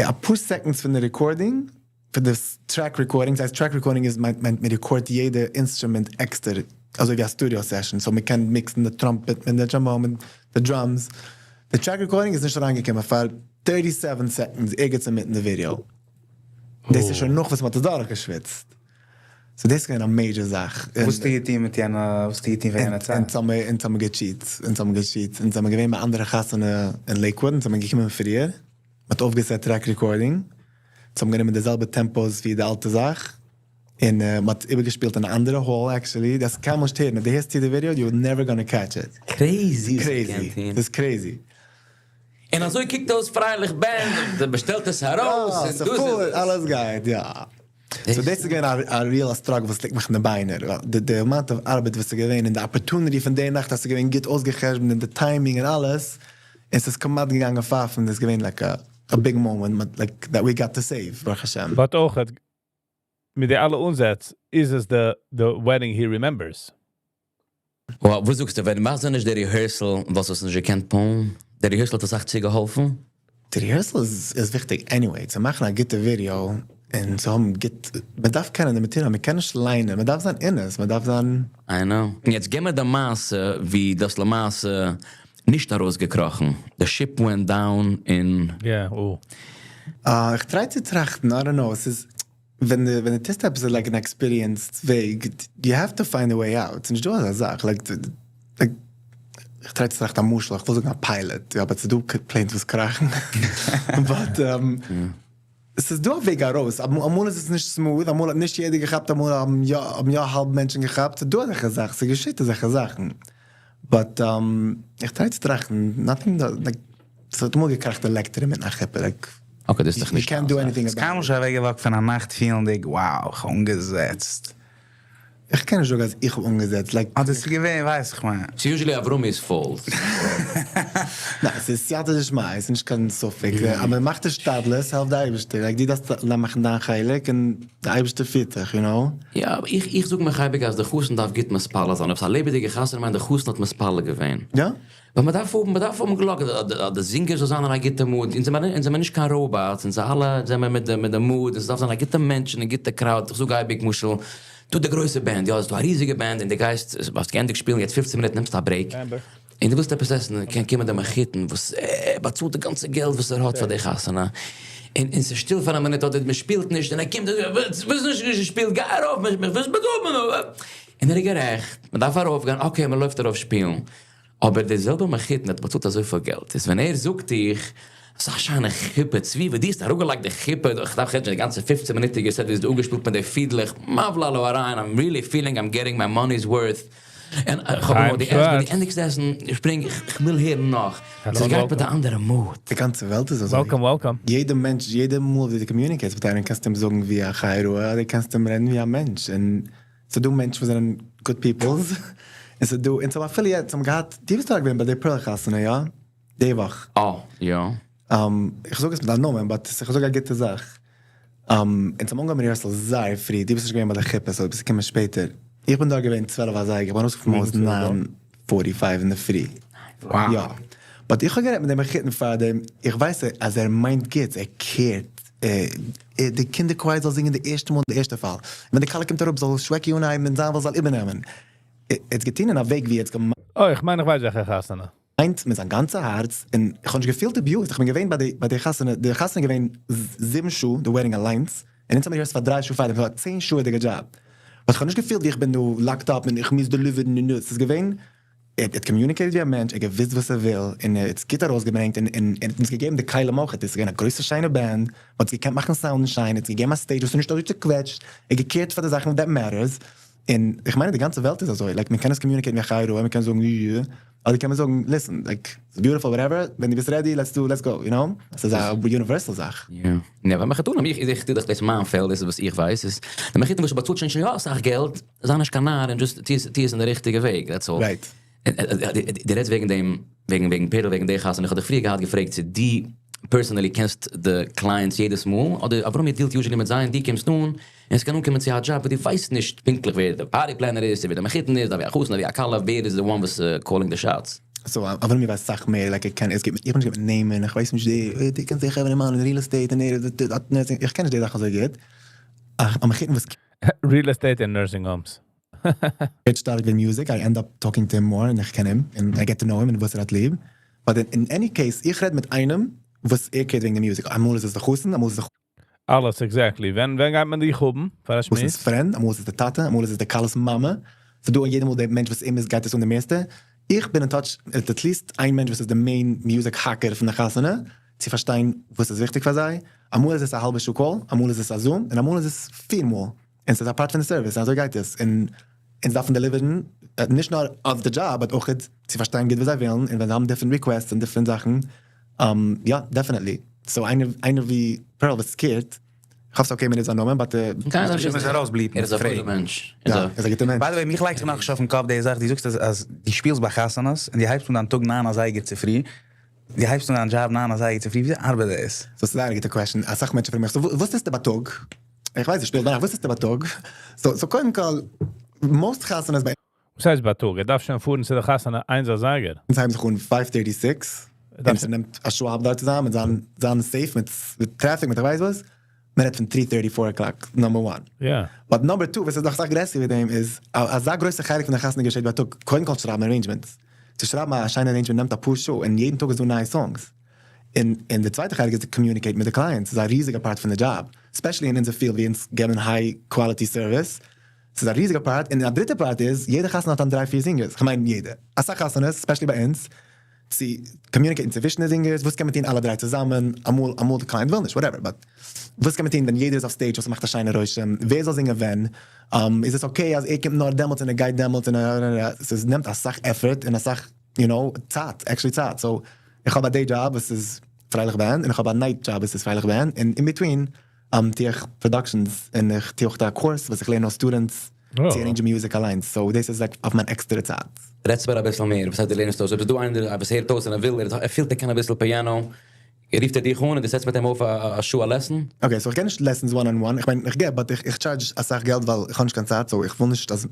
אפאר seconds פון די recording, פון די track recording, ס'הייסט track recording איז מיינט מען record יעדע instrument עקסטער, אזוי ווי א studio session, so מ'קען mix ן די trumpet מיט די trombone מיט די drums, די track recording איז נישט אריינגעקומען פאר thirty seven seconds ערגעץ אינמיטן די ווידיאו, דאס איז שוין נאך וואס מ'האט עס דורכגעשוויצט. So דאס איז געווען א major זאך. וואס האסטו געטון מיט יענע, וואס האסטו געטון פאר יענע צייט? אונז האמיר, אונז האמיר גע cheat, אונז האמיר גע cheat, אונז זעמיר געווען ביי אנדערע חתונה אין Lakewood, אונז זעמיר געקומען פריער, מ'האט אויפגע set track recording, אונז האבן גענומען די זעלבע tempos ווי די אלטע זאך, און מ'האט איבערגעשפילט אין א אנדערע hall actually, דאס קען מען נישט הערן, אויב דו הערסט צו די video, you're never gonna catch it. Crazy וואס מ'קען טון. Crazy, ס'איז crazy. און אזוי קוקט אויס פרייליך band, און מ'שטעלט עס ארויס, און דאס איז עס. אלעס גייט, יא. So דאס איז געווען א real struggle וואס ליגט מיך אין די ביינער, ווייל די amount of ארבעט וואס איז געווען און די opportunity פון די נאכט אז ס'איז געווען גוט אויסגע'חשבונ'ט און די timing און אלעס, און ס'איז כמעט געגאנגען פייפן, דאס איז געווען like a big moment like that we got to save, ברוך השם. But אויך מיט די אלע אנזעץ איז עס the wedding he remembers. Well, וואס זאגסטו, ווען מאכסט נישט די rehearsal, וואלסטו עס נישט געקענט פועל'ן? די rehearsal האט אסאך צוגעהאלפן? די rehearsal איז וויכטיג anyway, צו מאכן א גוטע ווידעא און צו האבן גוט, מען דארף קענען די material, מען קען נישט ליינען, מען דארף זיין אין עס, מען דארף זיין. I know. און יעצט גיב מיר די מעשה ווי דאס למעשה נישט ארויסגעקראכן, the ship went down אין. Yeah, oh. איך try צו טראכטן, I don't know, עס איז, ווען די ווען די טוסט עפעס like an experienced וועג, you have to find a way out, ס'נישט דא אזא זאך, like, like, איך try צו טראכטן א משל, איך וויל זאגן א pilot, יא, אבער ס'איז דא planes וואס קראכן, but ס'איז דא א וועג ארויס, אמאל איז עס נישט smooth, אמאל האט נישט יעדער געכאפט, אמאל האבן יא האבן יא האלב מענטשן געכאפט, ס'איז דא אזעלכע זאכן, ס'געשעט אזעלכע זאכן, but איך try צו טראכטן, nothing like, ס'האט אמאל געקראכט די לעקטער אינמיטן א חופה, like, Okay, דאס איז דאך נישט you can't do anything about it. קיינמאל נישט אוועקגע walk ט פון א נאכט פילנדיג, wow, איך האב אנגעזעצט. איך קען נישט זאגן אז איך האב אנגעזעצט, like. אדער ס'איז געווען, ווייס איך מיין. It's usually Avrumi's fault. ניין, ס'איז סייעתא דשמיא, ס'איז נישט קיין ספק. אבער מאך די השתדלות, העלפט די אייבערשטער. Like, דו דארפסט מאכן דיין חלק און די אייבערשטער פירט דיך, you know? יא, אבער איך זאג מיך אייביג אז די חתן דארף גוט מתפלל זיין. אויב ס'איז א לעבעדיגע חתונה מיינט די חתן האט מתפלל געווען. יא. ווייל מ'דארף האבן, מ'דארף האבן גלאק, די singer זאל זיין אין א גוטע mood. אונז זעמער, אונז זעמער נישט קיין robots, אונז אלע זעמער מיט די, מיט די mood, און ס'דארף זיין א גוטע מענטש און א גוטע crowd. איך זאג אייביג, משל, דא די גרויסע band, יא, ס'איז דא א ריזיגע band, און דו גייסט, האסט געענדיגט שפילן, יעצט 15 מינוט נעמסטו א break, און דו ווילסט עפעס עסן, קען קומען דער מחותן, וואס ער באצאלט די גאנצע געלט וואס ער האט פאר די חתונה, און ס'איז שטיל פאר א מינוט, אדער מען שפילט נישט, און ער קומט, וואס איז נישט געשפילט, גיי ארויף, וואס באצאלט מען נאר? און ער איז גערעכט, מען דארף ארויפגיין, okay, מען לויפט ארויף שפילן. אבער דער זעלבער מחותן האט באצאלט אזויפיל געלט, איז ווען ער זאגט דיך, אזא שיינע חופה, צבי, וואו דו האסט אראפגעלייגט די חופה, איך דארף כאטש די גאנצע 15 מינוטיגע set ווי דו האסט אפגעשפילט מיט די פידלעך, מבלה לא אריין, I'm really feeling I'm getting my money's worth. און איך האב אמאל די עסן, ווען דו ענדיגסט עסן, שפרינג איך, איך וויל הערן נאך. ס'גייט מיט א אנדערע mood. די גאנצע וועלט איז אזוי. Welcome, welcome. יעדע מענטש, יעדע מאל ווי דו communicate סט מיט איינעם קענסטו אים זאגן ווי א חיה רעה, אדער קענסטו אים רעדן ווי א מענטש. און ס'דא מענטשן וואס זענען good peoples, און ס'דא, אונז האבן אפילו יעצט האבן געהאט, דו ביסט דאך געווען ביי די פערל חתונה, יא? די וואך. אה, יא. איך זאג עס מיט א נאמען, but איך זאג א גוטע זאך. אונז האבן אנגעהויבן rehearsal זייער פרי, דו ביסט נישט געווען ביי די חופה, so ביסט געקומען שפעטער. איך בין דארט געווען 12 אזייגער, איך בין ארויסגעפארן פון הויז 9:45 אינדערפרי. Wow. יא. But איך האב גערעדט מיט דעם מחותן פאר דעם, איך ווייס אז ער מיינט גוט, ער care ט. די קינדער choir זאל זינגען די ערשטע מאל די ערשטע פאל. ווען די כלה קומט אראפ זאל שוועקי אנהייבן און זיין וואס זאל איבערנעמען. ער האט געטון אין א וועג ווי ער האט געמיינט. אוי, איך מיין איך ווייס וועלכע חתונה. מיט זיין גאנצע הארץ, און איך האב נישט געפילט abused, איך בין געווען ביי די ביי די חתונה, די חתונה איז געווען 7 שעה, די wedding אליינס, און אונז האבן rehearsed פאר 3 שעה פאר דעם, ס'וואר א 10 שעה'דיגע דזשאב. But איך האב נישט געפילט ווי איך בין דא locked up און איך מוז deliver ן און ס'איז געווען, ער האט communicated ווי א מענטש, ער האט געוואוסט וואס ער וויל, און ער האט עס גוט ארויסגעברענגט, און און ער האט אונז געגעבן די כלים אויך, עס איז געווען א גרויסע שיינע band, מען האט געקענט מאכן sound שיין, ער האט געגעבן א stage וואס איז נישט אזוי צוקוועטשט, ער האט גע care ט פאר די זאכן that matters, און איך מיין אז די גאנצע וועלט איז אזוי, like מען קען עס communicate ן ווי א חיה רעה, מען קען זאגן יא, אדער קען מען זאגן listen, like, it's beautiful whatever, ווען דו ביסט ready, let's do, let's go, you know? עס איז א universal זאך. יא, יא, ווען מחותנים, איך טו דאך דאס מיין פעלד, דאס איז וואס איך ווייס, איז די מחותן וואס באצאלט שוין יא אסאך געלט, זיי נישט קיין נאר און just טו עס אין די ריכטיגע וועג, that's all. Right. דו רעדסט וועגן דעם, וועגן פערל, וועגן די חתונה, איך האב דיך פריער געהאט געפרעגט צו דו personally קענסט די clients יעדעס מאל, אדער אברומי deal ט usually מיט זיי און דו קומסט אן, און עס קען אנקומען צו א דזשאב וואס דו ווייסט נישט פונקטליך ווער די party planner איז, צו ווער די מחותן איז, ווי א חתן, ווי א כלה, ווער איז the one וואס calling the shots. So, אברומי ווייסט סאך מער, like ער קען, עס גיבט, איך בין נישט גוט מיט נעמען, איך ווייס נישט די, די קענסט זיך האבן אין real estate, און ער, איך קען נישט די זאכן אזוי גוט. א מחותן וואס Real estate and nursing homes. care ט שטארק וועגן music, I end up talking to him more, און איך קען אים, און I get to know him, און וואס ער האט ליב. But in any case, איך רעד מיט איינעם, וואס ער care ט וועגן די music. אמאל איז עס די חתן, אמאל איז עס די אלעס, exactly. ווען, ווען גייט מען דיך האבן? פאר א וואס איז שמועס? friend, אמאל איז עס די טאטע, אמאל איז עס די כלה'ס מאמע. ס'דא יעדע מאל דער מענטש וואס אים איז גייט עס אן די מערסטע. איך בין in touch מיט at least איין מענטש וואס איז די main music hacker פון די חתונה, צו פארשטיין וואס איז וויכטיג פאר זיי. אמאל איז עס א האלבע שעה call, אמאל איז עס א Zoom, און אמאל איז עס פיר מאל. און ס'איז א part פון די service, אזוי גייט עס. און אונז דארפן deliver ן, נישט נאר אויף די job, but אויך צו פארשטיין גוט וואס זיי ווילן, און ווען זיי האבן different requests און different זאכן, יא, definitely. So איינער, איינער ווי Pearl וואס cared, איך האף ס'איז okay מיט זיין נאמען, but קיינער איך מוז ארויסבליפן, ער איז א פרעגן. גוטער מענטש. יא, ער איז א גוטער מענטש. By the way, מיך לייגט זיך נאך נישט אויפן קאפ די זאך, דו זאגסט אז, אז דו שפילסט ביי חתונות און דו הייבסט אן דיין טאג 9 אזייגער צופרי. דו הייבסט אן דיין job 9 אזייגער צופרי, ווי ארבעט דאס? So ס'איז א גוטע question. א סאך מענטשן פרעגן מיך, so וואס טוסטו בייטאג? איך ווייס, איך שפיל ביינאכט, וואס טוסטו בייטאג? So קודם כל, most חתונות ביי וואס הייסט בייטאג? ער דארף שוין פארן צו די חתונה 1 אזייגער. אונז הייבן זיך אן 5:36. דארף און ס'נעמט א שעה האלב דארט צו זיין, מיט זיין, זיין safe, מיט, מיט traffic, מיט איך ווייס וואס. מען רעדט פון 3:30, 4 o'clock, number one. Yeah. But number two, וואס איז נאך אסאך גרעסער ווי דעם, איז, אזא גרויסע חלק פון די חתונה געשעט בייטאג, קודם כל שרייבן arrangements. צו שרייבן א שיינע arrangement נעמט א פאר שעה, און יעדן טאג איז דא נייע songs. און, און די צווייטע חלק איז to communicate מיט די clients. ס'איז א ריזיגע part פון די job. Especially אין אונזער field, ווי אונז געבן high quality service. ס'איז א ריזיגע part. און די דריטע part איז, יעדע חתונה האט אן דריי, פיר singers. איך מיין יעדע. א סאך חתונות, especially ביי אונז, צו communicate ן צווישן די singers, וואס קען מען טון אלע דריי צוזאמען, אמאל, אמאל די client וויל נישט, whatever, but וואס קען מען טון ווען יעדער איז אויף stage, וואס מאכט א שיינע רושם, ווער זאל זינגען ווען, איז עס okay אז ער קומט נאר דעמאלטס און ער גייט דעמאלטס און עס נעמט א סאך effort און א סאך, you know, צייט, actually צייט. So, איך האב א day job וואס איז פרייליך band, און איך האב א night job וואס איז פרייליך band, און in between טו איך productions, און איך טו אויך א course וואס איך לערן אויס students צו arrange music אליינס, so דאס איז like אויף מיין עקסטערע צייט. רעדסט מיר אביסל מער, וואס הייסט דו לערנסט אויס? אויב איז דא איינער וואס הערט אויס און ער וויל, ער פילט ער קען אביסל piano, רופט ער דיך אן און דו זעצט מיט אים אויף א שעה א lesson? Okay, so איך געב נישט lessons one on one, איך מיין איך געב, but איך charge אסאך געלט ווייל איך האב נישט קיין צייט, so איך וויל נישט אז,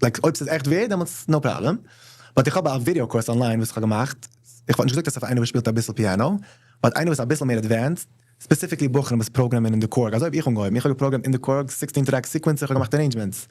like אויב ס'איז עכט ווערד, דעמאלטס no problem. But איך האב א video course online וואס איך האב געמאכט, איך וואלט נישט געזאגט אז ס'איז פאר איינער וואס שפילט אביסל piano, but איינער וואס איז אביסל מער advanced, specifically בחורים וואס program ען אין די Korg, אזוי האב איך אנגעהויבן, איך האב גע program ט אין די Korg 16 track sequencer, איך האב געמאכט arrangements.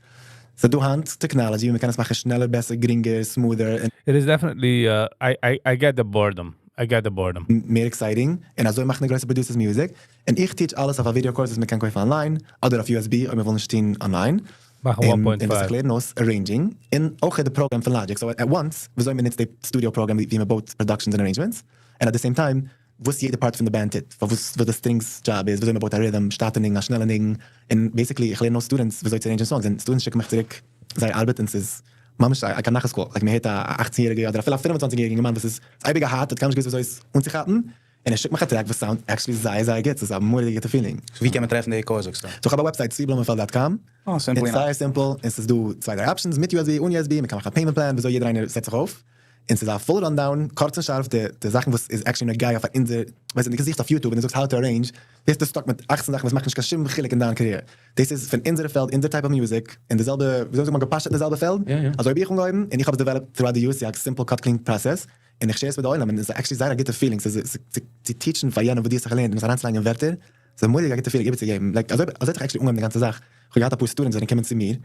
ס'איז דא היינט technology, ווי מ'קען עס מאכן שנעלער, בעסער, גרינגער, smoother. It is definitely, I get the boredom. I get the boredom. מער exciting, און אזוי מאכן די גרויסע producers music. און איך teach אלעס אויף א video course וואס מ'קען קויפן online, אדער אויף USB, אויב מ'וויל נישט טון online. מאכן און 1.5. וואס איך לערן אויס, arranging, און אויך די program פון Logic. So at once, וויאזוי מ'נוצט די studio program, ווי מ'בויט productions און arrangements, and at the same time, וואס יעדע part פון די band טוט, וואס וואס די strings job איז, וויאזוי מ'בויט א rhythm, שטאטע ניגון, א שנעלע ניגון, און basically איך לערן אויס students וויאזוי צו arrange ן songs, און students שיקן מיך צוריק זייער ארבעט, און ס'איז ממש א קיין נחת קול, like מ'הערט א 18-יעריגער אדער אפילו א 25-יעריגער מאן וואס איז אייביג געהאט, האט קיינמאל נישט געוואוסט וויאזוי עס אנצוכאפן, און ער שיקט מיך א track וואס sound actually זייער זייער גוט, ס'איז א מורא'דיגע גוטע feeling. So ווי קען מען טרעפן די course, זאגסטו? So איך האב א website, zblumenfeld.com. Oh, simple It's enough. זייער simple, און ס'איז דא צוויי דריי options, מיט USB, אן USB, מ'קען מאכן א payment plan, וויאזוי יעדער איינער סעט זיך אויף. און ס'איז א full rundown, קורץ און שארף, די זאכן וואס איז actually נוגע פאר אונזער, ווייסט דו, דו זוכסט אויף YouTube און דו זאגסט how to arrange, ווערסטו stuck מיט 18 זאכן וואס מאכן נישט קיין שום חילוק אין דיין career. דאס איז פון אונזערע פעלד, אונזער type of music, אין די זעלבע, וויאזוי זאגט מען, געפאשעט אין די זעלבע פעלד, אזוי האב איך אנגעהויבן, און איך האב עס developed throughout the years, ס'איז א simple cut clean process, און איך share עס מיט די עולם, און עס איז actually זייער א גוטע feeling, ס'איז צו teach ן פאר יענעם וואס דו האסט זיך געלערנט און עס אריינצולייגן אין ווערטער, ס'איז א מורא'דיגע גוטע feeling איבערצוגעבן, like אזוי אזוי האט זיך actually אנגעהויבן די גאנצע זאך, איך האב געהאט אפאר students זענען געקומען צו מיר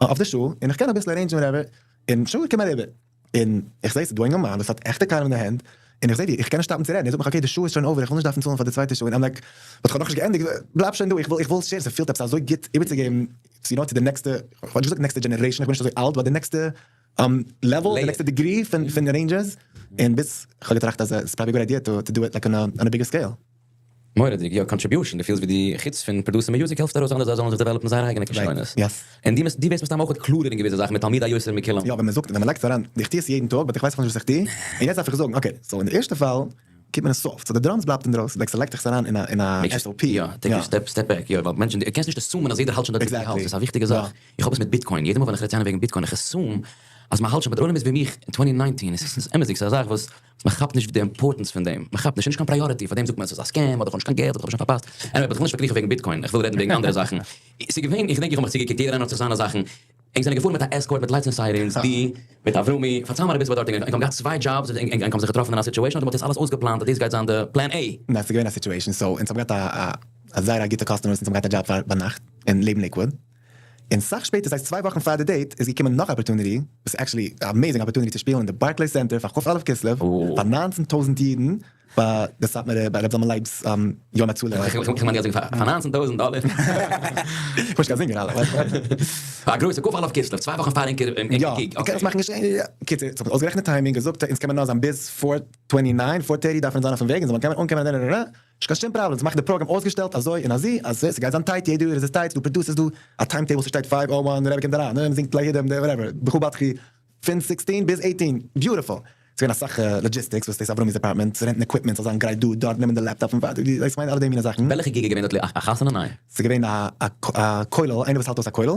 אויף די שעה, און איך קען אביסל arrange ן whatever, און שוין קום אריבער, און איך זעה ס'איז דא א אינגערמאן וואס האט עכטע כלים אין די הענט, און איך זעה ווי איך קען נישט stop ן צו רעדן, ער זאגט מיך okay די שעה איז שוין over, איך וויל נישט דארפן צאלן פאר די צווייטע שעה, און I'm like, but איך האב נאכנישט געענדיגט, בלייב שוין דא, איך וויל איך וויל share ן, ס'פילט עפעס אזוי גוט איבערצוגעבן, you know, צו די נעקסטע, איך וואלט נישט געזאגט נעקסטע generation, איך בין נישט אזוי אלט, but די נעקסטע level, די נעקסטע degree פון arrangers, און ביז איך האב געטראכט אז ס'איז probably a good idea to do it like on a bigger scale. מורא'דיג, יא, contribution, דו פילסט ווי די חוץ פון produce ן music העלפט ארויס אנדערע זיי זאלן זיך develop ן זייער אייגענע כשרונות. און דו דו ווערסט מסתם אויך קלארער אין געוויסע זאכן מיט תלמיד היותר מכולם. יא, ווען מ'זאגט, ווען מ'לייגט עס אריין, איך טו עס יעדן טאג, but איך ווייס נאכנישט וואס איך טו, און יעצט דארף איך זאגן, okay, so אין די ערשטע פאל, קומט מען עס soft, so די drums בלייבט אינדרויסן, like ס'לייגט זיך עס אריין אין א אין א SOP. יא, take a step step back, יא, ווייל מענטשן, דו קענסט נישט assume ען אז יעדער האלט שוין דארט ווי דו האלטסט, דאס איז א וויכטיגע זאך, איך האב עס מיט Bitcoin, יעדע מאל ווען איך רעד צו איינעם וועגן Bitcoin, איך assume אז מ'האלט שוין, but דער עולם איז ווי מיך אין 2019, עס איז אמת'דיג, ס'איז א זאך וואס מ'כאפט נישט די importance פון דעם, מ'כאפט נישט, ס'איז נישט קיין priority, פאר דעם זאגט מען עס איז א scam, אדער איך האב נישט קיין געלט, אדער איך האב שוין פארפאסט, anyway, but איך וויל נישט פארקריכן וועגן Bitcoin, איך וויל רעדן וועגן אנדערע זאכן. ס'איז געווען, איך געדענק איך האב מיך צוגעקוקט, יעדער איינער האט זיך זיינע זאכן, ענק זענען געפארן מיט א escort מיט lights און sirens, די, מיט אברומי, פארצייל מיר אביסל וואס דארט איז געווען, ענק האבן געהאט צוויי jobs, ענק האבן זיך געטראפן אין א situation, אדער מ'האט דאס אלעס אויסגעפלאנט אז דאס גייט זיין די plan A? ניין, ס'איז געווען א situation, so אונז האבן געהאט א א זייער א גוטע customer, אונז האבן געהאט א job פאר ביינאכט אין לעבן Lakewood, און סאך שפעטער, ס'הייסט 2 וואכן פאר די date, איז געקומען נאך opportunity, וואס איז actually amazing opportunity צו שפילן אין די Barclays Center פאר כ"א כסלו, פאר 19,000 אידן. ביי די סאטמארע ביי ר' זלמן לייב'ס יום הצלה. איך מיין די האסט פאר ניינצן טויזנט דאלער. איך בין נישט קיין זינגער אלע. א גרויסע כ"א כסלו, צוויי וואכן פאר ענקער גיג. יא, קענסט מאכן געשען. קיצור, ס'האט אויסגערעכנט די timing, געזאגט אונז קען מען נאר זיין ביז four twenty nine, four thirty דארף מען זיין אויפן וועג, אונז זאל מען קענען אנקומען און און און. נישט קיין שום פראבלעם, זיי מאכן די פראגראם אויסגעשטעלט אזוי און אזי אז ס'גייט זיין tight, יעדע יאר איז עס tight, ס'דא producers דא, א time table ס'שטייט five o one, די רבי קומט אריין, און מ'זינגט להידים, whatever, בכו בדחי, פון sixteen ביז eighteen, beautiful! ס'געווען אסאך logistics וואס דאס אברמי'ס department, rent ן equipment זאל זיין גרייט דא דארט, נעמען די laptop און ווייטער, איך מיין אלע די מיני זאכן. וועלכע gig איז געווען דארט א חתונה? ניין. ס'געווען א כולל, איינער וואס האלט אויס א כולל,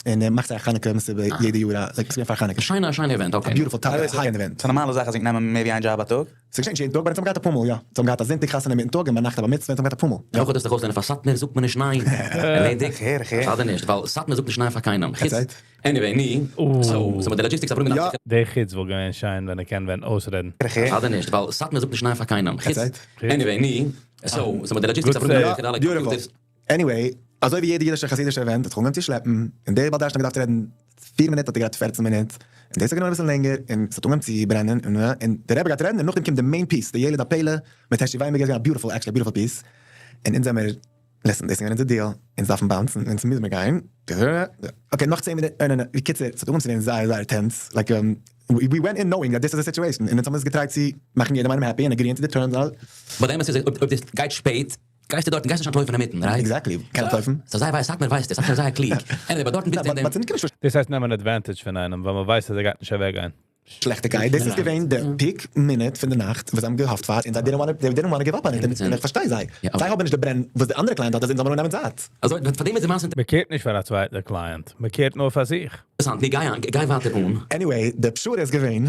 און ער מאכט זיי א חנוכה מסיבה יעדע יאר, א like ס'געווען פאר חנוכה. א שיינע א שיינע event, okay. א beautiful טאג, high end event. ס'איז א נארמאלע זאך אז ענק נעמען מער ווי איין דזשאב א טאג? ס'געשעט נישט יעדן טאג, but אונז האבן געהאט אפאר מאל, יא. אונז האבן געהאט א זונטאג חתונה אינמיטן טאג און ביינאכט א בר מצוה, אונז האבן געהאט אפאר מאל, יא. אויך דאס דיך אויסלערנען פאר סאטמער זאגט מען נישט ניין. ערלעדיגט. איך הער, איך הער. אדער נישט, ווייל סאטמער זאגט נישט ניין פאר קיינעם. חוץ, That's right. Anyway, ני. So, so מיט די logistics אברומי יא. די חוץ וואלט געווען שיין ווען ער קען ווען אויסרעדן. איך הער. אדער נישט, ווייל סאטמער זאגט נישט ניין פאר קיינעם. חוץ, That's right. Anyway, ני. So, so מיט די logistics Good אברומי save. האט אלע Beautiful. computers. Anyway, אזוי ווי יעדע אידישע חסידישע event האט זיך אנגעהויבן צו שלעפן, און דער בעל דרשן האט געדארפט רעדן פיר מינוט האט ער גערעדט פערצן מינוט, און דאס האט גענומען אביסל לענגער, און ס'האט אנגעהויבן צו ברענען, און און דער רבי גייט רעדן, און נאכדעם קומט די main piece, די ילד הפלא, מיט העשי וויינבערגער, ס'איז געווען א beautiful, actually א beautiful piece, און אונז זעמיר, listen, דאס איז געווען אונזער deal, אונז דארפן bounce ן, אונז מוז מיר גיין, okay נאך צען מינוט, און און בקיצור, ס'האט אנגעהויבן צו ווערן זייער זייער tense, like we went in knowing that this is a situation, און אונז האבן עס גע try ט צו מאכן יעדעם איינעם happy און agree ען צו די terms, אלעס. But די אמת איז אויב דאס גייט שפעט, גייסטו דארטן, גייסט נישט אנטלויפן אינמיטן, right? Exactly, קען אנטלויפן. So זיי ווייסט, סאטמאר ווייסט עס, סאטמאר איז זייער קלוג. Anyway, but דארטן ביסטו אין דעם. דאס הייסט נעמען advantage פון איינעם, ווייל מען ווייסט אז ער גייט נישט אוועקגיין. שלעכטיגקייט, דאס איז געווען די peak מינוט פון די נאכט וואס זיי האבן געהאפט פאר, און זיי didn't wanna, they didn't wanna give up on it, און איך פארשטיי זיי, זיי האבן נישט די ברען וואס די אנדערע client האט אז אונז זאל מען אננעמען צייט. אזוי, פאר דעם איז די מעשה מען care ט נישט פאר א צווייטע client, מען care ט נאר פאר זיך. אינטערעסאנט, נו גיי אן, גיי ווייטער אן. Anyway, די פשרה איז געווען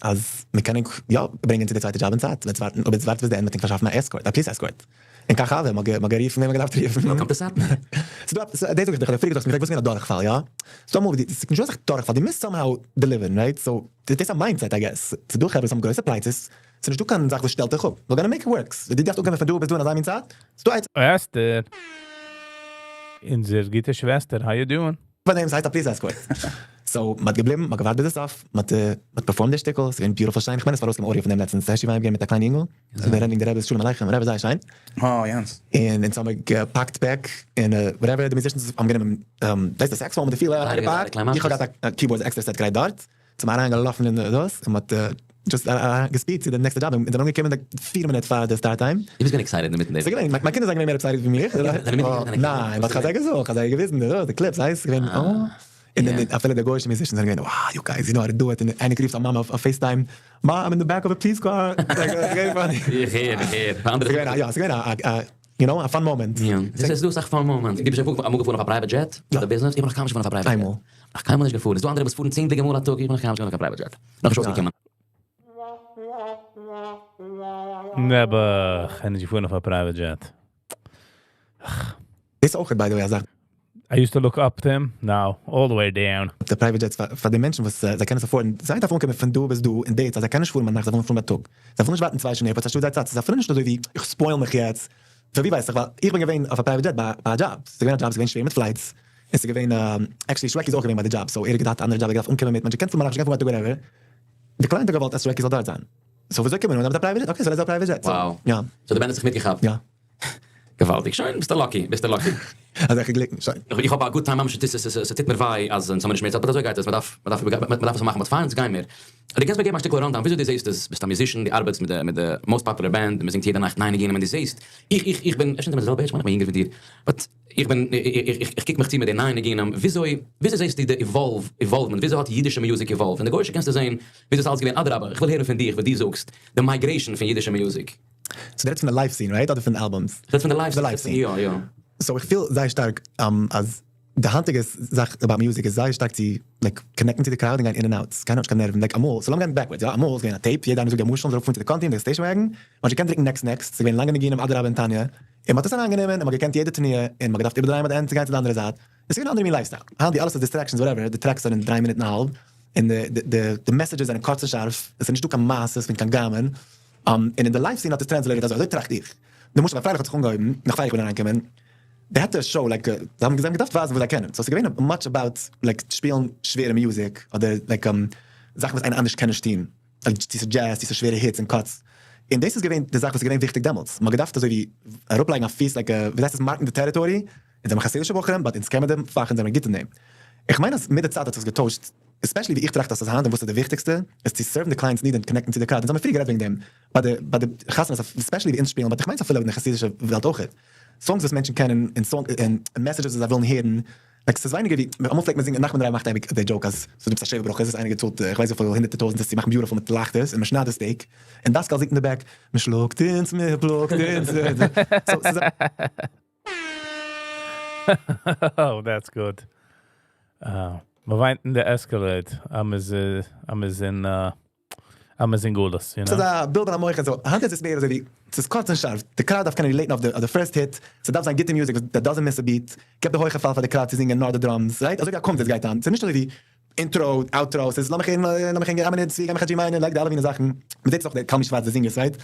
אז מען קען ענק יא ברענגען צו די צווייטע דזשאב אין צייט, let's ווארטן, אויב עטס ווארט ביז די end וועט ענק פארשאפן א escort, א police escort. און כך הוה, מ'האט גערופן וועם מ'האט געדארפט רופן. Welcome to סאטמאר. ס'דא עפעס, דאס זאג איך דיך, פריער האסטו מיר געפרעגט וואס איז געווען א דורכפאל, יא? ס'דא אמאל ווי די, ס'איז נישט אזא זאך דורכפאל, דו מוזט somehow deliver ן, right? So, דאס איז א mindset I guess. ס'דא חברה וואס האבן גרויסע פלייצעס, ס'איז נישטא קיין זאך וואס שטעלט דיך אפ, we're gonna make it work. דו דארפסט אנקומען פון דא ביז דא אין אזא מין צייט, ס'דא עצה. אסתר, אונזער גוטע שוועסטער, how you doing? פאר דעם ס'הייסט א police escort. So, מ'האט געבליבן, מ'האט געווארט ביז די סוף, מ'האט מ'האט perform ט די שטיקל, ס'איז געווען beautiful שיין, כ'מיין עס איז ארויסגעקומען audio פון דעם לעצטנס, העשי וויינבערגער מיט א קליין יונגל, זיי רעדן וועגן די רבי שלום עליכם, רבי זייער שיין. אה, יענץ. און אונז האמיר געפאקט פעק, און whatever, די musicians האבן גענומען, דאס די saxophone מיט די פילע אריינגעפאקט, איך האב געהאט א keyboard extra set גרייט דארט, זיי האבן אריינגעלאפן אין דאס, און מ'האט just געספידט צו די נעקסטע דזשאב, און זענען אנגעקומען like פיר מינוט פאר די start time. דו ביסט געווען excited אינמיטן די. ס'איז געווען, מיינע קינדער זענען געווען מער excited ווי מיך. ניין, but כ'האב זיי געזאגט, כ'האב זיי געוויזן די clips, ס'איז געווען אה. און אפילו די גוי'אישע musicians זענען געווען wow you guys you know how to do it, און איינער רופט זיין מאמע אויף FaceTime, Ma I'm in the back of a police car, ס'איז געווען funny. איך הער, איך הער. פאר אנדערע. ס'איז געווען א, יא, ס'איז געווען א, you know, א fun moment. יא. ס'איז דא אסאך fun moments. דו ביסט שוין אמאל געפארן אויף א private jet? פאר די ביזנעס? איך בין נאך קיינמאל נישט געפארן אויף א private jet. איינמאל. נאך קיינמאל נישט געפארן. ס'איז דא אנדערע וואס פארן צענדליגע מאל א טאג, איך בין נאך קיינמאל נישט געווען אויף קיין private jet. נאכנישט אויסגעקומען. נעבעך, ער איז נישט געפארן אויף א private jet. דאס אויך by the way א זאך. I used to look up to him, now all the way down. די private jets פאר די מענטשן וואס זיי קענען עס afford ן, זיי דארפן אנקומען פון דא ביז דא אין dates אז זיי קענען נישט פארן ביינאכט, זיי ווילן פארן בייטאג. זיי ווילן נישט ווארטן צוויי שעה אין airport, ס'איז א שאד זייער צייט, ס'איז אפילו נישט אזוי ווי איך spoil מיך יעצט, פון ווי ווייס איך, ווייל איך בין געווען אויף א private jet ביי א דזשאב, ס'איז געווען א דזשאב, ס'איז געווען שווער מיט flights, און ס'איז געווען, actually שוועקי איז אויך געווען ביי די דזשאב, so ער האט געהאט א אנדערע דזשאב, ער האט געדארפט אנקומען מיט, מען האט נישט געקענט פארן ביינאכט, נישט געקענט פארן בייטאג whatever, די client האט געוואלט אז שוועקי זאל דארט זיין, so וויאזוי קומט מען אן מיט א private jet, okay so let's א private jet, Wow. יא. So די band האט זיך מיטגעכאפט? יא. געוואלדיג, שוין, ביסטו lucky, ביסטו lucky. אזעלכע גליקן, שוין. איך האב א good time ממש, ס'טוט מיר וויי אז אונז האבן נישט מער צייט, but אזוי גייט עס, מ'דארף, מ'דארף, מ'דארף עס מאכן, but פאר אונז גיימיר. דו קענסט מיר געבן א שטיקל rundown וויאזוי דו זעסט עס, ביסט א musician, דו ארבעטסט מיט די, מיט די most popular band, מ'זינגט יעדע נאכט ניין ניגונים און דו זעסט, איך, איך, איך בין, אפשר זענען מיר די זעלבע age, כ'מיין איך בין יונגער ווי דיר, but איך בין, איך, איך קוק מיך צו מיט די ניין ניגונים, וויאזוי, וויאזוי זעסטו די evolve, evolvement, וויאזוי האט אידישע music evolved, אין די גוי'אישע קענסטו זען וויאזוי ס'איז אלץ געווען, אדרבה, איך וויל הערן פון דיך וואס דו זאגסט, די migration פון אידישע music. So דו רעדסט פון די live scene right? אדער פון albums? איך רעד פון די live די live scene. יא יא. So איך פיל זייער שטארק אז די היינטיגע זאך about music איז זייער שטארק צו like connect ן צו די crowd און גיין in and out, קיינער האט נישט קיין נערוון, like אמאל, so לאמיר גיין backwards יא, אמאל איז געווען א tape, יעדער איינער זאגט די משל, מ'זאל ארויפפארן צו די country אין די station wagon, מ'האט נישט געקענט דרוקן next next, ס'איז געווען לאנגע ניגונים אדרבה און תניא, און מ'האט עס אריינגענומען און מ'האט געקענט יעדע תנועה, און מ'האט געדארפט איבערדרייען ביי די end צו גיין צו די אנדערע זייט, עס איז געווען א אנדערע מין lifestyle, היינט די אלעס איז distractions whatever, די tracks זענען דריי מינוט און א האלב, און די די די messages זענען קורץ און שארף, עס איז נישטא קיין מעשות פון קיין גראמען, און אין די live scene האט עס translated אזוי, אזוי טראכט איך. למשל ווען פרייליך האט זיך אנגעהויבן, נאך פאר איך בין אריינגעקומען, they had to show like, זיי האבן זיי האבן געדארפט ווייזן וואס זיי קענען, so עס איז געווען much about like שפילן שווערע music, אדער like זאכן וואס איינער אנדערש קען נישט טון, like צו ס'איז jazz, צו ס'איז שווערע hits און cuts. און דאס איז געווען די זאך וואס איז געווען וויכטיג דעמאלטס, מ'האט געדארפט אזוי ווי אראפלייגן א פיס like ווי הייסט עס mark ן די territory, אונז זעמער חסידישע בחורים but אונז קען מיר דעם פאך אונז זעמער גוט אין דעם. איך מיין אז מיט די צייט האט זיך עס געטוישט, especially ווי איך טראכט אז ס'איז היינט און וואס איז די וויכטיגסטע איז צו serve ן די client's need און connect ן צו די crowd, אונז האמיר פריער גערעדט וועגן דעם ביי די ביי די חתונות especially ווי אונז שפילן but איך מיין ס'אפילו אין די חסידישע וועלט אויכעט, songs וואס מענטשן קענען און song און messages וואס זיי ווילן הערן, like ס'איז ווייניגער ווי, אמאל פלעגט מען זינגען נחמן דרייווער מאכט אייביג די joke אז ס'איז דא עפעס א שבע ברכות וואס איינער געצאלט איך ווייס וויפיל הונדערטער טויזענטער צו מאכן beautiful מיט לייכטערס און מ'שניידט די steak און דאסקאל זינגט אין די back מ'שלאגט אונז מ'פלאגט אונז so ס'איז א. Oh that's good. מ'וויינט אין די Escalade אז מ'איז אז מ'איז אין אז מ'איז אין גלות, you know. ס'איז א בלבול המוח און so, היינט איז עס מער אזוי ווי, ס'איז קורץ און שארף, די crowd דארף קענען relate ן אויף די אויף די first hit, ס'דארף זיין גוטע music וואס that doesn't miss a beat, געב די הויכע פאל פאר די crowd צו זינגען נאר די drums, right? אזוי ווי א קומזיץ גייט היינט, ס'איז נישט אזוי ווי intro, outro, ס'איז לאמיך הערן, לאמיך הערן געב מיר צו, גיי מיך א G minor, like די אלע מינע זאכן, מ'זעט עס אויך די קלמי שווארץ די זינגערס right?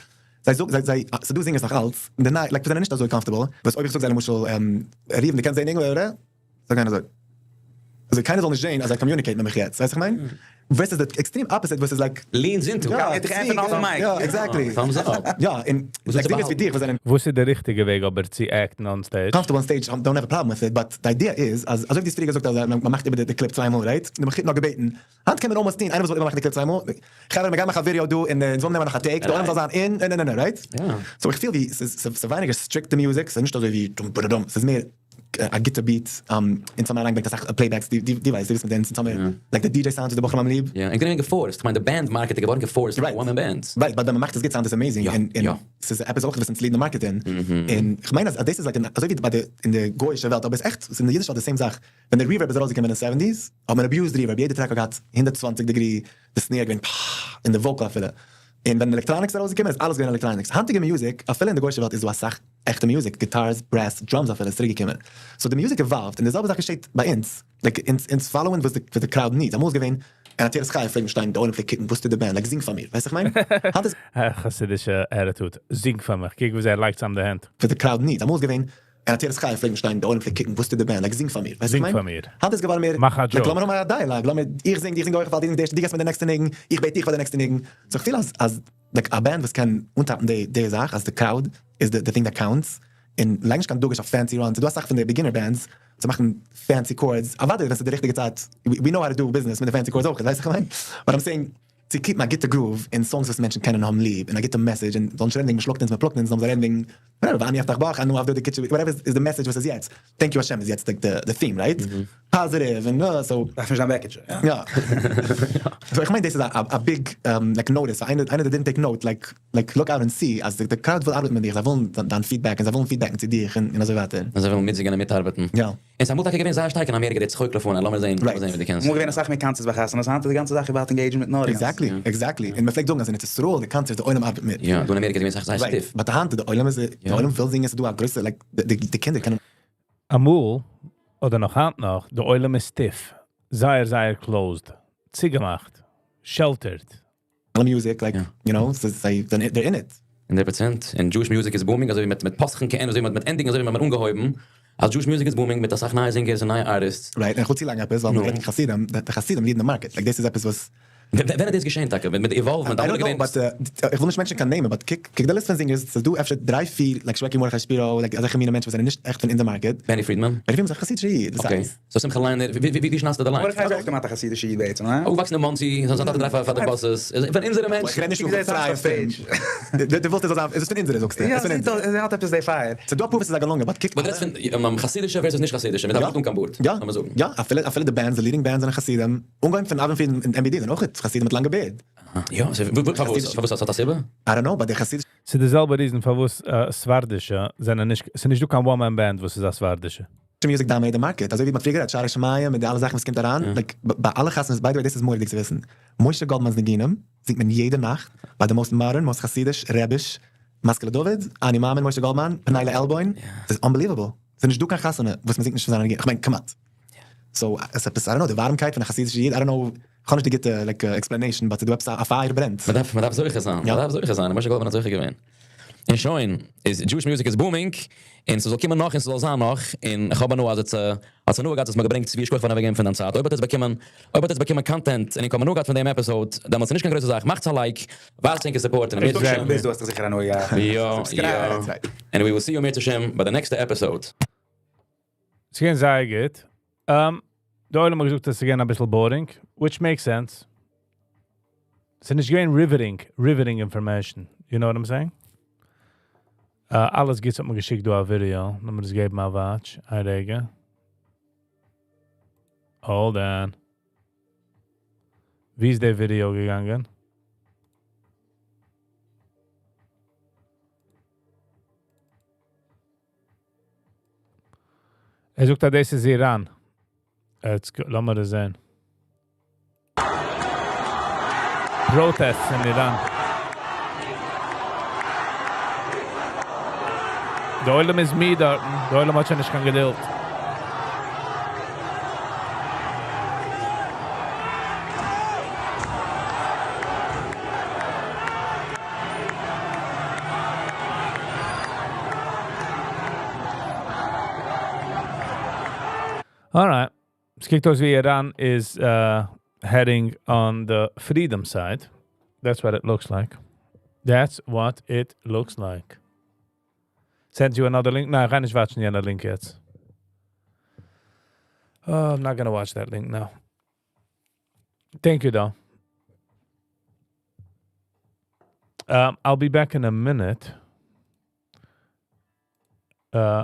זיי זאגן זיי זיי ס'דא זינגערס נאך אלץ, אין די ניי like זענען נישט אזוי comfortable, וואס אויב איך זאג זיי למשל ראובן דו קענסט זעהן אינגל ר'? זאג איינער אזוי אזוי קיינער זאל נישט זעהן אז זיי communicate מיט מיך יעצט, ווייסט איך מיין? versus די extreme opposite וואס איז like. Leans into. יא, יא, exactly. Thumbs up. יא, און like זינגערס ווי דיך וואס זענען. וואס איז די ריכטיגע וועג אבער צו act ן on stage? Comfortable on stage don't have a problem with it, but די idea איז אז אזוי ווי דו האסט פריער געזאגט אז מען מאכט איבער די קליפ צוויי מאל right? די מחותן האט געבעטן, היינט קען מען almost טון, איינער וואס וויל איבערמאכן די קליפ צוויי מאל, חברה מ'גייט מאכן א ווידעא דא און אונז ווילן נעמען נאך א take, די עולם זאל זיין אין און און און right? So איך פיל ווי ס'איז ווייניגער strict די music, ס'איז נישט אזוי ווי דום בדדום, ס'איז מער א גוטע beat, אונז האבן אריינגעברענגט אסאך playbacks, דו ווייסט, דו ביסט מיט אונז, אונז האמיר like די DJ sounds וואס די בחורים האבן ליב. יא, און געווען גע forced, כ'מיין די band market איז געווארן גע forced פון one man bands. Right, but ווען מ'מאכט עס גוט sound עס amazing, און ס'איז עפעס אויך וואס אונז lead ן די market אין, און כ'מיין אז דאס איז like אזוי ווי ביי די אין די גוי'אישע וועלט, אבער עס איז עכט, ס'איז אין די אידישע וועלט די same זאך, ווען די reverb איז ארויסגעקומען אין seventies האט מען abused reverb, יעדע track האט געהאט 120 degree, די snare געווען פאאאא, און די vocal אפילו, און ווען electronics איז ארויסגעקומען איז אלעס געווען electronics, היינטיגע music אפילו אין די גוישע וועלט איז דא אסאך עכטע music, guitars, brass, drums אפילו איז צוריק געקומען, so די music evolved, און די זעלבע זאך געשעט ביי אונז, like אונז אונז follow ען וואס די crowd needs, אמאל איז געווען אין עטרת חיים פלעגט מען שטיין די עולם פלעגט קוקן וואס טוט די band, like זינג פאר מיר, ווייסט איך מיין? היינט איז. חסידישע attitude, זינג פאר מיך, קוק ווי אזוי ער לייגט צאם די הענט. וואס די crowd needs, אמאל איז געווען אין עטרת חיים פלעגט מען שטיין די עולם פלעגט קוקן וואס טוט די band, like זינג פאר מיר, ווייסט זינג איך פאר מיין? מיר. היינט איז געווארן מער, מאך א like joke. לאמיר האבן א dialogue, לאמיר, איך זינג, איך זינג אויך, ווייל דו זינגסט די ערשטע, דו געסט מיר די נעקסטע ניגון, איך בעט דיך פאר די נעקסטע ניגון, so איך פיל אז אז like א band וואס קען אנטאפן די די זאך אז די crowd איז די thing that counts, און לייג נישט קיין דגוש אויף fancy runs, ס'דא אסאך פון די beginner bands וואס מאכן fancy chords, אוודאי ווען ס'איז די ריכטיגע צייט, we know how to do business מיט די fancy chords אויך, ווייסט איך מיין? But I'm saying צו keep ן א גוטע groove און songs וואס מענטשן קענען האבן ליב און א גוטע message און זאלן נישט רעדן וועגן מ'שלאגט אונז מ'פלאגט אונז זאלן זיי רעדן וועגן whatever ואני אבטח בך אנא עבדא דקודשא whatever איז די message וואס איז יעצט thank you השם איז יעצט די theme right? Positive און so. דארף נישט זיין בעקיטשע יא. יא. So איך מיין דאס איז א big like notice פאר איינער איינער that didn't take note like like look out and see אז די crowd וויל ארבעטן מיט דיך זיי ווילן דיין feedback און זיי ווילן feedback ן צו דיך און אזוי ווייטער. און זיי ווילן מיטזינגען און מיטארבעטן. יא. און ס'איז אמאל טאקע געווען זייער שטארק אין אמעריקע די צחוק לפני, לאמיר זעהן, לאמיר זעהן ווי דו קענסט. אמאל געווען אסאך מער קאנצערטס ביי חתונות, היינט איז די גאנצע זאך about engaging מיטן audience. Exactly, exactly, און מ'פלעגט זאגן אז אין ארץ ישראל די קאנצערט די עולם ארבעט מיט. יא, דא אין אמעריקע איז געווען זייער זייער שטיף. Right, but היינט די עולם איז, די עולם וויל זינגען, ס'איז דא א גרויסע like, די קינדער קענען. אמאל, אדער נאך היינט נאך, די עולם איז שטיף. זייער זייער closed. צוגעמאכט. Sheltered. אלע music like you know ס'איז זיי זענען they're in it. 100%, און Jewish music איז booming אזוי ווי מיט פסח'ן כעין אזוי ווי מיט ענדיגן אזוי ווי מ'האט אנגעהויבן אז Jewish music איז booming מיט אסאך נייע זינגערס און נייע artists. Right, און איך וויל צולייגן עפעס ווייל מ'רעדט פון חסידים, די חסידים lead ן די market, like דאס איז עפעס וואס. ווען איז דאס געשען טאקע? מיט די evolvement? I don't know but איך וויל נישט mention קיין נעמען but קוק קוק די list פון זינגערס ס'איז דא אפשר דריי פיר like שוועקי מרדכי שפירא like אזעלכע מינע מענטשן וואס זענען נישט עכט פון אונזער market. בעני פרידמאן? בעני פרידמאן איז א חסידישע איד, דאס Okay, הייסט. So שמחה ליינער, ווי שניידסטו די line? מרדכי איז אויך כמעט א חסידישע איד בעצם, הא? אויפגעוואקסן אין מאנסי, זיין טאטע דרייווט פאר די buses, איז פון אונזערע מענטשן. איך רעד נישט פון פרייע פרענד. דו ווילסט ער זאל זיין, איז עס פון אונזערע זאגסטו? יא, ער האט עפעס די פייער. ס'איז דא אפאר וואס איז א געלונגען, but קוק. But רעדסט פון חסידישע versus נישט חסידישע, מיט א בארד אן קיין בארד, לאמיר זאגן. יא, אפילו די bands, די leading bands זענען חסידים, אנגעהויבן פון אברהם פריד און MBD זענען אויך חסידים מיט לאנגע בערד. יא, פארוואס? פארוואס? האט א סיבה? I don't know, but די חסידישע. ס'איז די זעלבע reason פארוואס ספרדישע זענען נישט, ס'איז נישט דא קיין one man band וואס איז א ספרדישע. Music dominate די market, אזוי ווי מ'האט פריער גערעדט שערי שמים מיט די אלע זאכן וואס קומט אריין, like ביי אלע חתונות, by the way דאס איז מורא'דיג צו וויסן, משה גאלדמאן'ס ניגונים זינגט מען יעדע נאכט ביי די most modern most חסידיש רעביש משכיל לדוד, אני מאמין משה גאלדמאן, פני לעלבוין, ס'איז unbelievable, ס'איז נישט דא קיין חתונה וואס מ'זינגט נישט פון זיינע ניגונים, כ'מיין כמעט. So עס עפעס I don't know די ווארעמקייט פון א חסידישע איד, I don't know, כ'האב נישט די גוטע like explanation but ס'איז דא עפעס א פייער ברענט. מ'דארף מ'דארף זוכה זיין, מ'דארף זוכה זיין, און משה גאלדמאן האט זוכה געווען. און שוין, איז Jewish music איז booming, און ס'זאל קומען נאך און ס'זאל זיין נאך, און איך האב הנאה אז עטס האטס הנאה געהאט אז מ'האט געברענגט צבי, שכוח פארן אוועקגעבן פון דיין צייט. אויב האט עטס באקומען אויב האט עטס באקומען content און איך האב הנאה געהאט פון דעם episode, דעמאלטס איז נישט קיין גרויסע זאך, מאכטס א like, ווייזטס ענקער support און אם ירצה השם. ביז דא האסטו זיכער הנאה געהאט. יא יא. And we will see you אם ירצה השם ביי די נעקסטע episode. ס'געווען זייער גוט. די עולם האט געזאגט אז ס'איז געווען אביסל boring, which makes sense. ס'איז נישט געווען riveting, riveting information. You know what I'm saying? אלעס גוטס האט מיר געשיקט דא א ווידעא. לאמיר דאס געבן א watch. א רגע. Hold on. ווי איז דער ווידעא געגאנגען? ער זאגט אז דאס איז איראן. יעצט לאמיר דאס זען. Protests אין איראן. די עולם איז מיד דארטן. די עולם האט שוין נישט קיין געדולד. Alright. עס קוקט אויס ווי איראן איז heading on the freedom side. That's what it looks like. That's what it looks like. Send you another link? ניין, איך גיי נישט watch ן יענע link יעצט. Oh, I'm not gonna watch that link now. Thank you, though. I'll be back in a minute.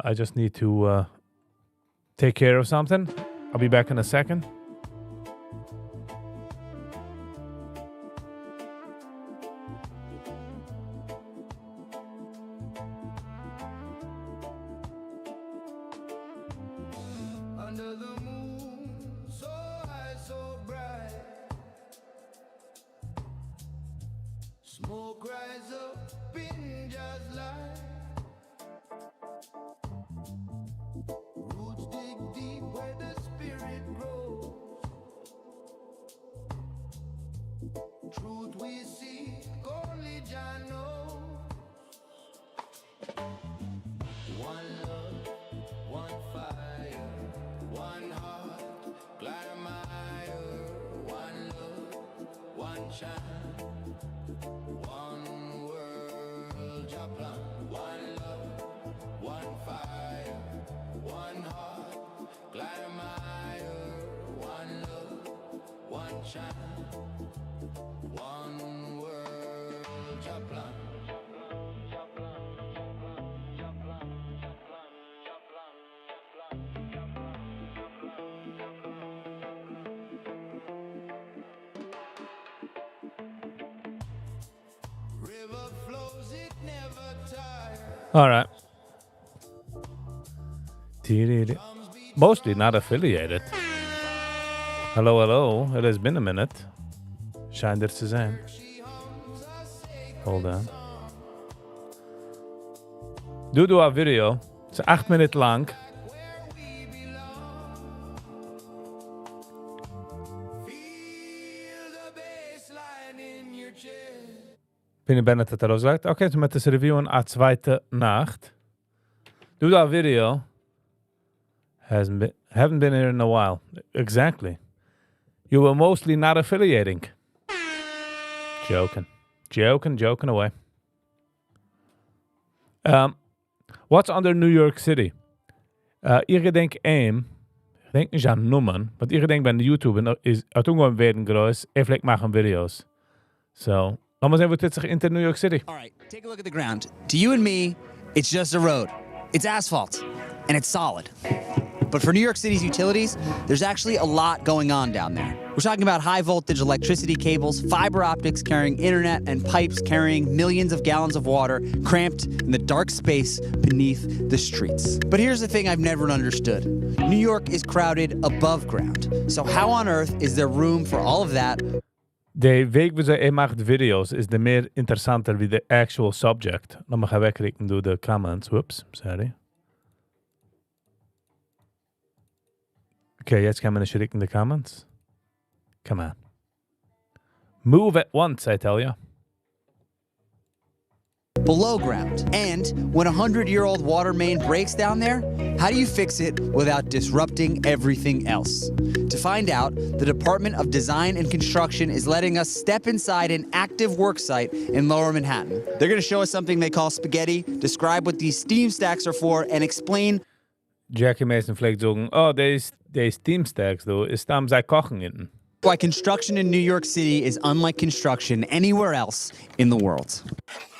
I just need to take care of something. I'll be back in a second. Under the moon, so high, so bright. Smoke rise up in just light. Roots dig deep where the spirit grows. Truth we seek, only Jah knows. One love, one fire, one heart, climb higher. One love, one shine, one world, Jah plan. One love, one fire, one heart, climb higher. One love, one shine, one world, Jah plan. River flows, it never tires. All right. Mostly not affiliated. Hello, hello. It has been a minute. שיין דיר צו זען. Hold on. דא דא א ווידעא. ס'איז 8 מינוט לאנג. Feel the bassline in your chest. Pini Bennett האט ארויסגעלייגט. Okay, so מ'וועט עס review ען א צווייטע נאכט. דא דא א ווידעא. Hasn't been, haven't been here in a while. Exactly. You were mostly not affiliating. Joking. Joking, joking away. What's under New York City? איך געדענק אים, איך געדענק נישט זיין נאמען, but איך געדענק ווען YouTube איז האט אנגעהויבן ווערן גרויס, ער פלעגט מאכן ווידיאוס. So, לאמיר זען, וואס טוט זיך אונטער New York City. All right, take a look at the ground. To you and me, it's just a road. It's asphalt, and it's solid. But for New York City's utilities, there's actually a lot going on down there. We're talking about high voltage electricity cables, fiber optics carrying internet, and pipes carrying millions of gallons of water cramped in the dark space beneath the streets. But here's the thing I've never understood. New York is crowded above ground. So how on earth is there room for all of that? די וועג וויאזוי ער מאכט ווידיאוס איז די מער אינטערעסאנטער ווי the actual subject. לאמיך אוועקרוקן דא די comments. Whoops, sorry. Okay, יעצט קען מען נישט רוקן די comments. Come on. Move at once, I tell you. Below ground? And when a 100 year old water main breaks down there, how do you fix it without disrupting everything else? To find out, the Department of Design and Construction is letting us step inside an active work site in Lower Manhattan. They're going to show us something they call spaghetti, describe what these steam stacks are for, and explain Jackie Mason פלעגט זאגן, oh, די steam stacks, דא, איז סתם זיי קאכן אונטן. Why construction in New York City is unlike construction anywhere else in the world.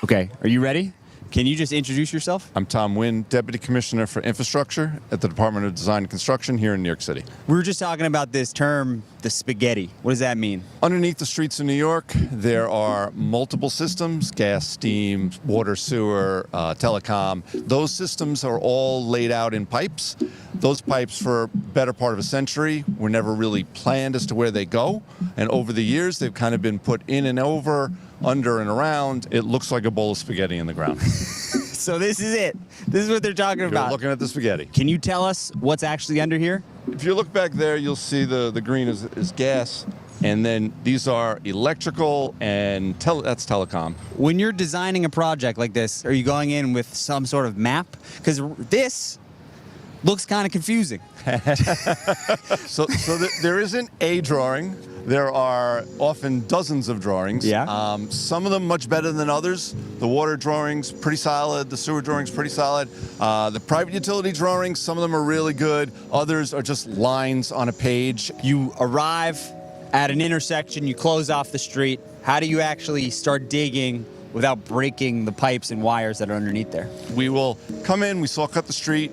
Okay, are you ready? Can you just introduce yourself? I'm Tom Wynn, Deputy Commissioner for Infrastructure at the Department of Design and Construction here in New York City. We were just talking about this term, the spaghetti. What does that mean? Underneath the streets of New York, there are multiple systems: gas, steam, water, sewer, telecom. Those systems are all laid out in pipes. Those pipes, for better part of a century, were never really planned as to where they go. And over the years, they've kind of been put in and over, under and around. It looks like a bowl of spaghetti in the ground. So this is it. This is what they're talking You're about. Looking at the spaghetti. Can you tell us what's actually under here? If you look back there, you'll see the green is gas. And then these are electrical and that's telecom. When you're designing a project like this, are you going in with some sort of map? Because this looks kind of confusing. So there isn't a drawing. There are often dozens of drawings. Some of them much better than others. The water drawings, pretty solid. The sewer drawings, pretty solid. The private utility drawings, some of them are really good. Others are just lines on a page. You arrive at an intersection, you close off the street. How do you actually start digging without breaking the pipes and wires that are underneath there? We will come in, we saw cut the street,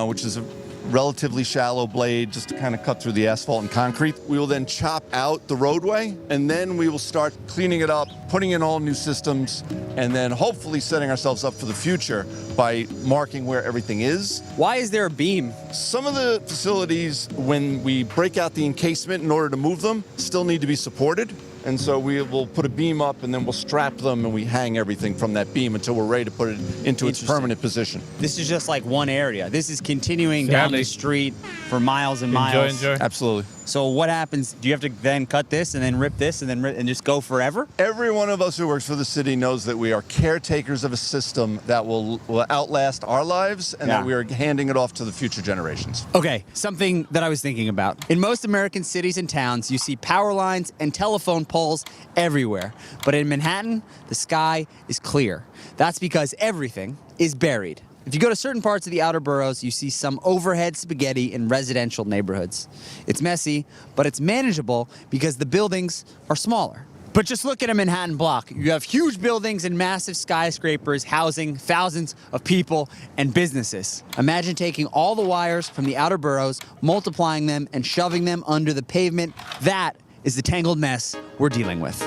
which is a relatively shallow blade just to kind of cut through the asphalt and concrete. We will then chop out the roadway and then we will start cleaning it up, putting in all new systems, and then hopefully setting ourselves up for the future by marking where everything is. Why is there a beam? Some of the facilities, when we break out the encasement in order to move them, still need to be supported. And so we will put a beam up and then we'll strap them and we hang everything from that beam until we're ready to put it into its Interesting. Permanent position. This is just like one area. This is continuing down Sadly. the street for miles and Enjoy, miles. enjoy. Absolutely. So what happens? Do you have to then cut this and then rip this and then rip, and just go forever? Every one of us who works for the city knows that we are caretakers of a system that will outlast our lives and Yeah. that we are handing it off to the future generations. Okay, something that I was thinking about. In most American cities and towns, you see power lines and telephone poles everywhere. But in Manhattan, the sky is clear. That's because everything is buried. If you go to certain parts of the outer boroughs, you see some overhead spaghetti in residential neighborhoods. It's messy, but it's manageable because the buildings are smaller. But just look at a Manhattan block. You have huge buildings and massive skyscrapers housing thousands of people and businesses. Imagine taking all the wires from the outer boroughs, multiplying them, and shoving them under the pavement. That is the tangled mess we're dealing with.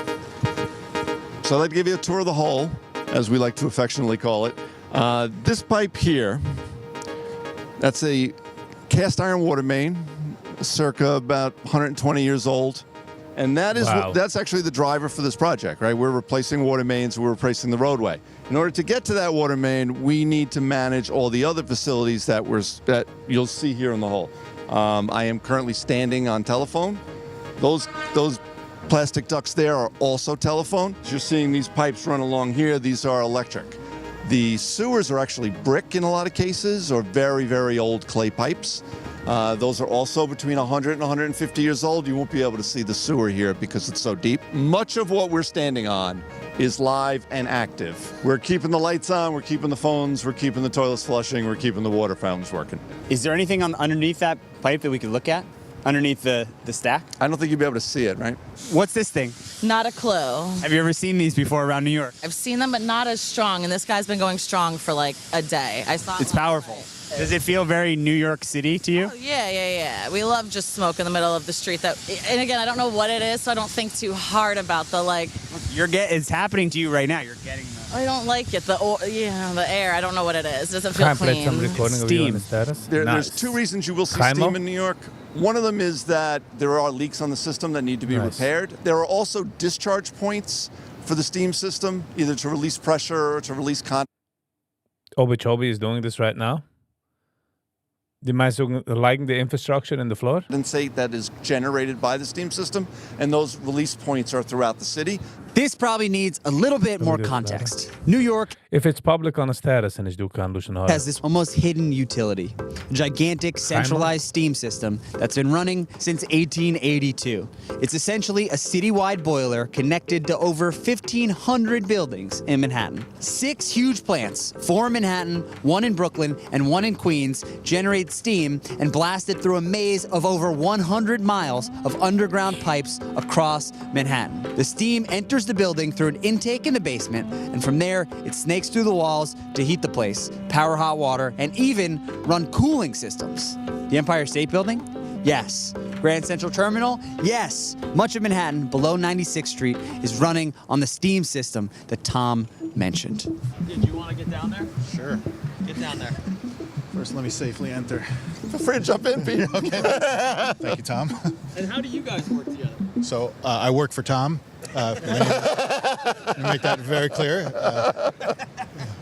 So I'd like to give you a tour of the hole, as we like to affectionately call it. This pipe here, that's a cast iron water main, circa about 120 years old. And that is that's actually the driver for this project, right? We're replacing water mains, we're replacing the roadway. In order to get to that water main, we need to manage all the other facilities that you'll see here in the hole. I am currently standing on telephone. Those plastic ducts there are also telephone. You're seeing these pipes run along here. These are electric. The sewers are actually brick in a lot of cases, or very, very old clay pipes. Those are also between 100 and 150 years old. You won't be able to see the sewer here because it's so deep. Much of what we're standing on is live and active. We're keeping the lights on, we're keeping the phones, we're keeping the toilets flushing, we're keeping the water fountains working. Is there anything on underneath that pipe that we could look at? Underneath the stack? I don't think you'll be able to see it, right? What's this thing? Not a clue. Have you ever seen these before around New York? I've seen them, but not as strong. And this guy's been going strong for like a day. I saw. It It's last powerful. night. Does it feel very New York City to you? Oh, yeah. We love just smoke in the middle of the street. That, and again, I don't know what it is, so I don't think too hard about the like. You're get it's happening to you right now. You're getting the I don't like it. The air. I don't know what it is. It doesn't feel Chaim played clean. some recording of you on Steam. the status. There's Nice. two reasons you will see Chaimo? steam in New York. One of them is that there are leaks on the system that need to be Nice. repaired. There are also discharge points for the steam system, either to release pressure or to release con. Obi Chobi is doing this right now. די מיינסט זאגן, לייגן the infrastructure in the floor? Condensate that is generated by the steam system, and those release points are throughout the city. This probably needs a little bit more context. New York If it's public on a status איז נישט דא קיין לשון הרע. has this almost hidden utility, a gigantic centralized steam system that's been running since 1882. It's essentially a citywide boiler connected to over 1,500 buildings in Manhattan. Six huge plants, four in Manhattan, one in Brooklyn, and one in Queens, generate steam and blast it through a maze of over 100 miles of underground pipes across Manhattan. The steam enters the building through an intake in the basement, and from there, it snakes through the walls to heat the place, power hot water, and even run cooling systems. The Empire State Building? Yes. Grand Central Terminal? Yes. Much of Manhattan below 96th Street is running on the steam system that Tom mentioned. Did you want to get down there? Sure. Get down there. First, let me safely enter. Feel free to jump in, Peter. Okay. Thank you, Tom. And how do you guys work together? So uh, I work for Tom. Uh, let, me, let me make that very clear. Uh,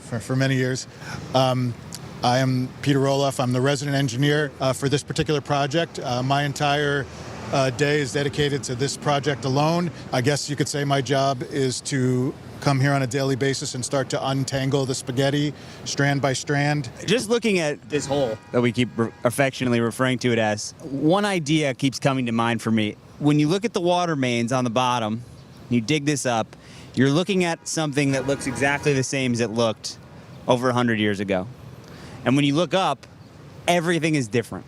for, for many years. Um, I am Peter Roloff. I'm the resident engineer uh, for this particular project. Uh, my entire uh, day is dedicated to this project alone. I guess you could say my job is to come here on a daily basis and start to untangle the spaghetti strand by strand. Just looking at this hole that we keep re- affectionately referring to it as, one idea keeps coming to mind for me. When you look at the water mains on the bottom, you dig this up, you're looking at something that looks exactly the same as it looked over 100 years ago. And when you look up, everything is different.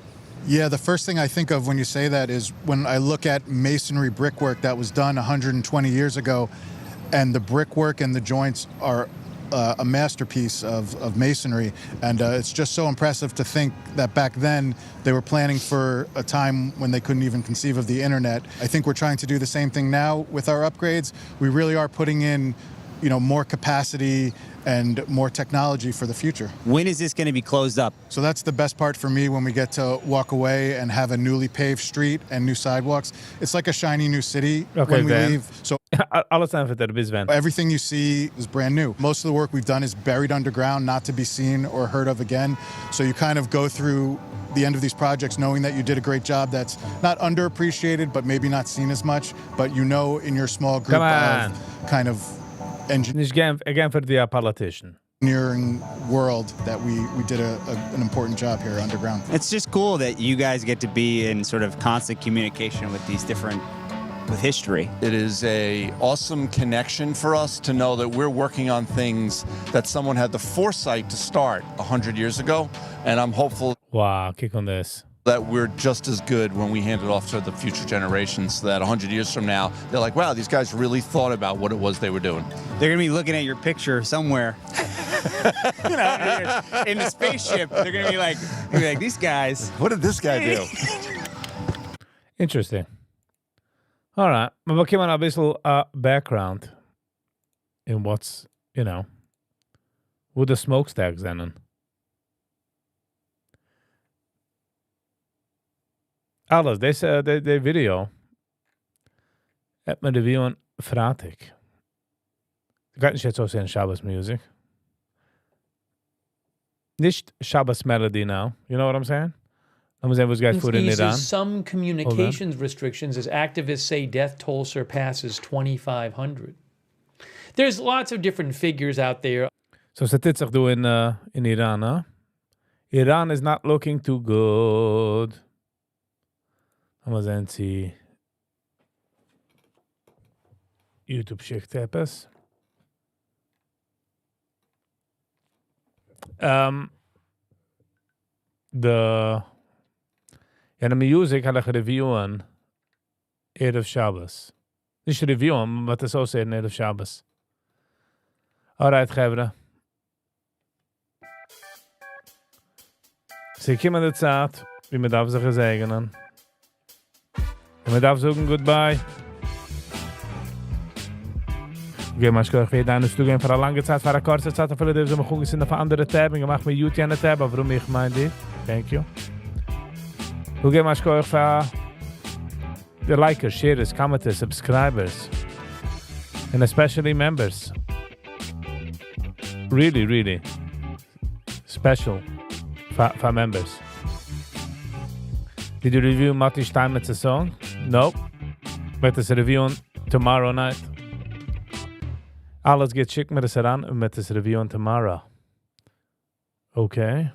Yeah, the first thing I think of when you say that is when I look at masonry brickwork that was done 120 years ago, and the brickwork and the joints are uh, a masterpiece of, of masonry. And uh, it's just so impressive to think that back then they were planning for a time when they couldn't even conceive of the internet. I think we're trying to do the same thing now with our upgrades. We really are putting in, you know, more capacity and more technology for the future. When is this going to be closed up? So that's the best part for me when we get to walk away and have a newly paved street and new sidewalks. It's like a shiny new city Okay, when we then. leave. So אלעס ענטפערט ער ביז ווען. everything you see is brand new. Most of the work we've done is buried underground, not to be seen or heard of again. So you kind of go through the end of these projects knowing that you did a great job that's not underappreciated, but maybe not seen as much. But you know in your small group Come on. of kind of engineering נישט געענטפערט ווי א politician. world that we, we did a, a, an important job here underground. It's just cool that you guys get to be in sort of constant communication with these different with history. It is a awesome connection for us to know that we're working on things that someone had the foresight to start 100 years ago, and I'm hopeful Wow, קוק אן דאס. that we're just as good when we hand it off to the future generations so that 100 years from now, they're like, wow, these guys really thought about what it was they were doing. They're gonna be looking at your picture somewhere. you know, in the spaceship, they're gonna be like, they're gonna be like these guys. What did this guy do? Interesting. Alright, מיר באקומען א ביסל uh, background in what's, you know, וואו די smokestacks זענען. אלעס, דאס, uh, די, די video, וועט מען reviewen פרייטאג. גייט נישט יעצט אויסזען שבת music. נישט שבת melody now. You know what I'm saying? לאמיר זען וואס גייט פאר אין איראן. eases some communications restrictions as activists say death toll surpasses 2,500. There's lots of different figures out there. So ס'טוט זיך דא אין, uh, אין איראן, huh? Iran is not looking too good. לאמיר זען צי YouTube שיקט עפעס. Um, די יענע music וועל איך reviewen ערב שבת. נישט reviewen, מ'וועט עס אויסהערן ערב שבת. Alright חברה. ס'איז געקומען די צייט ווי מ'דארף זיך געזעגענען. און מ'דארף זאגן goodbye. געב א שכוח פאר יעדע איינער וואס איז דא געווען פאר א לאנגע צייט, פאר א קורצע צייט, אפילו די וואס האבן מיך אנגעצינדן אויף א אנדערע tab און געמאכט mute יענע tab, אברומי איך מיין דיר. Thank you. כ'וויל געבן א שכוח פאר די likers, sharers, commenters, subscribers, און especially members. Really, really special פאר members. Did you review מאטי שטיינמעצ'ס song? Nope. מ'וועט עס review'ן tomorrow night. אלעס גוט, שיק מיר עס אריין און מ'וועט עס review ען tomorrow. Okay.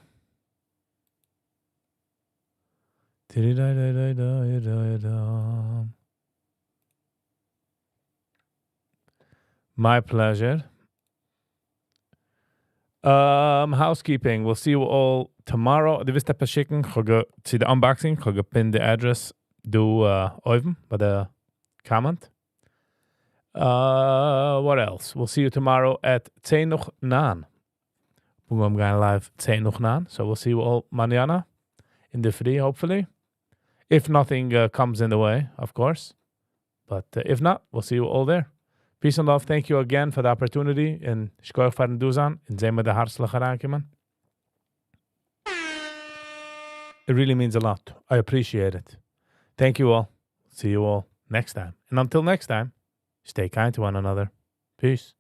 My pleasure. Um, housekeeping. We'll see you all tomorrow. דו ווילסט עפעס שיקן? כ'האב גע צו די unboxing, כ'האב גע pin ט די address דא אויבן ביי די comment. Uh, what else? We'll see you tomorrow at 10 נאך 9. מיר גייען live 10 נאך 9. So we'll see you all mañana אינדערפרי, hopefully. If nothing uh, comes in the way, of course. But uh, if not, we'll see you all there. Peace and love. Thank you again for the opportunity. און שכוח פארן דא זיין. און זען מיר די הארצליכע אריינקומען. It really means a lot. I appreciate it. Thank you all. See you all next time. And until next time, stay kind to one another. Peace.